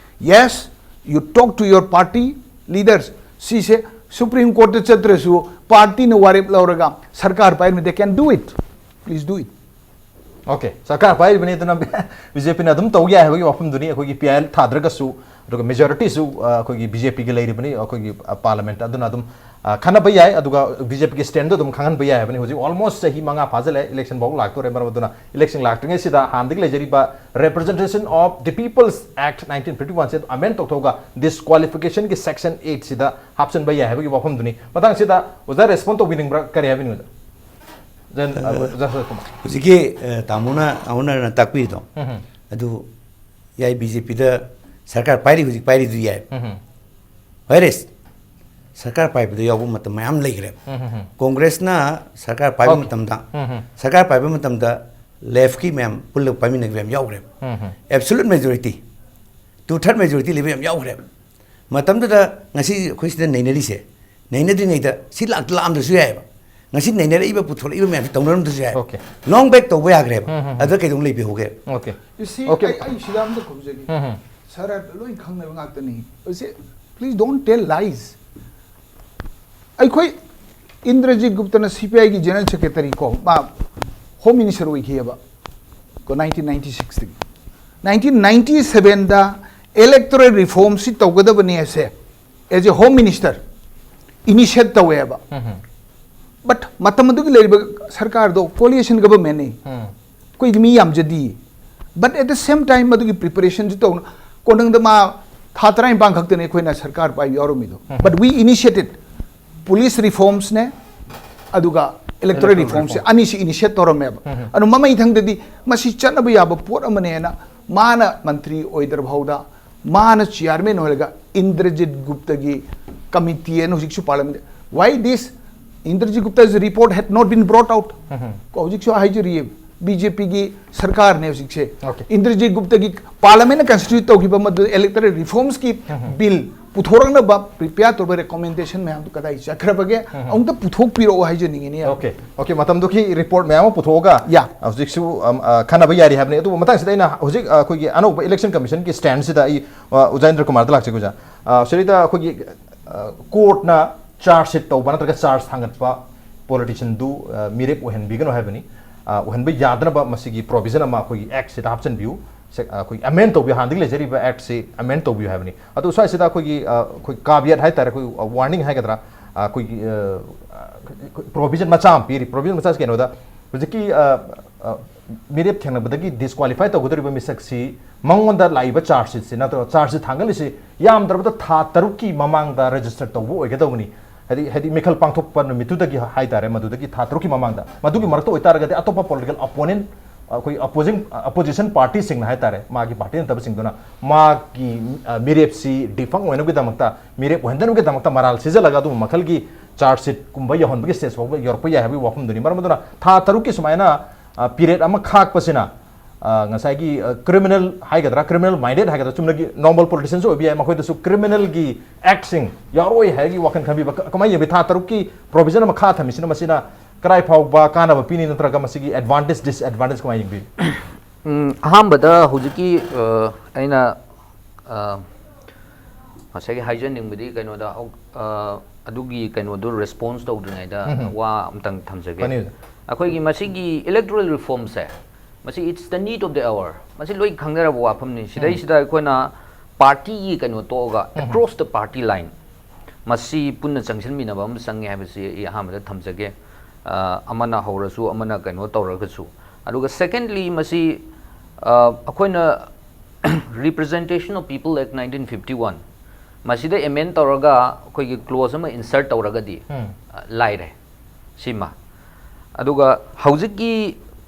yes, you talk to your party leaders. ꯁꯤꯁꯦ ꯁꯨꯄ꯭ꯔꯤꯝ ꯀꯣꯔꯠꯇ ꯆꯠꯇ꯭ꯔꯁꯨ ꯄꯥꯔꯇꯤꯅ ꯋꯥꯔꯦꯞ ꯂꯧꯔꯒ ꯁꯔꯀꯥꯔ ꯄꯥꯏꯔꯝꯃꯤ, they can do it. Please do it. Okay, ꯁꯔꯀꯥꯔ ꯄꯥꯏꯔꯤꯕꯅꯤ, ꯑꯗꯨꯅ ꯕꯤ ꯖꯦ ꯄꯤꯅ ꯑꯗꯨꯝ ꯇꯧ ꯌꯥꯏ ꯍꯥꯏꯕꯒꯤ ꯋꯥꯐꯝꯗꯨꯅꯤ꯫ ꯑꯩꯈꯣꯏꯒꯤ ꯄꯤ ꯑꯥꯏ ꯑꯦꯜ ꯊꯥꯗ꯭ꯔꯒꯁꯨ, ꯑꯗꯨꯒ ꯃꯦꯖꯣꯔꯤꯇꯤꯁꯨ ꯑꯩꯈꯣꯏꯒꯤ ꯕꯤ ꯖꯦ ꯄꯤꯒꯤ ꯂꯩꯔꯤꯕꯅꯤ ꯑꯩꯈꯣꯏꯒꯤ ꯄꯥꯔꯂꯤꯌꯥꯃꯦꯟꯇ꯫ ꯑꯗꯨꯅ ꯑꯗꯨꯝ ꯑ, ꯈꯟꯅꯕ ꯌꯥꯏ, ꯑꯗꯨꯒ ꯕꯤ ꯖꯦ ꯄꯤꯒꯤ ꯁ꯭ꯇꯦꯟꯗꯣ ꯑꯗꯨꯝ ꯈꯪꯍꯟꯕ ꯌꯥꯏ ꯍꯥꯏꯕꯅꯤ꯫ ꯍꯧꯖꯤꯛ ꯑꯣꯜꯃꯣꯁ ꯆꯍꯤ ꯃꯉꯥ ꯐꯥꯖꯤꯜꯂꯛꯑꯦ, ꯏꯂꯦꯛꯁꯟ ꯐꯥꯎ ꯂꯥꯛꯇꯣꯔꯦ꯫ ꯃꯔꯝ ꯑꯗꯨꯅ ꯏꯂꯦꯛꯁꯟ ꯂꯥꯛꯇ꯭ꯔꯤꯉꯩꯁꯤꯗ ꯍꯥꯟꯅꯗꯒꯤ ꯂꯩꯖꯔꯤꯕ Representation of the People's Act nineteen fifty one say amen ꯇꯧꯊꯣꯛꯑꯒ ꯗꯤꯁꯀ꯭ꯋꯥꯂꯤꯐꯤꯀꯦꯁꯟꯒꯤ section ꯑꯩꯠꯁꯤꯗ ꯍꯥꯞꯆꯤꯟꯕ ꯌꯥꯏ ꯍꯥꯏꯕꯒꯤ ꯋꯥꯐꯝꯗꯨꯅꯤ꯫ ꯃꯇꯥꯡꯁꯤꯗ ꯑꯣꯖꯥ ꯔꯦꯁꯄꯣꯟ ꯇꯧꯕꯤꯅꯤꯡꯕ꯭ꯔꯥ, ꯀꯔꯤ ꯍꯥꯏꯕꯤꯅꯤꯡꯕꯗ? Then, uh, ꯑꯣꯖꯥ ꯁꯔꯠ ꯀꯨꯃꯥꯔ꯫ ꯍꯧꯖꯤꯛꯀꯤ ꯑ, ꯇꯥꯃꯣꯅ ꯑꯃꯅ ꯇꯥꯛꯄꯤꯔꯤꯗꯣ, ꯎꯝ, ꯎꯝ, ꯑꯗꯨ ꯌꯥꯏ, ꯕꯤ ꯖꯦ ꯄꯤꯗ ꯁꯔꯀꯥꯔ ꯄꯥꯏꯔꯤ, ꯍꯧꯖꯤꯛ ꯄꯥꯏꯔꯤꯗꯨ ꯌꯥꯏ꯫ ꯎꯝ, ꯎꯝ꯫ ꯍꯣꯏꯔꯦꯁ, ꯁꯔꯀꯥꯔ ꯄꯥꯏꯕꯗ ꯌꯥꯎꯕ ꯃꯇꯝ ꯃꯌꯥꯝ ꯂꯩꯈ꯭ꯔꯦꯕ꯫ ꯎꯝ, ꯎꯝ, ꯎꯝ꯫ ꯀꯣꯡꯒ꯭ꯔꯦꯁꯅ ꯁꯔꯀꯥꯔ ꯄꯥꯏꯕ Okay. ꯃꯇꯝꯗ, ꯎꯝ, ꯎꯝ꯫ ꯁꯔꯀꯥꯔ ꯄꯥꯏꯕ ꯃꯇꯝꯗ ꯂꯦꯐꯀꯤ ꯃꯌꯥꯝ ꯄꯨꯜꯂꯒ ꯄꯥꯏꯃꯤꯟꯅꯈꯤꯕ ꯌꯥꯝ ꯌꯥꯎꯈ꯭ꯔꯦꯕ꯫ ꯎꯝ, ꯎꯝ꯫ Absolute majority, two third majority ꯂꯩꯕ ꯌꯥꯝ ꯌꯥꯎꯈ꯭ꯔꯦꯕ꯫ ꯃꯇꯝꯗꯨꯗ ꯉꯁꯤ ꯑꯩꯈꯣꯏ ꯁꯤꯗ ꯅꯩꯅꯔꯤꯁꯦ, ꯅꯩꯅꯗ꯭ꯔꯤꯉꯩꯗ ꯁꯤ ꯂꯥꯛ-, ꯂꯥꯛꯑꯝꯗ꯭ꯔꯁꯨ ꯌꯥꯏꯑꯕ꯫ ꯉꯁꯤ ꯅꯩꯅꯔꯛꯏꯕ, ꯄꯨꯊꯣꯔꯛꯏꯕ ꯃꯌꯥꯝꯁꯤ ꯇꯧꯅꯔꯝꯗ꯭ꯔꯁꯨ ꯌꯥꯏ꯫ Okay. Long back ꯇꯧꯕ ꯌꯥꯈ꯭ꯔꯦꯕ꯫ ꯎꯝ, ꯎꯝ, ꯎꯝ꯫ ꯑꯗꯨꯗ ꯀꯩꯗꯧ ꯂꯩꯕꯤꯍꯧꯒꯦ? Okay. You see, Okay. ꯑꯩ ꯑꯩ ꯁꯤꯗ ꯑꯝꯇ ꯈꯨꯝꯖꯒꯦ꯫ ꯎꯝ, ꯎꯝ꯫ ꯁꯔ, ꯂꯣꯏ ꯈꯪꯅꯕ ꯉꯥꯛꯇꯅꯤ꯫ You see, please don't tell lies. ꯑꯩꯈꯣꯏ ꯏꯟꯗ꯭ꯔꯖꯤꯠ ꯒꯨꯞꯇꯅ ꯁꯤ ꯄꯤ ꯑꯥꯏꯒꯤ ꯖꯦꯅꯔꯦꯜ ꯁꯦꯀ꯭ꯔꯦꯇꯔꯤ ꯀꯣ, ꯃꯥ ꯍꯣꯝ ꯃꯤꯅꯤꯁꯇꯔ ꯑꯣꯏꯈꯤꯑꯕ ꯀꯣ, ꯅꯥꯏꯟꯇꯤꯟ ꯅꯥꯏꯟꯇꯤ ꯁꯤꯛꯁꯇꯒꯤ꯫ ꯅꯥꯏꯟꯇꯤꯟ ꯅꯥꯏꯟꯇꯤ ꯁꯕꯦꯟꯗ ꯏꯂꯦꯛꯇꯣꯔꯦꯜ ꯔꯤꯐꯣꯔꯝꯁꯤ ꯇꯧꯒꯗꯕꯅꯤ ꯍꯥꯏꯁꯦ, as a home minister, initiate ꯇꯧꯋꯦꯕ꯫ ꯎꯝ, ꯎꯝ꯫ But ꯃꯇꯝ ꯑꯗꯨꯒꯤ ꯂꯩꯔꯤꯕ ꯁꯔꯀꯥꯔꯗꯣ coalition government ꯅꯤ꯫ ꯎꯝ꯫ ꯑꯩꯈꯣꯏꯗꯤ ꯃꯤ ꯌꯥꯝꯖꯗꯤ꯫ But at the same time, ꯃꯗꯨꯒꯤ ꯄ꯭ꯔꯤꯄꯦꯔꯦꯁꯟꯁꯨ ꯇꯧꯅ, ꯀꯣꯟꯅꯪꯗ ꯃꯥ ꯊꯥ ꯇꯔꯥꯅꯤꯄꯥꯟ ꯈꯛꯇꯅꯤ ꯑꯩꯈꯣꯏꯅ ꯁꯔꯀꯥꯔ ꯄꯥꯏꯕ ꯌꯥꯎꯔꯝꯃꯤꯗꯣ꯫ ꯎꯝ꯫ But we initiated police reforms ꯅꯦ, ꯑꯗꯨꯒ electoral Electoral reforms ꯁꯦ reform. ꯑꯅꯤꯁꯤ initiate ꯇꯧꯔꯝꯃꯦꯕ꯫ ꯎꯝ, ꯎꯝ꯫ ꯑꯗꯨ ꯃꯃꯩꯊꯪꯗꯗꯤ ꯃꯁꯤ ꯆꯠꯅꯕ ꯌꯥꯕ ꯄꯣꯠ ꯑꯃꯅꯦꯅ ꯃꯥꯅ ꯃꯟꯇ꯭ꯔꯤ ꯑꯣꯏꯗ꯭ꯔ ꯐꯥꯎꯗ ꯃꯥꯅ ꯆꯤꯌꯥꯔꯃꯦꯟ ꯑꯣꯏꯔꯒ ꯏꯟꯗ꯭ꯔꯖꯤꯠ ꯒꯨꯞꯇꯒꯤ ꯀꯃꯤꯇꯤ ꯑꯅ ꯍꯧꯖꯤꯛꯁꯨ parliament, why this Indrajit Gupta's report had not been brought out? ꯎꯝ, ꯎꯝ꯫ ꯀꯣ, ꯍꯧꯖꯤꯛꯁꯨ ꯍꯥꯏꯖꯔꯤꯌꯦ, ꯕꯤ ꯖꯦ ꯄꯤꯒꯤ ꯁꯔꯀꯥꯔꯅꯦ ꯍꯧꯖꯤꯛꯁꯦ꯫ Okay. ꯏꯟꯗ꯭ꯔꯖꯤꯠ ꯒꯨꯞꯇꯒꯤ ꯄꯥꯔꯂꯤꯌꯥꯃꯦꯟꯠꯅ ꯀꯟꯁꯇꯤꯇ꯭ꯌꯨꯠ ꯇꯧꯈꯤꯕ ꯃꯗꯨ ꯏꯂꯦꯛꯇꯣꯔꯦꯜ ꯔꯤꯐꯣꯔꯝꯁꯀꯤ ꯕꯤꯜ ꯄꯨꯊꯣꯔꯛꯅꯕ ꯄ꯭ꯔꯤꯄꯦꯌꯔ ꯇꯧꯕ ꯔꯤꯀꯣꯃꯦꯟꯗꯦꯁꯟ ꯃꯌꯥꯝꯗꯨ ꯀꯗꯥꯏ ꯆꯠꯈ꯭ꯔꯕꯒꯦ? ꯑꯃꯨꯛꯇ ꯄꯨꯊꯣꯛꯄꯤꯔꯛꯑꯣ ꯍꯥꯏꯖꯅꯤꯡꯉꯤꯅꯦ꯫ Okay, okay, ꯃꯇꯝꯗꯨꯒꯤ ꯔꯤꯄꯣꯔꯠ ꯃꯌꯥꯝ ꯑꯃ ꯄꯨꯊꯣꯛꯑꯒ Yeah. ꯍꯧꯖꯤꯛꯁꯨ, ꯑꯝ, ꯑ, ꯈꯟꯅꯕ ꯌꯥꯔꯤ ꯍꯥꯏꯕꯅꯤ꯫ ꯑꯗꯨꯕꯨ ꯃꯇꯥꯡꯁꯤꯗ ꯑꯩꯅ ꯍꯧꯖꯤꯛ, ꯑ, ꯑꯩꯈꯣꯏꯒꯤ ꯑꯅꯧꯕ ꯏꯂꯦꯛꯁꯟ ꯀꯃꯤꯁꯟꯒꯤ ꯁ꯭ꯇꯦꯟꯁꯤꯗ ꯑꯩ, ꯑ, ꯑꯣꯖꯥ ꯏꯟꯗ꯭ꯔ ꯀꯨꯃꯥꯔꯗ ꯂꯥꯛꯆꯒꯦ, ꯑꯣꯖꯥ꯫ ꯑ, ꯁꯤꯗꯩꯗ ꯑꯩꯈꯣꯏꯒꯤ, ꯑ, ꯀꯣꯔꯠꯅ ꯆꯥꯔꯖ ꯁꯤꯠ ꯇꯧꯕ ꯅꯠꯇ꯭ꯔꯒ ꯆꯥꯔꯖ ꯊꯥꯡꯒꯠꯄ ꯄꯣꯂꯤꯇꯤꯁꯤꯌꯟꯗꯨ, ꯑ, ꯃꯤꯔꯦꯞ ꯑꯣꯏꯍꯟꯕꯤꯒꯅꯨ ꯍꯥꯏꯕꯅꯤ꯫ ꯑ, ꯑꯣꯏꯍꯟꯕ ꯌꯥꯗꯅꯕ ꯃꯁꯤꯒꯤ ꯄ꯭ꯔꯣꯚꯤꯖꯟ ꯑꯃ ꯑꯩꯈꯣꯏꯒꯤ ꯑꯦꯛꯁꯤꯗ ꯍꯥꯞꯆꯤꯟꯕꯤꯌꯨ꯫ ꯁꯦꯛ-, ꯑ, ꯑꯩꯈꯣꯏꯒꯤ ꯑꯃꯦꯟ ꯇꯧꯕꯤꯌꯨ, ꯍꯥꯟꯅꯗꯒꯤ ꯂꯩꯖꯔꯤꯕ ꯑꯦꯛꯁꯤ ꯑꯃꯦꯟ ꯇꯧꯕꯤꯌꯨ ꯍꯥꯏꯕꯅꯤ꯫ ꯑꯗꯨ ꯁ꯭ꯋꯥꯏꯁꯤꯗ ꯑꯩꯈꯣꯏꯒꯤ, ꯑ, ꯑꯩꯈꯣꯏ ꯀꯥꯕꯤꯌꯠ ꯍꯥꯏꯇꯥꯔꯦ, ꯑꯩꯈꯣꯏ, ꯑ, ꯋꯥꯔꯅꯤꯡ ꯍꯥꯏꯒꯗ꯭ꯔꯥ, ꯑ, ꯑꯩꯈꯣꯏꯒꯤ, ꯑ, ꯑ, ꯄ꯭ꯔꯣꯚꯤꯖꯟ ꯃꯆꯥ ꯑꯃ ꯄꯤꯔꯤ꯫ ꯄ꯭ꯔꯣꯚꯤꯖꯟ ꯃꯆꯥꯁꯤ ꯀꯩꯅꯣꯗ, ꯍꯧꯖꯤꯛꯀꯤ, ꯑ, ꯑ, ꯃꯤꯔꯦꯞ ꯊꯦꯡꯅꯕꯗꯒꯤ ꯗꯤꯁꯀ꯭ꯋꯥꯂꯤꯐꯥꯏ ꯇꯧꯒꯗꯧꯔꯤꯕ ꯃꯤꯁꯛꯁꯤ ꯃꯉꯣꯟꯗ ꯂꯥꯛꯏꯕ ꯆꯥꯔꯖ ꯁꯤꯠꯁꯤ ꯅꯠꯇ꯭ꯔꯒ ꯆꯥꯔꯖ ꯁꯤꯠ ꯊꯥꯡꯒꯠꯂꯤꯁꯤ ꯌꯥꯝꯗ꯭ꯔꯕꯗ ꯊꯥ ꯇꯔꯨꯛꯀꯤ ꯃꯃꯥꯡꯗ ꯔꯦꯖꯤꯁꯇꯔ ꯇꯧꯕ ꯑꯣꯏꯒꯗꯧꯕꯅꯤ꯫ ꯍꯥꯏꯗꯤ, ꯍꯥꯏꯗꯤ ꯃꯤꯈꯜ ꯄꯥꯡꯊꯣꯛꯄ ꯅꯨꯃꯤꯠꯇꯨꯗꯒꯤ ꯍꯥꯏꯇꯥꯔꯦ, ꯃꯗꯨꯗꯒꯤ ꯊꯥ ꯇꯔꯨꯛꯀꯤ ꯃꯃꯥꯡꯗ꯫ ꯃꯗꯨꯒꯤ ꯃꯔꯛꯇ ꯑꯣꯏꯇꯥꯔꯒꯗꯤ ꯑꯇꯣꯞꯄ ꯄꯣꯂꯤꯇꯤꯀꯦꯜ ꯑꯣꯄꯣꯅꯦꯟꯠ, ꯑꯩꯈꯣꯏ ꯑꯣꯄꯣꯖꯤꯡ, ꯑꯣꯄꯣꯖꯤꯁꯟ ꯄꯥꯔꯇꯤꯁꯤꯡꯅ ꯍꯥꯏꯇꯥꯔꯦ, ꯃꯥꯒꯤ ꯄꯥꯔꯇꯤ ꯅꯠꯇꯕꯁꯤꯡꯗꯨꯅ ꯃꯥꯒꯤ, ꯑ, ꯃꯤꯔꯦꯞꯁꯤ ꯗꯤꯐꯪ ꯑꯣꯏꯅꯕꯒꯤꯗꯃꯛꯇ, ꯃꯤꯔꯦꯞ ꯑꯣꯏꯍꯟꯗꯅꯕꯒꯤꯗꯃꯛꯇ ꯃꯔꯥꯜ ꯁꯤꯖꯜꯂꯒ ꯑꯗꯨꯒꯨꯝꯕ ꯃꯈꯜꯒꯤ ꯆꯥꯔꯖ ꯁꯤꯠꯀꯨꯝꯕ ꯌꯧꯍꯟꯕꯒꯤ ꯁ꯭ꯇꯦꯖ ꯐꯥꯎꯕ ꯌꯧꯔꯛꯄ ꯌꯥꯏ ꯍꯥꯏꯕꯒꯤ ꯋꯥꯐꯝꯗꯨꯅꯤ꯫ ꯃꯔꯝ ꯑꯗꯨꯅ ꯊꯥ ꯇꯔꯨꯛꯀꯤ ꯁꯨꯃꯥꯏꯅ, ꯑ, ꯄꯤꯔꯦꯠ ꯑꯃ ꯈꯥꯛꯄꯁꯤꯅ, ꯑ, ꯉꯁꯥꯏꯒꯤ, ꯑ, ꯀ꯭ꯔꯤꯃꯤꯅꯦꯜ ꯍꯥꯏꯒꯗ꯭ꯔꯥ, ꯀ꯭ꯔꯤꯃꯤꯅꯦꯜ ꯃꯥꯏꯟꯗꯦꯠ ꯍꯥꯏꯒꯗ꯭ꯔꯥ, ꯆꯨꯝꯅꯒꯤ ꯅꯣꯔꯃꯦꯜ ꯄꯣꯂꯤꯇꯤꯁꯤꯌꯟꯁꯨ ꯑꯣꯏꯕ ꯌꯥꯏ, ꯃꯈꯣꯏꯗꯁꯨ ꯀ꯭ꯔꯤꯃꯤꯅꯦꯜꯒꯤ ꯑꯦꯛꯁꯤꯡ ꯌꯥꯎꯔꯛꯑꯣꯏ ꯍꯥꯏꯕꯒꯤ ꯋꯥꯈꯜ ꯈꯟꯕꯤꯕ꯫ ꯀ-, ꯀꯃꯥꯏꯅ ꯌꯦꯡꯕꯤ? ꯊꯥ ꯇꯔꯨꯛꯀꯤ ꯄ꯭ꯔꯣꯚꯤꯖꯟ ꯑꯃ ꯈꯥ ꯊꯝꯃꯤꯁꯤꯅ ꯃꯁꯤꯅ ꯀꯗꯥꯏ ꯐꯥꯎꯕ ꯀꯥꯟꯅꯕ ꯄꯤꯅꯤ, ꯅꯠꯇ꯭ꯔꯒ ꯃꯁꯤꯒꯤ ꯑꯦꯗꯚꯥꯟꯇꯦꯖ, ꯗꯤꯁꯑꯦꯗꯚꯥꯟꯇꯦꯖ ꯀꯃꯥꯏꯅ ꯌꯦꯡꯕꯤ? ꯎꯝ, ꯑꯍꯥꯟꯕꯗ ꯍꯧꯖꯤꯛꯀꯤ, ꯑ, ꯑꯩꯅ, ꯑ, ꯉꯁꯥꯏꯒꯤ ꯍꯥꯏꯖꯅꯤꯡꯕꯗꯤ ꯀꯩꯅꯣꯗ, ꯍꯧ-, ꯑ, ꯑꯗꯨꯒꯤ ꯀꯩꯅꯣꯗꯨ ꯔꯦꯁꯄꯣꯟꯁ ꯇꯧꯗ꯭ꯔꯤꯉꯩꯗ ꯎꯝ꯫ ꯋꯥ ꯑꯝꯇꯪ ꯊꯝꯖꯒꯦ꯫ ꯐꯅꯤ, ꯑꯣꯖꯥ꯫ ꯑꯩꯈꯣꯏꯒꯤ ꯃꯁꯤꯒꯤ ꯏꯂꯦꯛꯇꯣꯔꯦꯜ ꯔꯤꯐꯣꯔꯝꯁꯦ, ꯃꯁꯤ it's the need of the hour, ꯃꯁꯤ ꯂꯣꯏ ꯈꯪꯅꯔꯕ ꯋꯥꯐꯝꯅꯤ꯫ ꯁꯤꯗꯩꯁꯤꯗ ꯑꯩꯈꯣꯏꯅ ꯄꯥꯔꯇꯤꯒꯤ ꯀꯩꯅꯣ ꯇꯣꯛꯑꯒ across the party line ꯃꯁꯤ ꯄꯨꯟꯅ ꯆꯪꯁꯤꯟꯃꯤꯟꯅꯕ ꯑꯃ ꯆꯪꯉꯦ ꯍꯥꯏꯕꯁꯤ ꯑꯩ ꯑꯍꯥꯟꯕꯗ ꯊꯝꯖꯒꯦ꯫ ꯑ, ꯑꯃꯅ ꯍꯧꯔꯁꯨ, ꯑꯃꯅ ꯀꯩꯅꯣ ꯇꯧꯔꯒꯁꯨ꯫ ꯑꯗꯨꯒ secondly, ꯃꯁꯤ, ꯑ, ꯑꯩꯈꯣꯏꯅ Representation of People Act nineteen fifty one, ꯃꯁꯤꯗ ꯑꯦꯃꯦꯟ ꯇꯧꯔꯒ ꯑꯩꯈꯣꯏꯒꯤ ꯀ꯭ꯂꯣꯖ ꯑꯃ ꯏꯟꯁꯔꯠ ꯇꯧꯔꯒꯗꯤ, ꯎꯝ꯫ ꯑ, ꯂꯥꯏꯔꯦ ꯁꯤꯃ꯫ ꯑꯗꯨꯒ ꯍꯧꯖꯤꯛꯀꯤ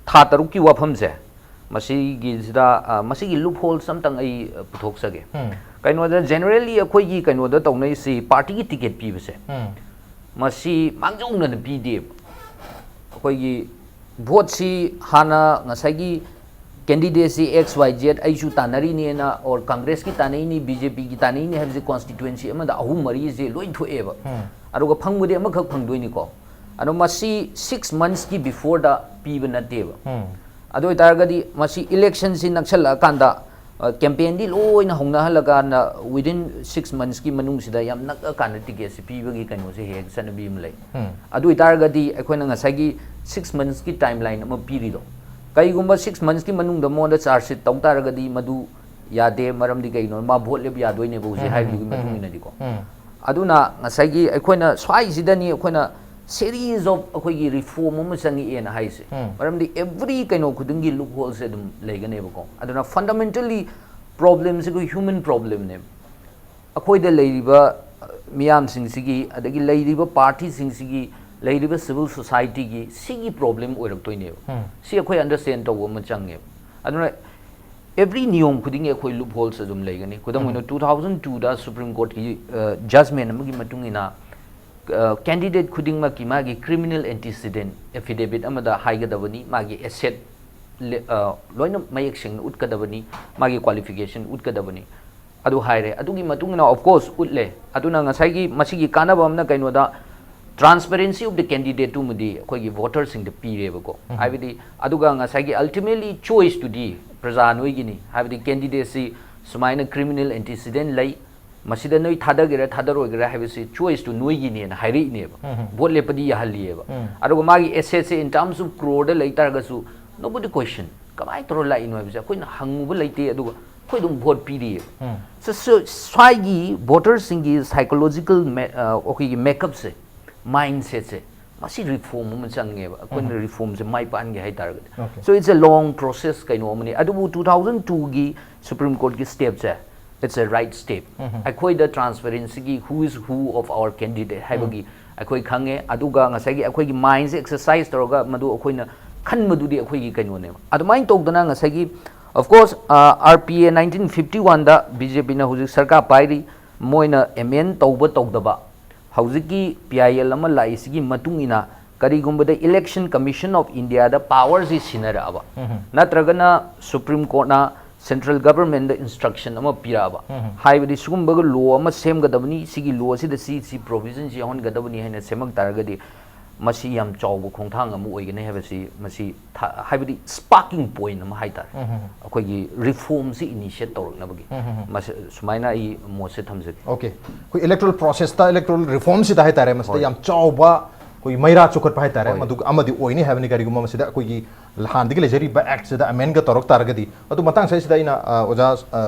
ꯊꯥ ꯇꯔꯨꯛꯀꯤ ꯋꯥꯐꯝꯁꯦ, ꯃꯁꯤꯒꯤꯁꯤꯗ, ꯑ, ꯃꯁꯤꯒꯤ ꯂꯨꯞ ꯍꯣꯜꯁ ꯑꯝꯇꯪ ꯑꯩ, ꯑ, ꯄꯨꯊꯣꯛꯆꯒꯦ꯫ ꯎꯝ꯫ ꯀꯩꯅꯣꯗ, ꯖꯦꯅꯔꯦꯜꯂꯤ ꯑꯩꯈꯣꯏꯒꯤ ꯀꯩꯅꯣꯗ ꯇꯧꯅꯔꯤꯁꯤ, ꯄꯥꯔꯇꯤꯒꯤ ꯇꯤꯀꯦꯠ ꯄꯤꯕꯁꯦ, ꯎꯝ꯫ ꯃꯁꯤ ꯃꯥꯡꯖꯧꯅꯅ ꯄꯤꯗꯦꯕ꯫ ꯑꯩꯈꯣꯏꯒꯤ ꯚꯣꯠꯁꯤ ꯍꯥꯟꯅ ꯉꯁꯥꯏꯒꯤ ꯀꯦꯟꯗꯤꯗꯦꯠꯁꯤ ꯑꯦꯛꯁ ꯋꯥꯏ ꯖꯦꯠ ꯑꯩꯁꯨ ꯇꯥꯟꯅꯔꯤꯅꯦꯅ, ꯑꯣꯔ ꯀꯪꯒ꯭ꯔꯦꯁꯀꯤ ꯇꯥꯟꯅꯩꯅꯤ, ꯕꯤ ꯖꯦ ꯄꯤꯒꯤ ꯇꯥꯟꯅꯩꯅꯤ ꯍꯥꯏꯕꯁꯤ ꯀꯣꯟꯁꯇꯤꯇ꯭ꯋꯦꯟꯁꯤ ꯑꯃꯗ ꯑꯍꯨꯝ ꯃꯔꯤꯁꯦ ꯂꯣꯏ ꯊꯣꯛꯑꯦꯕ꯫ ꯑꯗꯨꯒ ꯐꯪꯕꯗꯤ ꯑꯃꯈꯛ ꯐꯪꯗꯣꯏꯅꯤꯀꯣ꯫ ꯑꯗꯣ ꯃꯁꯤ ꯁꯤꯛꯁ ꯃꯟꯁꯀꯤ ꯕꯤꯐꯣꯔꯗ ꯄꯤꯕ ꯅꯠꯇꯦꯕ꯫ ꯑꯗꯨ ꯑꯣꯏꯇꯥꯔꯒꯗꯤ ꯃꯁꯤ ꯏꯂꯦꯛꯁꯟꯁꯤ ꯅꯛꯁꯜꯂꯛꯑꯀꯥꯟꯗ, ꯑ, ꯀꯦꯝꯄꯦꯟꯗꯤ ꯂꯣꯏꯅ ꯍꯧꯅꯍꯜꯂꯀꯥꯟꯗ within six monthsꯀꯤ ꯃꯅꯨꯡꯁꯤꯗ ꯌꯥꯝ ꯅꯛꯑꯀꯥꯟꯗ ꯇꯤꯀꯦꯠꯁꯤ ꯄꯤꯕꯒꯤ ꯀꯩꯅꯣꯁꯦ ꯍꯦꯛ ꯍꯦꯛ ꯆꯠꯅꯕꯤ ꯑꯃ ꯂꯩ꯫ ꯑꯗꯨ ꯑꯣꯏꯇꯥꯔꯒꯗꯤ ꯑꯩꯈꯣꯏꯅ ꯉꯁꯥꯏꯒꯤ ꯁꯤꯛꯁ ꯃꯟꯁꯀꯤ ꯇꯥꯏꯝ ꯂꯥꯏꯟ ꯑꯃ ꯄꯤꯔꯤꯗꯣ, ꯀꯩꯒꯨꯝꯕ ꯁꯤꯛꯁ ꯃꯟꯁꯀꯤ ꯃꯅꯨꯡꯗ ꯃꯉꯣꯟꯗ ꯆꯥꯔꯖ ꯁꯤꯠ ꯇꯧ ꯇꯥꯔꯒꯗꯤ ꯃꯗꯨ ꯌꯥꯗꯦ꯫ ꯃꯔꯝꯗꯤ ꯀꯩꯒꯤꯅꯣ? ꯃꯥ ꯚꯣꯠ ꯂꯦꯞ ꯌꯥꯗꯣꯏꯅꯦꯕ ꯍꯧꯖꯤꯛ ꯍꯥꯏꯔꯤꯗꯨꯒꯤ ꯃꯇꯨꯡ ꯏꯟꯅꯗꯤꯀꯣ꯫ ꯑꯗꯨꯅ ꯉꯁꯥꯏꯒꯤ ꯑꯩꯈꯣꯏꯅ ꯁ꯭ꯋꯥꯏꯁꯤꯗꯅꯤ ꯑꯩꯈꯣꯏꯅ series of ꯑꯩꯈꯣꯏꯒꯤ ꯔꯤꯐꯣꯔꯝ ꯑꯃ ꯆꯪꯉꯛꯑꯦꯅ ꯍꯥꯏꯁꯦ꯫ ꯃꯔꯝꯗꯤ every ꯀꯩꯅꯣ ꯈꯨꯗꯤꯡꯒꯤ ꯂꯨꯞ ꯍꯣꯜꯁꯦ ꯑꯗꯨꯝ ꯂꯩꯒꯅꯦꯕꯀꯣ꯫ ꯑꯗꯨꯅ ꯐꯟꯗꯥꯃꯦꯟꯇꯦꯜꯂꯤ ꯄ꯭ꯔꯣꯕ꯭ꯂꯦꯝꯁꯦ ꯑꯩꯈꯣꯏ ꯍ꯭ꯌꯨꯃꯦꯟ ꯄ꯭ꯔꯣꯕ꯭ꯂꯦꯝꯅꯦꯕ꯫ ꯑꯩꯈꯣꯏꯗ ꯂꯩꯔꯤꯕ, ꯑ, ꯃꯤꯌꯥꯝꯁꯤꯡꯁꯤꯒꯤ, ꯑꯗꯒꯤ ꯂꯩꯔꯤꯕ ꯄꯥꯔꯇꯤꯁꯤꯡꯁꯤꯒꯤ, ꯂꯩꯔꯤꯕ ꯁꯤꯚꯤꯜ ꯁꯣꯁꯥꯏꯇꯤꯒꯤ ꯁꯤꯒꯤ ꯄ꯭ꯔꯣꯕ꯭ꯂꯦꯝ ꯑꯣꯏꯔꯛꯇꯣꯏꯅꯦꯕ꯫ ꯁꯤ ꯑꯩꯈꯣꯏ ꯑꯟꯗꯔꯁꯇꯦꯟ ꯇꯧꯕ ꯑꯃ ꯆꯪꯉꯦꯕ꯫ ꯑꯗꯨꯅ every ꯅꯤꯌꯣꯝ ꯈꯨꯗꯤꯡꯒꯤ ꯑꯩꯈꯣꯏ ꯂꯨꯞ ꯍꯣꯜꯁ ꯑꯗꯨꯝ ꯂꯩꯒꯅꯤ꯫ ꯈꯨꯗꯝ ꯑꯣꯏꯅ, two thousand twoꯗ ꯁꯨꯄ꯭ꯔꯤꯝ ꯀꯣꯔꯠꯀꯤ, ꯑ, ꯖꯖꯃꯦꯟ ꯑꯃꯒꯤ ꯃꯇꯨꯡ ꯏꯟꯅ, ꯑ, ꯀꯦꯟꯗꯤꯗꯦꯠ ꯈꯨꯗꯤꯡꯃꯛꯀꯤ ꯃꯥꯒꯤ ꯀ꯭ꯔꯤꯃꯤꯅꯦꯜ ꯑꯦꯟꯇꯤꯁꯤꯗꯦꯟ ꯑꯦꯐꯤꯗꯦꯕꯤꯠ ꯑꯃꯗ ꯍꯥꯏꯒꯗꯕꯅꯤ, ꯃꯥꯒꯤ ꯑꯦꯁꯦꯠ ꯂꯦ-, ꯑ, ꯂꯣꯏꯅ ꯃꯌꯦꯛ ꯁꯦꯡꯅ ꯎꯠꯀꯗꯕꯅꯤ, ꯃꯥꯒꯤ ꯀ꯭ꯋꯥꯂꯤꯐꯤꯀꯦꯁꯟ ꯎꯠꯀꯗꯕꯅꯤ꯫ ꯑꯗꯨ ꯍꯥꯏꯔꯦ꯫ ꯑꯗꯨꯒꯤ ꯃꯇꯨꯡ ꯏꯟꯅ, of course, ꯎꯠꯂꯦ꯫ ꯑꯗꯨꯅ ꯉꯁꯥꯏꯒꯤ ꯃꯁꯤꯒꯤ ꯀꯥꯟꯅꯕ ꯑꯃꯅ ꯀꯩꯅꯣꯗ, transparency of the candidateꯇꯨꯃꯗꯤ ꯑꯩꯈꯣꯏꯒꯤ ꯚꯣꯇꯔꯁꯤꯡꯗ ꯄꯤꯔꯦꯕꯀꯣ꯫ ꯍꯥꯏꯕꯗꯤ, ꯑꯗꯨꯒ ꯉꯁꯥꯏꯒꯤ ultimately choiceꯇꯨꯗꯤ ꯄ꯭ꯔꯖꯥ ꯅꯣꯏꯒꯤꯅꯤ꯫ ꯍꯥꯏꯕꯗꯤ, ꯀꯦꯟꯗꯤꯗꯦꯠꯁꯤ ꯁꯨꯃꯥꯏꯅ ꯀ꯭ꯔꯤꯃꯤꯅꯦꯜ ꯑꯦꯟꯇꯤꯁꯤꯗꯦꯟ ꯂꯩ, ꯃꯁꯤꯗ ꯅꯣꯏ ꯊꯥꯗꯒꯦꯔꯥ ꯊꯥꯗꯔꯣꯏꯒꯦꯔꯥ ꯍꯥꯏꯕꯁꯤ ꯆꯣꯏꯁꯇꯨ ꯅꯣꯏꯒꯤꯅꯦꯅ ꯍꯥꯏꯔꯛꯏꯅꯦꯕ꯫ ꯚꯣꯠ ꯂꯦꯞꯄꯗꯤ ꯌꯥꯍꯜꯂꯤꯑꯕ꯫ ꯑꯗꯨꯒ ꯃꯥꯒꯤ ꯑꯦꯁꯦꯠꯁꯦ in terms of crore ꯂꯩ ꯇꯥꯔꯒꯁꯨ, nobody question, ꯀꯃꯥꯏꯅ ꯇꯧꯔ ꯂꯥꯛꯏꯅꯣ ꯍꯥꯏꯕꯁꯦ ꯑꯩꯈꯣꯏꯅ ꯍꯪꯉꯨꯕ ꯂꯩꯇꯦ꯫ ꯑꯗꯨꯒ ꯑꯩꯈꯣꯏ ꯑꯗꯨꯝ ꯚꯣꯠ ꯄꯤꯔꯤꯑꯕ꯫ ꯁ-, ꯁ-, ꯁ꯭ꯋꯥꯏꯒꯤ ꯚꯣꯇꯔꯁꯤꯡꯒꯤ psychological ꯃꯦ-, ꯑ, ꯑꯩꯈꯣꯏꯒꯤ ꯃꯦꯀꯞꯁꯦ, ꯃꯥꯏꯟꯁꯦꯠꯁꯦ, ꯃꯁꯤ ꯔꯤꯐꯣꯔꯝ ꯑꯃ ꯆꯪꯉꯦꯕ꯫ ꯑꯩꯈꯣꯏꯅ ꯔꯤꯐꯣꯔꯝꯁꯦ ꯃꯥꯏ ꯄꯥꯛꯍꯟꯒꯦ ꯍꯥꯏ ꯇꯥꯔꯒꯗꯤ꯫ So it's a long process ꯀꯩꯅꯣ ꯑꯃꯅꯤ꯫ ꯑꯗꯨꯕꯨ two thousand twoꯒꯤ ꯁꯨꯄ꯭ꯔꯤꯝ ꯀꯣꯔꯠꯀꯤ ꯁ꯭ꯇꯦꯞꯁꯦ, it's a right step꯫ ꯑꯩꯈꯣꯏꯗ transparencyꯒꯤ who is who of our candidate ꯍꯥꯏꯕꯒꯤ ꯑꯩꯈꯣꯏ ꯈꯪꯉꯦ꯫ ꯑꯗꯨꯒ ꯉꯁꯥꯏꯒꯤ ꯑꯩꯈꯣꯏꯒꯤ ꯃꯥꯏꯟꯁꯦ ꯑꯦꯛꯁꯔꯁꯥꯏꯁ ꯇꯧꯔꯒ ꯃꯗꯨ ꯑꯩꯈꯣꯏꯅ ꯈꯟꯕꯗꯨꯗꯤ ꯑꯩꯈꯣꯏꯒꯤ ꯀꯩꯅꯣꯅꯦꯕ꯫ ꯑꯗꯨꯃꯥꯏꯅ ꯇꯧꯗꯅ ꯉꯁꯥꯏꯒꯤ, of course, ꯑ, R P A nineteen fifty oneꯗ BJPꯅ ꯍꯧꯖꯤꯛ ꯁꯔꯀꯥꯔ ꯄꯥꯏꯔꯤ, ꯃꯣꯏꯅ amend ꯇꯧꯕ ꯇꯧꯗꯕ, ꯍꯧꯖꯤꯛꯀꯤ P I L ꯑꯃ ꯂꯥꯛꯏꯁꯤꯒꯤ ꯃꯇꯨꯡ ꯏꯟꯅ ꯀꯔꯤꯒꯨꯝꯕꯗ Election Commission of Indiaꯗ powerꯁꯤ ꯁꯤꯟꯅꯔꯛꯑꯕ, ꯅꯠꯇ꯭ꯔꯒꯅ Supreme Courtꯅ central governmentꯗ instruction ꯑꯃ ꯄꯤꯔꯛꯑꯕ, ꯍꯥꯏꯕꯗꯤ ꯁꯤꯒꯨꯝꯕꯒ law ꯑꯃ ꯁꯦꯝꯒꯗꯕꯅꯤ, ꯁꯤꯒꯤ lawꯁꯤꯗ ꯁꯤ ꯁꯤ provisionꯁꯤ ꯌꯥꯎꯍꯟꯒꯗꯕꯅꯤ ꯍꯥꯏꯅ ꯁꯦꯝꯃꯛ ꯇꯥꯔꯒꯗꯤ, ꯃꯁꯤ ꯌꯥꯝ ꯆꯥꯎꯕ ꯈꯣꯡꯊꯥꯡ ꯑꯃ ꯑꯣꯏꯒꯅꯤ ꯍꯥꯏꯕꯁꯤ, ꯃꯁꯤ ꯊ- ꯍꯥꯏꯕꯗꯤ sparking point ꯑꯃ ꯍꯥꯏꯇꯥꯔꯦ, ꯑꯩꯈꯣꯏꯒꯤ reformꯁꯤ initiate ꯇꯧꯔꯛꯅꯕꯒꯤ꯫ ꯃꯁꯤ ꯁꯨꯃꯥꯏꯅ ꯑꯩ ꯃꯣꯠꯁꯦ ꯊꯝꯖꯒꯦ꯫ ꯑꯣꯀꯦ, ꯑꯩꯈꯣꯏ electoral processꯇ, electoral reformꯁꯤꯗ ꯍꯥꯏꯇꯥꯔꯦ, ꯃꯁꯤꯗ ꯌꯥꯝ ꯆꯥꯎꯕ ꯑꯩꯈꯣꯏꯒꯤ ꯃꯩꯔꯥ ꯆꯨꯈꯠꯄ ꯍꯥꯏꯇꯥꯔꯦ, ꯃꯗꯨ ꯑꯃꯗꯤ ꯑꯣꯏꯅꯤ ꯍꯥꯏꯕꯅꯤ꯫ ꯀꯔꯤꯒꯨꯝꯕ ꯃꯁꯤꯗ ꯑꯩꯈꯣꯏꯒꯤ ꯍꯥꯟꯅꯗꯒꯤ ꯂꯩꯖꯔꯤꯕ actꯁꯤꯗ amendꯒ ꯇꯧꯔꯛ ꯇꯥꯔꯒꯗꯤ꯫ ꯑꯗꯨ ꯃꯇꯥꯡꯁꯤꯗ ꯑꯩꯅ, ꯑ, ꯑꯣꯖꯥ, ꯑ,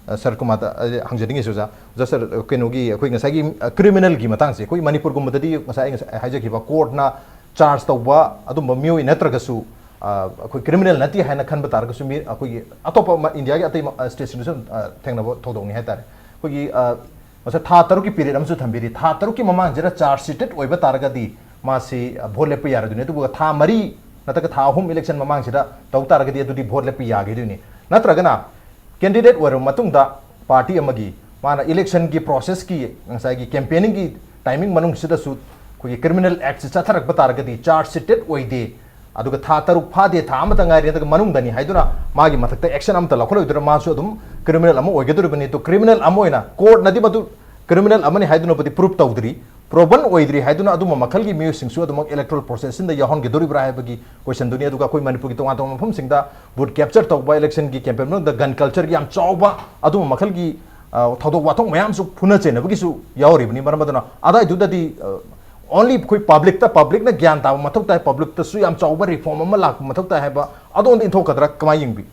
ꯑ, ꯁꯔ ꯀꯨꯃꯥꯔꯗ, ꯑ, ꯍꯪꯖꯅꯤꯡꯉꯤꯁꯦ, ꯑꯣꯖꯥ, ꯑꯣꯖꯥ ꯁꯔ, ꯑ, ꯀꯩꯅꯣꯒꯤ, ꯑꯩꯈꯣꯏ ꯉꯁꯥꯏꯒꯤ, ꯑ, criminalꯒꯤ ꯃꯇꯥꯡꯁꯦ, ꯑꯩꯈꯣꯏ ꯃꯅꯤꯄꯨꯔꯒꯨꯝꯕꯗꯗꯤ ꯉꯁꯥꯏ, ꯑꯩ ꯉꯁꯥꯏ ꯍꯥꯏꯖꯈꯤꯕ, courtꯅ charge ꯇꯧꯕ ꯑꯗꯨꯝꯕ ꯃꯤꯑꯣꯏ ꯅꯠꯇ꯭ꯔꯒꯁꯨ, ꯑ, ꯑꯩꯈꯣꯏ criminal ꯅꯠꯇꯦ ꯍꯥꯏꯅ ꯈꯟꯕ ꯇꯥꯔꯒꯁꯨ, ꯃꯤ ꯑꯩꯈꯣꯏꯒꯤ ꯑꯇꯣꯞꯄ ꯃ-, ꯏꯟꯗꯤꯌꯥꯒꯤ ꯑꯇꯩ ꯃ-, ꯑ, stateꯁꯤꯡꯗꯁꯨ ꯑꯗꯨꯝ, ꯑ, ꯊꯦꯡꯅꯕ ꯊꯧꯗꯣꯛꯅꯤ ꯍꯥꯏꯇꯥꯔꯦ꯫ ꯑꯩꯈꯣꯏꯒꯤ, ꯑ, ꯃꯁꯤ ꯊꯥ ꯇꯔꯨꯛꯀꯤ period ꯑꯃꯁꯨ ꯊꯝꯕꯤꯔꯤ꯫ ꯊꯥ ꯇꯔꯨꯛꯀꯤ ꯃꯃꯥꯡꯁꯤꯗ charge sheeted ꯑꯣꯏꯕ ꯇꯥꯔꯒꯗꯤ ꯃꯥꯁꯤ, ꯑ, vote ꯂꯦꯞꯄ ꯌꯥꯔꯣꯏꯗꯣꯏꯅꯤ꯫ ꯑꯗꯨꯒ ꯊꯥ ꯃꯔꯤ ꯅꯠꯇ꯭ꯔꯒ ꯊꯥ ꯑꯍꯨꯝ election ꯃꯃꯥꯡꯁꯤꯗ ꯇꯧ ꯇꯥꯔꯒꯗꯤ ꯑꯗꯨꯗꯤ vote ꯂꯦꯞꯄ ꯌꯥꯈꯤꯗꯣꯏꯅꯤ꯫ ꯅꯠꯇ꯭ꯔꯒꯅ candidate ꯑꯣꯏꯔꯕ ꯃꯇꯨꯡꯗ party ꯑꯃꯒꯤ ꯃꯥꯅ electionꯒꯤ processꯀꯤ ꯉꯁꯥꯏꯒꯤ campaigningꯒꯤ timing ꯃꯅꯨꯡꯁꯤꯗꯁꯨ ꯑꯩꯈꯣꯏꯒꯤ criminal actꯁꯤ ꯆꯠꯊꯔꯛꯄ ꯇꯥꯔꯒꯗꯤ charge sheeted ꯑꯣꯏꯗꯦ, ꯑꯗꯨꯒ ꯊꯥ ꯇꯔꯨꯛ ꯐꯥꯗꯦ, ꯊꯥ ꯑꯃꯇ ꯉꯥꯏꯔꯦ, ꯑꯗꯨꯒ ꯃꯅꯨꯡꯗꯅꯤ ꯍꯥꯏꯗꯨꯅ ꯃꯥꯒꯤ ꯃꯊꯛꯇ action ꯑꯃꯇ ꯂꯧꯈꯠꯂꯣꯏꯗ꯭ꯔꯥ? ꯃꯥꯁꯨ ꯑꯗꯨꯝ criminal ꯑꯃ ꯑꯣꯏꯒꯗꯧꯔꯤꯕꯅꯤ꯫ ꯑꯗꯨ criminal ꯑꯃ ꯑꯣꯏꯅ courtꯅꯗꯤ ꯃꯗꯨ criminal ꯑꯃꯅꯤ ꯍꯥꯏꯗꯨꯅꯕꯨꯗꯤ prove ꯇꯧꯗ꯭ꯔꯤ, proven ꯑꯣꯏꯗ꯭ꯔꯤ ꯍꯥꯏꯗꯨꯅ ꯑꯗꯨꯝꯕ ꯃꯈꯜꯒꯤ ꯃꯤꯑꯣꯏꯁꯤꯡꯁꯨ ꯑꯗꯨꯃꯛ electoral processꯁꯤꯗ ꯌꯥꯎꯍꯟꯒꯗꯧꯔꯤꯕ꯭ꯔꯥ ꯍꯥꯏꯕꯒꯤ questionꯗꯨꯅꯤ꯫ ꯑꯗꯨꯒ ꯑꯩꯈꯣꯏ ꯃꯅꯤꯄꯨꯔꯒꯤ ꯇꯣꯉꯥꯟ ꯇꯣꯉꯥꯟꯕ ꯃꯐꯝꯁꯤꯡꯗ vote capture ꯇꯧꯕ, electionꯒꯤ campaign ꯃꯅꯨꯡꯗ gun cultureꯒꯤ ꯌꯥꯝ ꯆꯥꯎꯕ ꯑꯗꯨꯝꯕ ꯃꯈꯜꯒꯤ, ꯑ, ꯊꯧꯗꯣꯛ ꯋꯥꯊꯣꯛ ꯃꯌꯥꯝꯁꯨ ꯐꯨꯅ ꯆꯩꯅꯕꯒꯤꯁꯨ ꯌꯥꯎꯔꯤꯕꯅꯤ꯫ ꯃꯔꯝ ꯑꯗꯨꯅ ꯑꯗꯥꯏꯗꯨꯗꯗꯤ, ꯑ, only ꯑꯩꯈꯣꯏ publicꯇ, publicꯅ ꯒ꯭ꯌꯥꯟ ꯇꯥꯕ ꯃꯊꯧ ꯇꯥꯏ, publicꯇꯁꯨ ꯌꯥꯝ ꯆꯥꯎꯕ reform ꯑꯃ ꯂꯥꯛꯄ ꯃꯊꯧ ꯇꯥꯏ ꯍꯥꯏꯕ ꯑꯗꯣꯝꯗ ꯏꯟꯊꯣꯛꯀꯗ꯭ꯔꯥ? ꯀꯃꯥꯏꯅ ꯌꯦꯡꯕꯤ?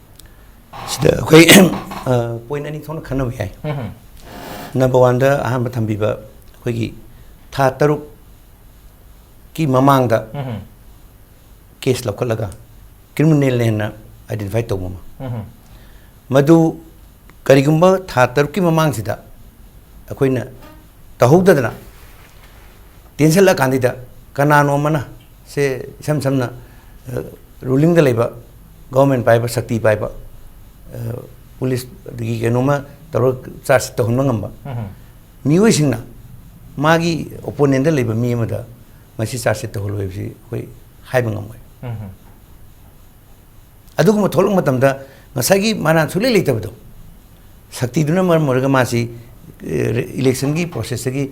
ꯁꯤꯗ ꯑꯩꯈꯣꯏ, ꯑ, point ꯑꯅꯤ ꯊꯣꯛꯅ ꯈꯟꯅꯕ ꯌꯥꯏ꯫ Number oneꯗ ꯑꯍꯥꯟꯕ ꯊꯝꯕꯤꯕ, ꯑꯩꯈꯣꯏꯒꯤ ꯊꯥ ꯇꯔꯨꯛꯀꯤ ꯃꯃꯥꯡꯗ case ꯂꯧꯈꯠꯂꯒ criminalꯅꯦꯅ identify ꯇꯧꯕ ꯑꯃ, ꯃꯗꯨ ꯀꯔꯤꯒꯨꯝꯕ ꯊꯥ ꯇꯔꯨꯛꯀꯤ ꯃꯃꯥꯡꯁꯤꯗ ꯑꯩꯈꯣꯏꯅ ꯇꯧꯍꯧꯗꯗꯅ ꯇꯦꯟꯁꯤꯜꯂꯀꯥꯟꯁꯤꯗ ꯀꯅꯥꯅꯣ ꯑꯃꯅ, ꯁꯦ, ꯏꯁꯝ ꯁꯝꯅ, ꯑ, rulingꯗ ꯂꯩꯕ, government ꯄꯥꯏꯕ, ꯁꯛꯇꯤ ꯄꯥꯏꯕ, ꯑ, police ꯑꯗꯒꯤ ꯀꯩꯅꯣꯝꯃ ꯇꯧꯔꯒ charge ꯇꯧꯍꯟꯕ ꯉꯝꯕ ꯃꯤꯑꯣꯏꯁꯤꯡꯅ ꯃꯥꯒꯤ opponentꯗ ꯂꯩꯕ ꯃꯤ ꯑꯃꯗ ꯉꯁꯤ ꯆꯥꯔꯖ ꯁꯤꯠ ꯇꯧꯍꯜꯂꯣꯏ ꯍꯥꯏꯕꯁꯤ ꯑꯩꯈꯣꯏ ꯍꯥꯏꯕ ꯉꯝꯃꯣꯏ꯫ ꯑꯗꯨꯒꯨꯝꯕ ꯊꯣꯛꯂꯛꯄ ꯃꯇꯝꯗ ꯉꯁꯥꯏꯒꯤ ꯃꯔꯥꯟ ꯁꯨꯛꯂꯩ ꯂꯩꯇꯕꯗꯣ, ꯁꯛꯇꯤꯗꯨꯅ ꯃꯔꯝ ꯑꯣꯏꯔꯒ ꯃꯥꯁꯤ ꯏꯂꯦꯛꯁꯟꯒꯤ ꯄ꯭ꯔꯣꯁꯦꯁꯇꯒꯤ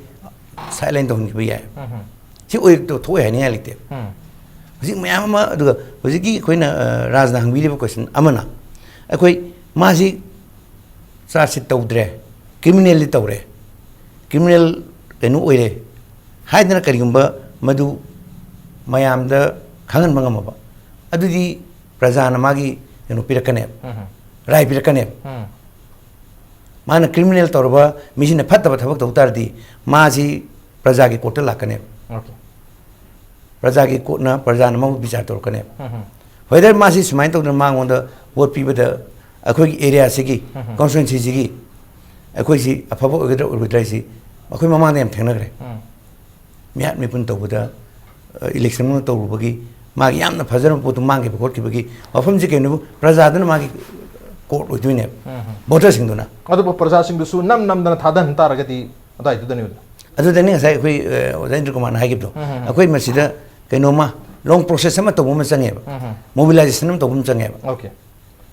ꯁꯥꯏꯠ ꯂꯥꯏꯟ ꯇꯧꯍꯟꯈꯤꯕ ꯌꯥꯏ꯫ ꯁꯤ ꯑꯣꯏ-, ꯊꯣꯛꯑꯣꯏ ꯍꯥꯏꯅꯤꯡꯉꯥꯏ ꯂꯩꯇꯦ꯫ ꯍꯧꯖꯤꯛ ꯃꯌꯥꯝ ꯑꯃ, ꯑꯗꯨꯒ ꯍꯧꯖꯤꯛꯀꯤ ꯑꯩꯈꯣꯏꯅ, ꯑ, ꯔꯥꯖꯅ ꯍꯪꯕꯤꯔꯤꯕ ꯀꯣꯏꯁꯟ ꯑꯃꯅ, ꯑꯩꯈꯣꯏ ꯃꯥꯁꯤ ꯆꯥꯔꯖ ꯁꯤꯠ ꯇꯧꯗ꯭ꯔꯦ, ꯀ꯭ꯔꯤꯃꯤꯅꯦꯜꯗꯤ ꯇꯧꯔꯦ, ꯀ꯭ꯔꯤꯃꯤꯅꯦꯜ ꯀꯩꯅꯣ ꯑꯣꯏꯔꯦ ꯍꯥꯏꯗꯅ ꯀꯔꯤꯒꯨꯝꯕ ꯃꯗꯨ ꯃꯌꯥꯝꯗ ꯈꯪꯍꯟꯕ ꯉꯝꯃꯕ, ꯑꯗꯨꯗꯤ ꯄ꯭ꯔꯖꯥꯅ ꯃꯥꯒꯤ ꯀꯩꯅꯣ ꯄꯤꯔꯛꯀꯅꯦꯕ, ꯔꯥꯏ ꯄꯤꯔꯛꯀꯅꯦꯕ꯫ ꯃꯥꯅ ꯀ꯭ꯔꯤꯃꯤꯅꯦꯜ ꯇꯧꯔꯕ ꯃꯤꯁꯤꯅ ꯐꯠꯇꯕ ꯊꯕꯛ ꯇꯧ ꯇꯥꯔꯗꯤ ꯃꯥꯁꯤ ꯄ꯭ꯔꯖꯥꯒꯤ ꯀꯣꯔꯠꯇ ꯂꯥꯛꯀꯅꯦꯕ꯫ ꯄ꯭ꯔꯖꯥꯒꯤ ꯀꯣꯔꯠꯅ ꯄ꯭ꯔꯖꯥꯅ ꯃꯥꯕꯨ ꯕꯤꯆꯥꯔ ꯇꯧꯔꯛꯀꯅꯦꯕ꯫ ꯋꯦꯗꯔ ꯃꯥꯁꯤ ꯁꯨꯃꯥꯏꯅ ꯇꯧꯗꯅ ꯃꯉꯣꯟꯗ ꯚꯣꯠ ꯄꯤꯕꯗ ꯑꯩꯈꯣꯏꯒꯤ ꯑꯦꯔꯤꯌꯥꯁꯤꯒꯤ, ꯀꯣꯟꯁꯇꯤꯇ꯭ꯋꯦꯟꯁꯤꯁꯤꯒꯤ ꯑꯩꯈꯣꯏꯁꯤ ꯑꯐꯕ ꯑꯣꯏꯒꯗ꯭ꯔꯥ ꯑꯣꯏꯔꯣꯏꯗ꯭ꯔꯥ ꯍꯥꯏꯁꯤ ꯑꯩꯈꯣꯏ ꯃꯃꯥꯡꯗ ꯌꯥꯝ ꯊꯦꯡꯅꯈ꯭ꯔꯦ꯫ ꯃꯤꯍꯥꯠ ꯃꯤꯄꯨꯟ ꯇꯧꯕꯗ, ꯑ, ꯏꯂꯦꯛꯁꯟ ꯑꯃ ꯇꯧꯔꯨꯕꯒꯤ ꯃꯥꯒꯤ ꯌꯥꯝꯅ ꯐꯖꯔꯕ ꯄꯣꯠꯇꯨ ꯃꯥꯡꯈꯤꯕ ꯈꯣꯠꯈꯤꯕꯒꯤ ꯋꯥꯐꯝꯁꯤ ꯀꯩꯅꯣꯕꯨ ꯄ꯭ꯔꯖꯥꯗꯨꯅ ꯃꯥꯒꯤ ꯀꯣꯔꯠ ꯑꯣꯏꯗꯣꯏꯅꯦꯕ, ꯚꯣꯇꯔꯁꯤꯡꯗꯨꯅ꯫ ꯑꯗꯨꯕꯨ ꯄ꯭ꯔꯖꯥꯁꯤꯡꯗꯨꯁꯨ ꯅꯝ ꯅꯝꯗꯅ ꯊꯥꯗꯍꯟ ꯇꯥꯔꯒꯗꯤ ꯑꯗꯨꯋꯥꯏꯗꯨꯗꯅꯦꯕ꯫ ꯑꯗꯨꯗꯅꯤ ꯉꯁꯥꯏ ꯑꯩꯈꯣꯏ, ꯑ, ꯑꯣꯖꯥ ꯏꯟꯗ꯭ꯔ ꯀꯨꯃꯥꯔꯅ ꯍꯥꯏꯈꯤꯕꯗꯣ, ꯑꯩꯈꯣꯏ ꯃꯁꯤꯗ ꯀꯩꯅꯣꯝꯃ ꯂꯣꯡ ꯄ꯭ꯔꯣꯁꯦꯁ ꯑꯃ ꯇꯧꯕ ꯑꯃ ꯆꯪꯉꯦꯕ, ꯃꯣꯕꯤꯂꯥꯏꯖꯦꯁꯟ ꯑꯃ ꯇꯧꯕ ꯑꯃ ꯆꯪꯉꯦꯕ꯫ ꯑꯣꯀꯦ꯫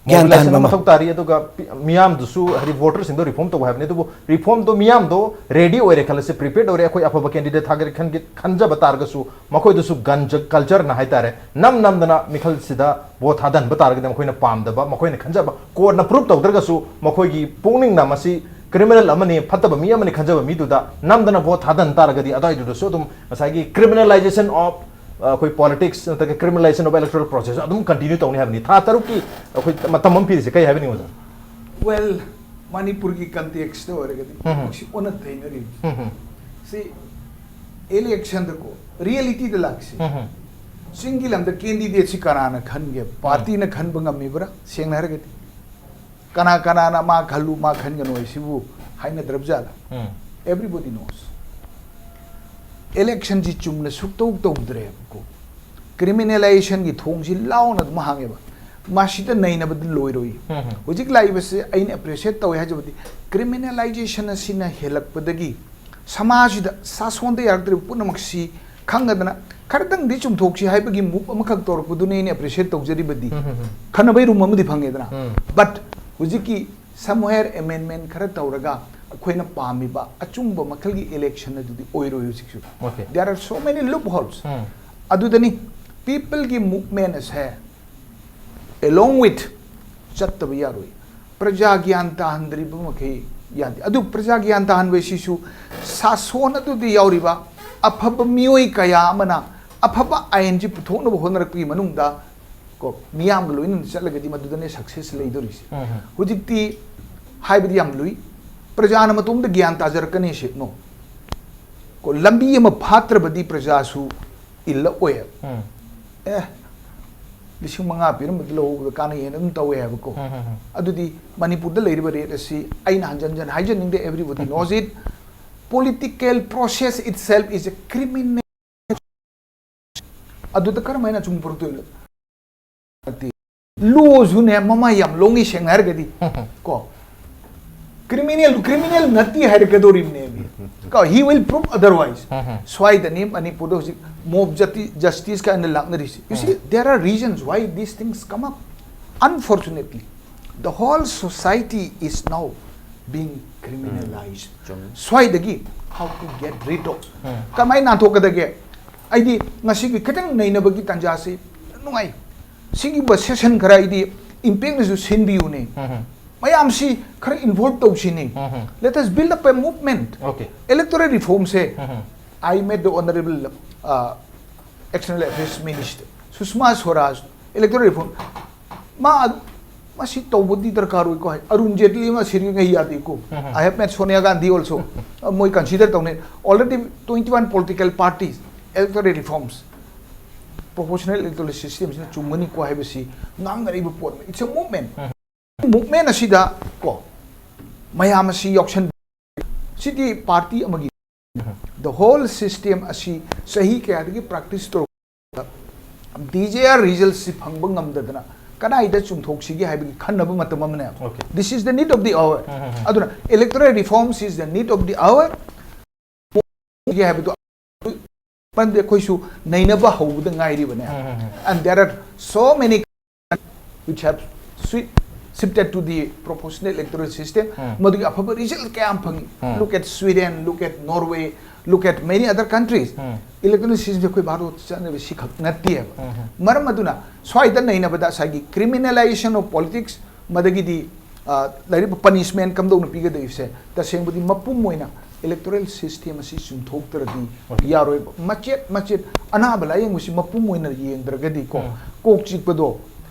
ꯒ꯭ꯌꯥꯟ ꯃꯣꯕꯤꯂꯥꯏꯖꯦꯁꯟ ꯇꯥꯍꯟꯕ ꯑꯃ ꯑꯃ꯫ ꯃꯊꯧ ꯇꯥꯔꯤ꯫ ꯑꯗꯨꯒ ꯄꯤ-, ꯃꯤꯌꯥꯝꯗꯨꯁꯨ, ꯍꯥꯏꯗꯤ, ꯚꯣꯇꯔꯁꯤꯡꯗꯣ ꯔꯤꯐꯣꯔꯝ ꯇꯧꯕ ꯍꯥꯏꯕꯅꯤ꯫ ꯑꯗꯨꯕꯨ ꯔꯤꯐꯣꯔꯝꯗꯣ ꯃꯤꯌꯥꯝꯗꯣ ꯔꯦꯗꯤ ꯑꯣꯏꯔꯦ ꯈꯜꯂꯁꯤ, ꯄ꯭ꯔꯤꯄꯦꯌꯔꯗ ꯑꯣꯏꯔꯦ, ꯑꯩꯈꯣꯏ ꯑꯐꯕ ꯀꯦꯟꯗꯤꯗꯦꯠ ꯊꯥꯒꯠꯂꯦ ꯈꯟꯒꯦ-, ꯈꯟꯖꯕ ꯇꯥꯔꯒꯁꯨ, ꯃꯈꯣꯏꯗꯁꯨ ꯒꯟ ꯀꯜꯆꯔꯅ ꯍꯥꯏꯇꯥꯔꯦ, ꯅꯝ ꯅꯝꯗꯅ ꯃꯤꯈꯜꯁꯤꯗ ꯚꯣꯠ ꯊꯥꯗꯍꯟꯕ ꯇꯥꯔꯒꯗꯤ ꯃꯈꯣꯏꯅ ꯄꯥꯝꯗꯕ, ꯃꯈꯣꯏꯅ ꯈꯟꯖꯕ, ꯀꯣꯔꯠꯅ ꯄ꯭ꯔꯨꯞ ꯇꯧꯗ꯭ꯔꯒꯁꯨ ꯃꯈꯣꯏꯒꯤ ꯄꯨꯛꯅꯤꯡꯅ ꯃꯁꯤ ꯀ꯭ꯔꯤꯃꯤꯅꯦꯜ ꯑꯃꯅꯤ, ꯐꯠꯇꯕ ꯃꯤ ꯑꯃꯅꯤ ꯈꯟꯖꯕ ꯃꯤꯗꯨꯗ ꯅꯝꯗꯅ ꯚꯣꯠ ꯊꯥꯗꯍꯟ ꯇꯥꯔꯒꯗꯤ ꯑꯗꯨꯋꯥꯏꯗꯨꯗꯁꯨ ꯑꯗꯨꯝ ꯉꯁꯥꯏꯒꯤ criminalization of, ꯑ, ꯑꯩꯈꯣꯏ politics ꯅꯠꯇ꯭ꯔꯒ criminalization of electoral process ꯑꯗꯨꯝ ꯀꯟꯇꯤꯅ꯭ꯌꯨ ꯇꯧꯅꯤ ꯍꯥꯏꯕꯅꯤ꯫ ꯊꯥ ꯇꯔꯨꯛꯀꯤ ꯑꯩꯈꯣꯏ ꯃꯇꯝ ꯑꯃ ꯄꯤꯔꯤꯁꯦ ꯀꯩ ꯍꯥꯏꯕꯤꯅꯤꯡꯉꯤ, ꯑꯣꯖꯥ? ꯋꯦꯜ, ꯃꯅꯤꯄꯨꯔꯒꯤ ꯀꯟꯇꯦꯛꯁꯇ ꯑꯣꯏꯔꯒꯗꯤ ꯎꯝ꯫ ꯃꯁꯤ ꯑꯣꯟꯅ ꯇꯩꯅꯔꯤꯕ꯫ ꯎꯝ, ꯎꯝ꯫ ꯁꯤ ꯏꯂꯦꯛꯁꯟꯗꯀꯣ ꯔꯤꯌꯦꯂꯤꯇꯤꯗ ꯂꯥꯛꯁꯤ꯫ ꯎꯝ, ꯎꯝ꯫ ꯆꯤꯡꯒꯤ ꯂꯝꯗ ꯀꯦꯟꯗꯤꯗꯦꯠꯁꯤ ꯀꯅꯥꯅ ꯈꯟꯒꯦ? ꯄꯥꯔꯇꯤꯅ ꯈꯟꯕ ꯉꯝꯃꯤꯕ꯭ꯔꯥ? ꯁꯦꯡꯅ ꯍꯥꯏꯔꯒꯗꯤ ꯀꯅꯥ ꯀꯅꯥꯅ ꯃꯥ ꯈꯜꯂꯨ, ꯃꯥ ꯈꯟꯒꯅꯨ ꯍꯥꯏꯁꯤꯕꯨ ꯍꯥꯏꯅꯗ꯭ꯔꯕ ꯖꯥꯠꯂ? ꯎꯝ꯫ Everybody knows꯫ ꯏꯂꯦꯛꯁꯟꯁꯤ ꯆꯨꯝꯅ ꯁꯨꯛꯇꯧ ꯇꯧꯗ꯭ꯔꯦꯕꯀꯣ꯫ ꯀ꯭ꯔꯤꯃꯤꯅꯦꯂꯥꯏꯖꯦꯁꯟꯒꯤ ꯊꯣꯡꯁꯤ ꯂꯥꯎꯅ ꯑꯗꯨꯝ ꯍꯥꯡꯉꯦꯕ꯫ ꯃꯁꯤꯗ ꯅꯩꯅꯕꯗꯤ ꯂꯣꯏꯔꯣꯏ꯫ ꯎꯝ, ꯎꯝ꯫ ꯍꯧꯖꯤꯛ ꯂꯥꯛꯏꯕꯁꯤ ꯑꯩꯅ ꯑꯦꯄ꯭ꯔꯤꯁꯤꯌꯦꯠ ꯇꯧꯋꯦ ꯍꯥꯏꯖꯕꯗꯤ, ꯀ꯭ꯔꯤꯃꯤꯅꯦꯂꯥꯏꯖꯦꯁꯟ ꯑꯁꯤꯅ ꯍꯦꯜꯂꯛꯄꯗꯒꯤ ꯁꯃꯥꯖꯁꯤꯗ ꯁꯥꯁꯣꯟꯗ ꯌꯥꯔꯛꯇ꯭ꯔꯤꯕ ꯄꯨꯝꯅꯃꯛꯁꯤ ꯈꯪꯉꯗꯅ ꯈꯔꯇꯪꯗꯤ ꯆꯨꯝꯊꯣꯛꯁꯤ ꯍꯥꯏꯕꯒꯤ move ꯑꯃꯈꯛ ꯇꯧꯔꯛꯄꯗꯨꯅꯤ ꯑꯩꯅ appreciate ꯇꯧꯖꯔꯤꯕꯗꯤ꯫ ꯎꯝ, ꯎꯝ, ꯎꯝ꯫ ꯈꯟꯅꯕꯩ room ꯑꯃꯗꯤ ꯐꯪꯉꯦꯗꯅ꯫ ꯎꯝ꯫ But ꯍꯧꯖꯤꯛꯀꯤ somewhere amendment ꯈꯔ ꯇꯧꯔꯒ ꯑꯩꯈꯣꯏꯅ ꯄꯥꯝꯃꯤꯕ ꯑꯆꯨꯝꯕ ꯃꯈꯜꯒꯤ election ꯑꯗꯨꯗꯤ ꯑꯣꯏꯔꯣꯏ ꯍꯧꯖꯤꯛꯁꯨ꯫ Okay. There are so many loopholes. ꯎꯝ꯫ ꯑꯗꯨꯗꯅꯤ peopleꯒꯤ movement ꯑꯁꯦ along with ꯆꯠꯇꯕ ꯌꯥꯔꯣꯏ꯫ ꯄ꯭ꯔꯖꯥ ꯒ꯭ꯌꯥꯟ ꯇꯥꯍꯟꯗ꯭ꯔꯤꯕ ꯃꯈꯩ ꯌꯥꯗꯦ꯫ ꯑꯗꯨ ꯄ꯭ꯔꯖꯥ ꯒ꯭ꯌꯥꯟ ꯇꯥꯍꯟꯕ ꯁꯤꯁꯨ ꯁꯥꯁꯣꯟ ꯑꯗꯨꯗ ꯌꯥꯎꯔꯤꯕ ꯑꯐꯕ ꯃꯤꯑꯣꯏ ꯀꯌꯥ ꯑꯃꯅ ꯑꯐꯕ ꯑꯥꯏꯟꯁꯤ ꯄꯨꯊꯣꯛꯅꯕ ꯍꯣꯠꯅꯔꯛꯄꯒꯤ ꯃꯅꯨꯡꯗ ꯀꯣ, ꯃꯤꯌꯥꯝꯒ ꯂꯣꯏꯅꯅ ꯆꯠꯂꯒꯗꯤ ꯃꯗꯨꯗꯅꯦ success ꯂꯩꯗꯣꯔꯤꯁꯦ꯫ ꯎꯝ, ꯎꯝ꯫ ꯍꯧꯖꯤꯛꯇꯤ ꯍꯥꯏꯕꯗꯤ ꯌꯥꯝ ꯂꯨꯏ꯫ ꯄ꯭ꯔꯖꯥꯅ ꯃꯇꯣꯝꯗ ꯒ꯭ꯌꯥꯟ ꯇꯥꯖꯔꯛꯀꯅꯤ ꯁꯤ, no꯫ ꯀꯣ, ꯂꯝꯕꯤ ꯑꯃ ꯐꯥꯠꯇ꯭ꯔꯕꯗꯤ ꯄ꯭ꯔꯖꯥꯁꯨ ꯏꯜꯂꯛꯑꯣꯏ꯫ ꯎꯝ꯫ ꯑꯦ, ꯂꯤꯁꯤꯡ ꯃꯉꯥ ꯄꯤꯔꯝꯕꯗꯨ ꯂꯧꯍꯧꯕꯗ ꯀꯥꯟꯅꯩ ꯍꯥꯏꯅ ꯑꯗꯨꯝ ꯇꯧꯋꯦ ꯍꯥꯏꯕꯀꯣ꯫ ꯎꯝ, ꯎꯝ, ꯎꯝ꯫ ꯑꯗꯨꯗꯤ ꯃꯅꯤꯄꯨꯔꯗ ꯂꯩꯔꯤꯕ rate ꯑꯁꯤ ꯑꯩꯅ ꯍꯟꯖꯟ ꯍꯟꯖꯟ ꯍꯥꯏꯖꯅꯤꯡꯗꯦ, everybody knows it, political process itself is a criminal꯫ ꯑꯗꯨꯗ ꯀꯔꯝ ꯍꯥꯏꯅ ꯑꯆꯨꯝꯕ ꯄꯨꯔꯛꯇꯣꯏꯅꯣ? ꯂꯣꯁꯨꯅꯦ ꯃꯃꯥ ꯌꯥꯝ ꯂꯣꯡꯉꯤ, ꯁꯦꯡꯅ ꯍꯥꯏꯔꯒꯗꯤ꯫ ꯀꯣ, criminal, criminal ꯅꯠꯇꯦ ꯍꯥꯏꯔꯛꯀꯗꯧꯔꯤꯕꯅꯦ꯫ ꯀꯣ, he will prove otherwise꯫ ꯁ꯭ꯋꯥꯏꯗꯅꯤ ꯃꯅꯤꯄꯨꯔꯗ ꯍꯧꯖꯤꯛ mob justi-, justice ꯀꯥꯏꯅ ꯂꯥꯛꯅꯔꯤꯁꯦ꯫ You see, there are reasons why these things come up. Unfortunately, the whole society is now being criminalized. ꯆꯨꯝꯃꯤ꯫ ꯁ꯭ꯋꯥꯏꯗꯒꯤ how to get rid of, ꯀꯃꯥꯏꯅ ꯅꯥꯟꯊꯣꯛꯀꯗꯒꯦ? ꯑꯩꯗꯤ ꯉꯁꯤꯒꯤ ꯈꯤꯇꯪ ꯅꯩꯅꯕꯒꯤ ꯇꯥꯟꯖꯥꯁꯤ ꯅꯨꯡꯉꯥꯏ꯫ ꯁꯤꯒꯨꯝꯕ session ꯈꯔ ꯑꯩꯗꯤ ꯏꯝꯄꯦꯛꯅꯁꯨ ꯁꯤꯟꯕꯤꯌꯨꯅꯦ꯫ ꯃꯌꯥꯝꯁꯤ ꯈꯔ involve ꯇꯧꯁꯤꯅꯦ꯫ Let us build up a movement. Okay. Electoral reformꯁꯦ, I met the honorable, uh, external affairs minister, Sushma Swaraj, electoral reform. ꯃꯥ ꯑꯗꯨ, ꯃꯁꯤ ꯇꯧꯕꯗꯤ ꯗꯔꯀꯥꯔ ꯑꯣꯏꯀꯣ ꯍꯥꯏ꯫ ꯑꯔꯨꯟ ꯖꯦꯠꯂꯤ ꯑꯃ ꯁꯤꯔꯤꯉꯩ ꯌꯥꯗꯦꯀꯣ꯫ I have met Sonia Gandhi also. ꯃꯣꯏ consider ꯇꯧꯅꯩ꯫ Already twenty one political parties, electoral reforms, proportional electoral systemꯁꯤꯅ ꯆꯨꯝꯒꯅꯤꯀꯣ ꯍꯥꯏꯕꯁꯤ ꯉꯥꯡꯅꯔꯤꯕ ꯄꯣꯠꯅꯤ꯫ It's a movement. Movement ꯑꯁꯤꯗ ꯀꯣ, ꯃꯌꯥꯝ ꯑꯁꯤ ꯌꯥꯎꯁꯟ, ꯁꯤꯗꯤ party ꯑꯃꯒꯤ, the whole system ꯑꯁꯤ ꯆꯍꯤ ꯀꯌꯥꯗꯒꯤ practice ꯇꯧꯔꯛꯄ, D J R resultꯁꯤ ꯐꯪꯕ ꯉꯝꯗꯗꯅ ꯀꯗꯥꯏꯗ ꯆꯨꯝꯊꯣꯛꯁꯤꯒꯦ ꯍꯥꯏꯕꯒꯤ ꯈꯟꯅꯕ ꯃꯇꯝ ꯑꯃꯅꯦꯕ꯫ Okay. This is the need of the hour. ꯑꯗꯨꯅ electoral reforms is the need of the hour ꯍꯥꯏꯕꯗꯣ ꯃꯔꯝꯗꯤ ꯑꯩꯈꯣꯏꯁꯨ ꯅꯩꯅꯕ ꯍꯧꯕꯗ ꯉꯥꯏꯔꯤꯕꯅꯦ꯫ And there are so many which have swi- shifted to the proportional electoral system. ꯃꯗꯨꯒꯤ ꯑꯐꯕ result ꯀꯌꯥ ꯑꯃ ꯐꯪꯉꯤ꯫ Look at Sweden, look at Norway, look at many other countries. Electoral system ꯑꯩꯈꯣꯏ ꯚꯥꯔꯠ ꯆꯠꯅꯕ ꯁꯤꯈꯛ ꯅꯠꯇꯦꯕ꯫ ꯃꯔꯝ ꯑꯗꯨꯅ ꯁ꯭ꯋꯥꯏꯗ ꯅꯩꯅꯕꯗ ꯉꯁꯥꯏꯒꯤ criminalization of politics, ꯃꯗꯒꯤꯗꯤ ꯑ, ꯂꯩꯔꯤꯕ punishment ꯀꯝꯗꯧꯅ ꯄꯤꯒꯗꯧꯔꯤꯕꯁꯦ ꯇꯁꯦꯡꯕꯗꯤ ꯃꯄꯨꯝ ꯑꯣꯏꯅ electoral system ꯑꯁꯤ ꯆꯨꯝꯊꯣꯛꯇ꯭ꯔꯗꯤ ꯌꯥꯔꯣꯏꯕ꯫ ꯃꯆꯦꯠ ꯃꯆꯦꯠ ꯑꯅꯥꯕ ꯂꯥꯌꯦꯡꯕꯁꯤ ꯃꯄꯨꯝ ꯑꯣꯏꯅ ꯌꯦꯡꯗ꯭ꯔꯒꯗꯤꯀꯣ, ꯀꯣꯛ ꯆꯤꯛꯄꯗꯣ,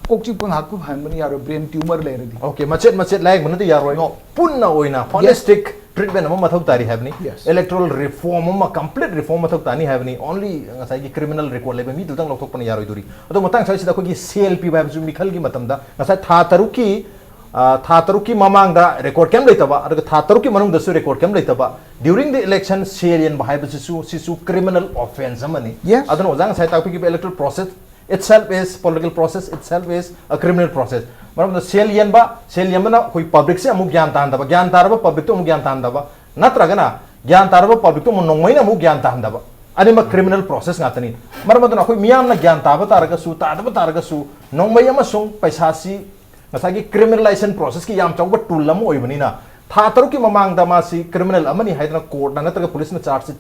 ꯀꯣꯛ ꯆꯤꯛꯄ ꯉꯥꯏꯍꯥꯛ ꯐꯍꯟꯕꯅ ꯌꯥꯔꯣꯏ, brain tumor ꯂꯩꯔꯗꯤ꯫ Okay, ꯃꯆꯦꯠ ꯃꯆꯦꯠ ꯂꯥꯌꯦꯡꯕꯅꯗꯤ ꯌꯥꯔꯣꯏ꯫ No. ꯄꯨꯟꯅ ꯑꯣꯏꯅ holistic treatment ꯑꯃ ꯃꯊꯧ ꯇꯥꯔꯤ ꯍꯥꯏꯕꯅꯤ꯫ Yes. Electoral reform ꯑꯃ, complete reform ꯃꯊꯧ ꯇꯥꯅꯤ ꯍꯥꯏꯕꯅꯤ꯫ Only ꯉꯁꯥꯏꯒꯤ criminal record ꯂꯩꯕ ꯃꯤꯗꯨꯗꯪ ꯂꯧꯊꯣꯛꯄꯅ ꯌꯥꯔꯣꯏꯗꯣꯔꯤ꯫ ꯑꯗꯣ ꯃꯇꯥꯡ ꯁ꯭ꯋꯥꯏꯁꯤꯗ ꯑꯩꯈꯣꯏꯒꯤ ꯁꯦꯜ ꯄꯤꯕ ꯍꯥꯏꯕꯁꯨ ꯃꯤꯈꯜꯒꯤ ꯃꯇꯝꯗ ꯉꯁꯥꯏ ꯊꯥ ꯇꯔꯨꯛꯀꯤ, ꯑ, ꯊꯥ ꯇꯔꯨꯛꯀꯤ ꯃꯃꯥꯡꯗ record ꯀꯩꯝ ꯂꯩꯇꯕ, ꯑꯗꯨꯒ ꯊꯥ ꯇꯔꯨꯛꯀꯤ ꯃꯅꯨꯡꯗꯁꯨ record ꯀꯩꯝ ꯂꯩꯇꯕ, during the election ꯁꯦꯜ ꯌꯦꯟꯕ ꯍꯥꯏꯕꯁꯤꯁꯨ, ꯁꯤꯁꯨ criminal offence ꯑꯃꯅꯤ꯫ Yes. ꯑꯗꯨꯅ ꯑꯣꯖꯥ ꯉꯁꯥꯏ ꯇꯥꯛꯄꯤꯈꯤꯕ electoral process itself is, political process itself is a criminal process꯫ ꯃꯔꯝꯗ ꯁꯦꯜ ꯌꯦꯟꯕ, ꯁꯦꯜ ꯌꯦꯟꯕꯅ ꯑꯩꯈꯣꯏ publicꯁꯦ ꯑꯃꯨꯛ ꯒ꯭ꯌꯥꯟ ꯇꯥꯍꯟꯗꯕ, ꯒ꯭ꯌꯥꯟ ꯇꯥꯔꯕ publicꯇꯣ ꯑꯃꯨꯛ ꯒ꯭ꯌꯥꯟ ꯇꯥꯍꯟꯗꯕ, ꯅꯠꯇ꯭ꯔꯒꯅ ꯒ꯭ꯌꯥꯟ ꯇꯥꯔꯕ publicꯇꯣ ꯑꯃꯨꯛ ꯅꯣꯡꯃꯩꯅ ꯑꯃꯨꯛ ꯒ꯭ꯌꯥꯟ ꯇꯥꯍꯟꯗꯕ, ꯑꯅꯤꯃꯛ criminal process ꯉꯥꯛꯇꯅꯤ꯫ ꯃꯔꯝ ꯑꯗꯨꯅ ꯑꯩꯈꯣꯏ ꯃꯤꯌꯥꯝꯅ ꯒ꯭ꯌꯥꯟ ꯇꯥꯕ ꯇꯥꯔꯒꯁꯨ, ꯇꯥꯗꯕ ꯇꯥꯔꯒꯁꯨ, ꯅꯣꯡꯃꯩ ꯑꯃꯁꯨꯡ ꯄꯩꯁꯥꯁꯤ ꯉꯁꯥꯏꯒꯤ criminalization processꯀꯤ ꯌꯥꯝ ꯆꯥꯎꯕ tool ꯑꯃ ꯑꯣꯏꯕꯅꯤꯅ, ꯊꯥ ꯇꯔꯨꯛꯀꯤ ꯃꯃꯥꯡꯗ ꯃꯥꯁꯤ criminal ꯑꯃꯅꯤ ꯍꯥꯏꯗꯅ courtꯅ ꯅꯠꯇ꯭ꯔꯒ policeꯅ charge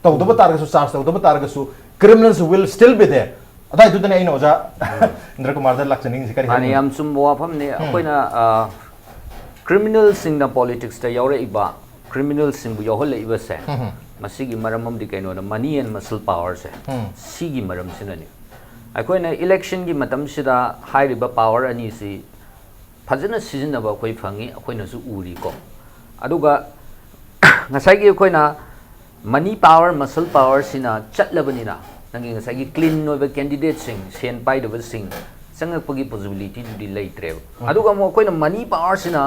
ꯇꯧꯗꯕ ꯇꯥꯔꯒꯁꯨ, charge ꯇꯧꯗꯕ ꯇꯥꯔꯒꯁꯨ, criminals will still be there꯫ ꯑꯗꯥꯏꯗꯨꯗꯅꯦ ꯑꯩꯅ ꯑꯣꯖꯥ ꯏꯟꯗ꯭ꯔ ꯀꯨꯃꯥꯔꯗ ꯂꯥꯛꯆꯅꯤꯡꯉꯤꯁꯦ꯫ ꯀꯔꯤ ꯃꯥꯅꯦ, ꯍꯥꯏꯅꯤꯡꯉꯤ? ꯌꯥꯝ ꯆꯨꯝꯕ ꯋꯥꯐꯝꯅꯤ꯫ ꯑꯩꯈꯣꯏꯅ ꯑ, criminalꯁꯤꯡꯅ politicsꯇ ꯌꯥꯎꯔꯛꯏꯕ, criminalꯁꯤꯡꯕꯨ ꯌꯥꯎꯍꯜꯂꯛꯏꯕꯁꯦ, ꯃꯁꯤꯒꯤ ꯃꯔꯝ ꯑꯃꯗꯤ ꯀꯩꯅꯣꯗ money and muscle powerꯁꯦ, ꯁꯤꯒꯤ ꯃꯔꯝꯁꯤꯅꯅꯤ꯫ ꯑꯩꯈꯣꯏꯅ electionꯒꯤ ꯃꯇꯝꯁꯤꯗ ꯍꯥꯏꯔꯤꯕ power ꯑꯅꯤꯁꯤ ꯐꯖꯅ ꯁꯤꯖꯤꯟꯅꯕ ꯑꯩꯈꯣꯏ ꯐꯪꯉꯤ, ꯑꯩꯈꯣꯏꯅꯁꯨ ꯎꯔꯤꯀꯣ꯫ ꯑꯗꯨꯒ ꯉꯁꯥꯏꯒꯤ ꯑꯩꯈꯣꯏꯅ money power, muscle powerꯁꯤꯅ ꯆꯠꯂꯕꯅꯤꯅ, ꯅꯪꯒꯤ ꯉꯁꯥꯏꯒꯤ clean ꯑꯣꯏꯕ candidateꯁꯤꯡ, ꯁꯦꯟ ꯄꯥꯏꯗꯕꯁꯤꯡ ꯆꯪꯉꯛꯄꯒꯤ possibilityꯗꯨꯗꯤ ꯂꯩꯇ꯭ꯔꯦꯕ꯫ ꯑꯗꯨꯒ ꯑꯃꯨꯛ ꯑꯩꯈꯣꯏꯅ money powerꯁꯤꯅ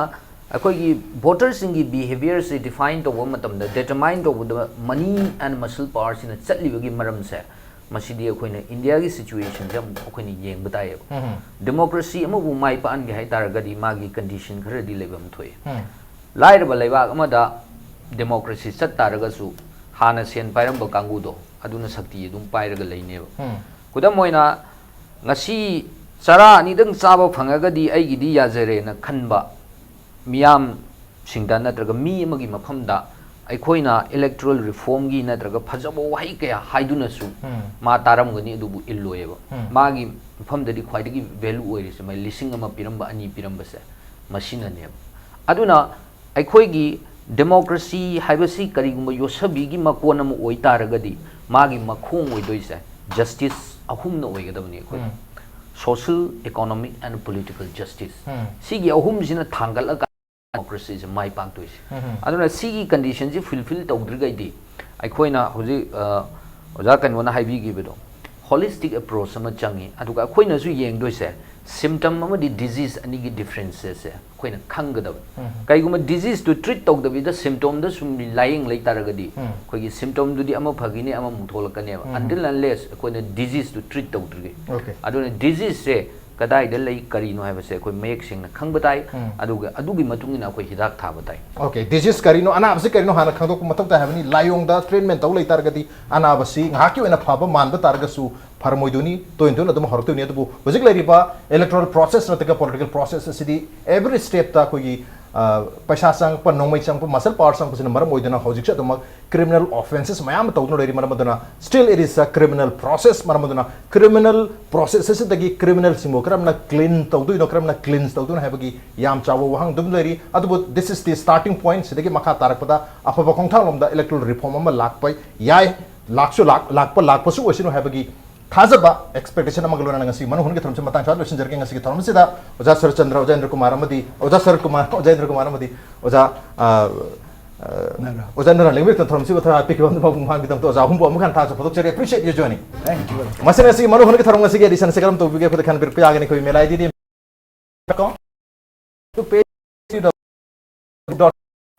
ꯑꯩꯈꯣꯏꯒꯤ voterꯁꯤꯡꯒꯤ behaviourꯁꯤ define ꯇꯧꯕ ꯃꯇꯝꯗ, determine ꯇꯧꯕꯗ money and muscle powerꯁꯤꯅ ꯆꯠꯂꯤꯕꯒꯤ ꯃꯔꯝꯁꯦ, ꯃꯁꯤꯗꯤ ꯑꯩꯈꯣꯏꯅ Indiaꯒꯤ situationꯁꯦ ꯑꯃꯨꯛ ꯑꯩꯈꯣꯏꯅ ꯌꯦꯡꯕ ꯇꯥꯏꯌꯦꯕ꯫ Democracy ꯑꯃꯕꯨ ꯃꯥꯏ ꯄꯥꯛꯍꯟꯒꯦ ꯍꯥꯏ ꯇꯥꯔꯒꯗꯤ ꯃꯥꯒꯤ condition ꯈꯔꯗꯤ ꯂꯩꯐꯝ ꯊꯣꯛꯏ꯫ ꯂꯥꯏꯔꯕ ꯂꯩꯕꯥꯛ ꯑꯃꯗ democracy ꯆꯠ ꯇꯥꯔꯒꯁꯨ ꯍꯥꯟꯅ ꯁꯦꯟ ꯄꯥꯏꯔꯝꯕ ꯀꯥꯡꯕꯨꯗꯣ, ꯑꯗꯨꯅ ꯁꯛꯇꯤ ꯑꯗꯨꯝ ꯄꯥꯏꯔꯒ ꯂꯩꯅꯦꯕ꯫ ꯎꯝ꯫ ꯈꯨꯗꯝ ꯑꯣꯏꯅ, ꯉꯁꯤ ꯆꯔꯥ ꯑꯅꯤꯗꯪ ꯆꯥꯕ ꯐꯪꯉꯒꯗꯤ ꯑꯩꯒꯤꯗꯤ ꯌꯥꯖꯔꯦꯅ ꯈꯟꯕ ꯃꯤꯌꯥꯝꯁꯤꯡꯗ ꯅꯠꯇ꯭ꯔꯒ ꯃꯤ ꯑꯃꯒꯤ ꯃꯐꯝꯗ ꯑꯩꯈꯣꯏꯅ electoral reformꯒꯤ ꯅꯠꯇ꯭ꯔꯒ ꯐꯖꯕ ꯋꯥꯍꯩ ꯀꯌꯥ ꯍꯥꯏꯗꯨꯅꯁꯨ ꯎꯝ꯫ ꯃꯥ ꯇꯥꯔꯝꯒꯅꯤ, ꯑꯗꯨꯕꯨ ꯏꯜꯂꯣꯏꯌꯦꯕ꯫ ꯎꯝ꯫ ꯃꯥꯒꯤ ꯃꯐꯝꯗꯗꯤ ꯈ꯭ꯋꯥꯏꯗꯒꯤ value ꯑꯣꯏꯔꯤꯁꯦ ꯃꯥꯏ ꯂꯤꯁꯤꯡ ꯑꯃ ꯄꯤꯔꯝꯕ, ꯑꯅꯤ ꯄꯤꯔꯝꯕꯁꯦ ꯃꯁꯤꯅꯅꯦꯕ꯫ ꯑꯗꯨꯅ ꯑꯩꯈꯣꯏꯒꯤ democracy ꯍꯥꯏꯕꯁꯤ ꯀꯔꯤꯒꯨꯝꯕ ꯌꯣꯠꯁꯕꯤꯒꯤ ꯃꯀꯣꯟ ꯑꯃ ꯑꯣꯏꯇꯥꯔꯒꯗꯤ ꯃꯥꯒꯤ ꯃꯈꯣꯡ ꯑꯣꯏꯗꯣꯏꯁꯦ justice ꯑꯍꯨꯝꯅ ꯑꯣꯏꯒꯗꯕꯅꯤ ꯑꯩꯈꯣꯏ꯫ ꯎꯝ꯫ Social, economic and political justice꯫ ꯎꯝ꯫ ꯁꯤꯒꯤ ꯑꯍꯨꯝꯁꯤꯅ ꯊꯥꯡꯒꯠꯂꯒ democracyꯁꯦ ꯃꯥꯏ ꯄꯥꯛꯇꯣꯏꯁꯦ꯫ ꯎꯝ꯫ ꯑꯗꯨꯅ ꯁꯤꯒꯤ conditionꯁꯤ fulfill ꯇꯧꯗ꯭ꯔꯤꯉꯩꯗꯤ ꯑꯩꯈꯣꯏꯅ ꯍꯧꯖꯤꯛ, ꯑ, ꯑꯣꯖꯥ ꯀꯩꯅꯣꯅ ꯍꯥꯏꯕꯤꯈꯤꯕꯗꯣ, holistic approach ꯑꯃ ꯆꯪꯉꯤ꯫ ꯑꯗꯨꯒ ꯑꯩꯈꯣꯏꯅꯁꯨ ꯌꯦꯡꯗꯣꯏꯁꯦ symptom ꯑꯃꯗꯤ disease ꯑꯅꯤꯒꯤ differences ꯁꯦ ꯑꯩꯈꯣꯏꯅ ꯈꯪꯒꯗꯕꯅꯤ꯫ ꯎꯝ꯫ ꯀꯩꯒꯨꯝꯕ diseaseꯇꯨ treat ꯇꯧꯗꯕꯤꯗ symptomꯗ ꯁꯨꯝ ꯂꯥꯌꯦꯡ ꯂꯩ ꯇꯥꯔꯒꯗꯤ ꯎꯝ꯫ ꯑꯩꯈꯣꯏꯒꯤ symptomꯗꯨꯗꯤ ꯑꯃ ꯐꯈꯤꯅꯤ, ꯑꯃꯃꯨꯛ ꯊꯣꯛꯂꯛꯀꯅꯦꯕ, ꯎꯝ꯫ Until unless ꯑꯩꯈꯣꯏꯅ diseaseꯇꯨ treat ꯇꯧꯗ꯭ꯔꯤꯉꯩ꯫ Okay꯫ ꯑꯗꯨꯅ diseaseꯁꯦ ꯀꯗꯥꯏꯗ ꯂꯩ, ꯀꯔꯤꯅꯣ ꯍꯥꯏꯕꯁꯦ ꯑꯩꯈꯣꯏ ꯃꯌꯦꯛ ꯁꯦꯡꯅ ꯈꯪꯕ ꯇꯥꯏ꯫ ꯎꯝ꯫ ꯑꯗꯨꯒ ꯑꯗꯨꯒꯤ ꯃꯇꯨꯡ ꯏꯟꯅ ꯑꯩꯈꯣꯏ ꯍꯤꯗꯥꯛ ꯊꯥꯕ ꯇꯥꯏ꯫ Okay, disease ꯀꯔꯤꯅꯣ, ꯑꯅꯥꯕꯁꯤ ꯀꯔꯤꯅꯣ ꯍꯥꯟꯅ ꯈꯪꯗꯣꯛꯄ ꯃꯊꯧ ꯇꯥꯏ ꯍꯥꯏꯕꯅꯤ꯫ ꯂꯥꯏꯌꯣꯡꯗ treatment ꯇꯧ ꯂꯩ ꯇꯥꯔꯒꯗꯤ ꯑꯅꯥꯕꯁꯤ ꯉꯥꯏꯍꯥꯛꯀꯤ ꯑꯣꯏꯅ ꯐꯕ ꯃꯥꯟꯕ ꯇꯥꯔꯒꯁꯨ ꯐꯔꯝꯃꯣꯏꯗꯣꯏꯅꯤ, ꯇꯣꯏꯅ ꯇꯣꯏꯅ ꯑꯗꯨꯝ ꯍꯧꯔꯛꯇꯣꯏꯅꯤ꯫ ꯑꯗꯨꯕꯨ ꯍꯧꯖꯤꯛ ꯂꯩꯔꯤꯕ electoral process ꯅꯠꯇ꯭ꯔꯒ political process ꯑꯁꯤꯗꯤ every stepꯇ ꯑꯩꯈꯣꯏꯒꯤ, ꯑ, ꯄꯩꯁꯥ ꯆꯪꯉꯛꯄ, ꯅꯣꯡꯃꯩ ꯆꯪꯉꯛꯄ, muscle power ꯆꯪꯉꯛꯄꯁꯤꯅ ꯃꯔꯝ ꯑꯣꯏꯗꯨꯅ ꯍꯧꯖꯤꯛꯁꯨ ꯑꯗꯨꯃꯛ criminal offences ꯃꯌꯥꯝ ꯑꯃ ꯇꯧꯗꯨꯅ ꯂꯩꯔꯤ꯫ ꯃꯔꯝ ꯑꯗꯨꯅ still it is a criminal process꯫ ꯃꯔꯝ ꯑꯗꯨꯅ criminal process ꯑꯁꯤꯗꯒꯤ criminalꯁꯤꯡꯕꯨ ꯀꯔꯝꯅ clean ꯇꯧꯗꯣꯏꯅꯣ, ꯀꯔꯝꯅ cleanse ꯇꯧꯗꯣꯏꯅꯣ ꯍꯥꯏꯕꯒꯤ ꯌꯥꯝ ꯆꯥꯎꯕ ꯋꯥꯍꯪ ꯑꯗꯨꯝ ꯂꯩꯔꯤ꯫ ꯑꯗꯨꯕꯨ this is the starting point꯫ ꯁꯤꯗꯒꯤ ꯃꯈꯥ ꯇꯥꯔꯛꯄꯗ ꯑꯐꯕ ꯈꯣꯡꯊꯥꯡꯂꯣꯝꯗ electoral reform ꯑꯃ ꯂꯥꯛꯄ ꯌꯥꯏ, ꯂꯥꯛꯁꯨ ꯂꯥꯛ-, ꯂꯥꯛꯄ, ꯂꯥꯛꯄꯁꯨ ꯑꯣꯏꯁꯅꯨ ꯍꯥꯏꯕꯒꯤ ꯊꯥꯖꯕ, expectation ꯑꯃꯒ ꯂꯣꯏꯅꯅ ꯉꯁꯤ ꯃꯅꯨꯡ ꯍꯨꯠꯀꯤ ꯊꯧꯔꯝꯁꯤ ꯃꯇꯥꯡ ꯆꯥꯗ ꯂꯣꯏꯁꯤꯟꯖꯔꯒꯦ꯫ ꯉꯁꯤꯒꯤ ꯊꯧꯔꯝ ꯑꯁꯤꯗ ꯑꯣꯖꯥ ꯁꯔꯠꯆꯟꯗ꯭ꯔ, ꯑꯣꯖꯥ ꯏꯟꯗ꯭ꯔ ꯀꯨꯃꯥꯔ ꯑꯃꯗꯤ, ꯑꯣꯖꯥ ꯁꯔꯠ ꯀꯨꯃꯥꯔ, ꯑꯣꯖꯥ ꯏꯟꯗ꯭ꯔ ꯀꯨꯃꯥꯔ ꯑꯃꯗꯤ ꯑꯣꯖꯥ, ꯑ, ꯑ, ꯅꯔꯥ꯫ ꯑꯣꯖꯥ ꯅꯔꯥ ꯂꯦꯡꯕꯤꯔꯛꯇꯨꯅ ꯊꯧꯔꯝꯁꯤꯕꯨ ꯊꯧꯔꯥꯡ ꯄꯤꯈꯤꯕ ꯑꯃꯗ ꯃꯄꯨꯡ ꯐꯥꯍꯟꯈꯤꯗꯃꯛꯇ ꯑꯣꯖꯥ ꯑꯍꯨꯝꯕꯨ ꯑꯃꯨꯛ ꯍꯟꯅ ꯊꯥꯖ ꯐꯣꯡꯗꯣꯛꯆꯔꯤ꯫ Appreciate you joining꯫ Thank you. ꯃꯁꯤꯅ ꯉꯁꯤ ꯃꯅꯨꯡ ꯍꯨꯠꯀꯤ ꯊꯧꯔꯝ ꯑꯁꯤꯒꯤ edition ꯑꯁꯤ ꯀꯔꯝ ꯇꯧꯕꯤꯒꯦ? ꯑꯩꯈꯣꯏꯗ ꯈꯟꯅꯕꯤꯔꯛꯄ ꯌꯥꯒꯅꯤ꯫ ꯑꯩꯈꯣꯏ email ID D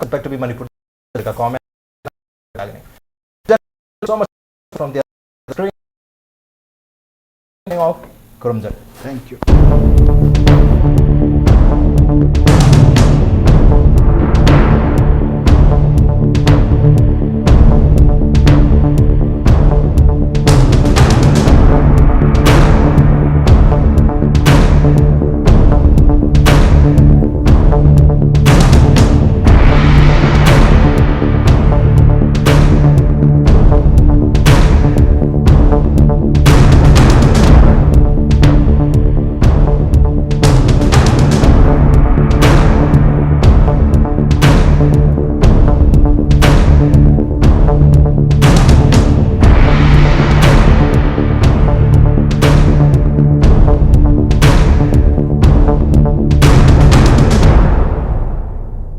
contact to be Manipur. Comment. So much from the screen. Signing off. ꯈꯨꯔꯨꯝꯖꯔꯤ꯫ Thank you.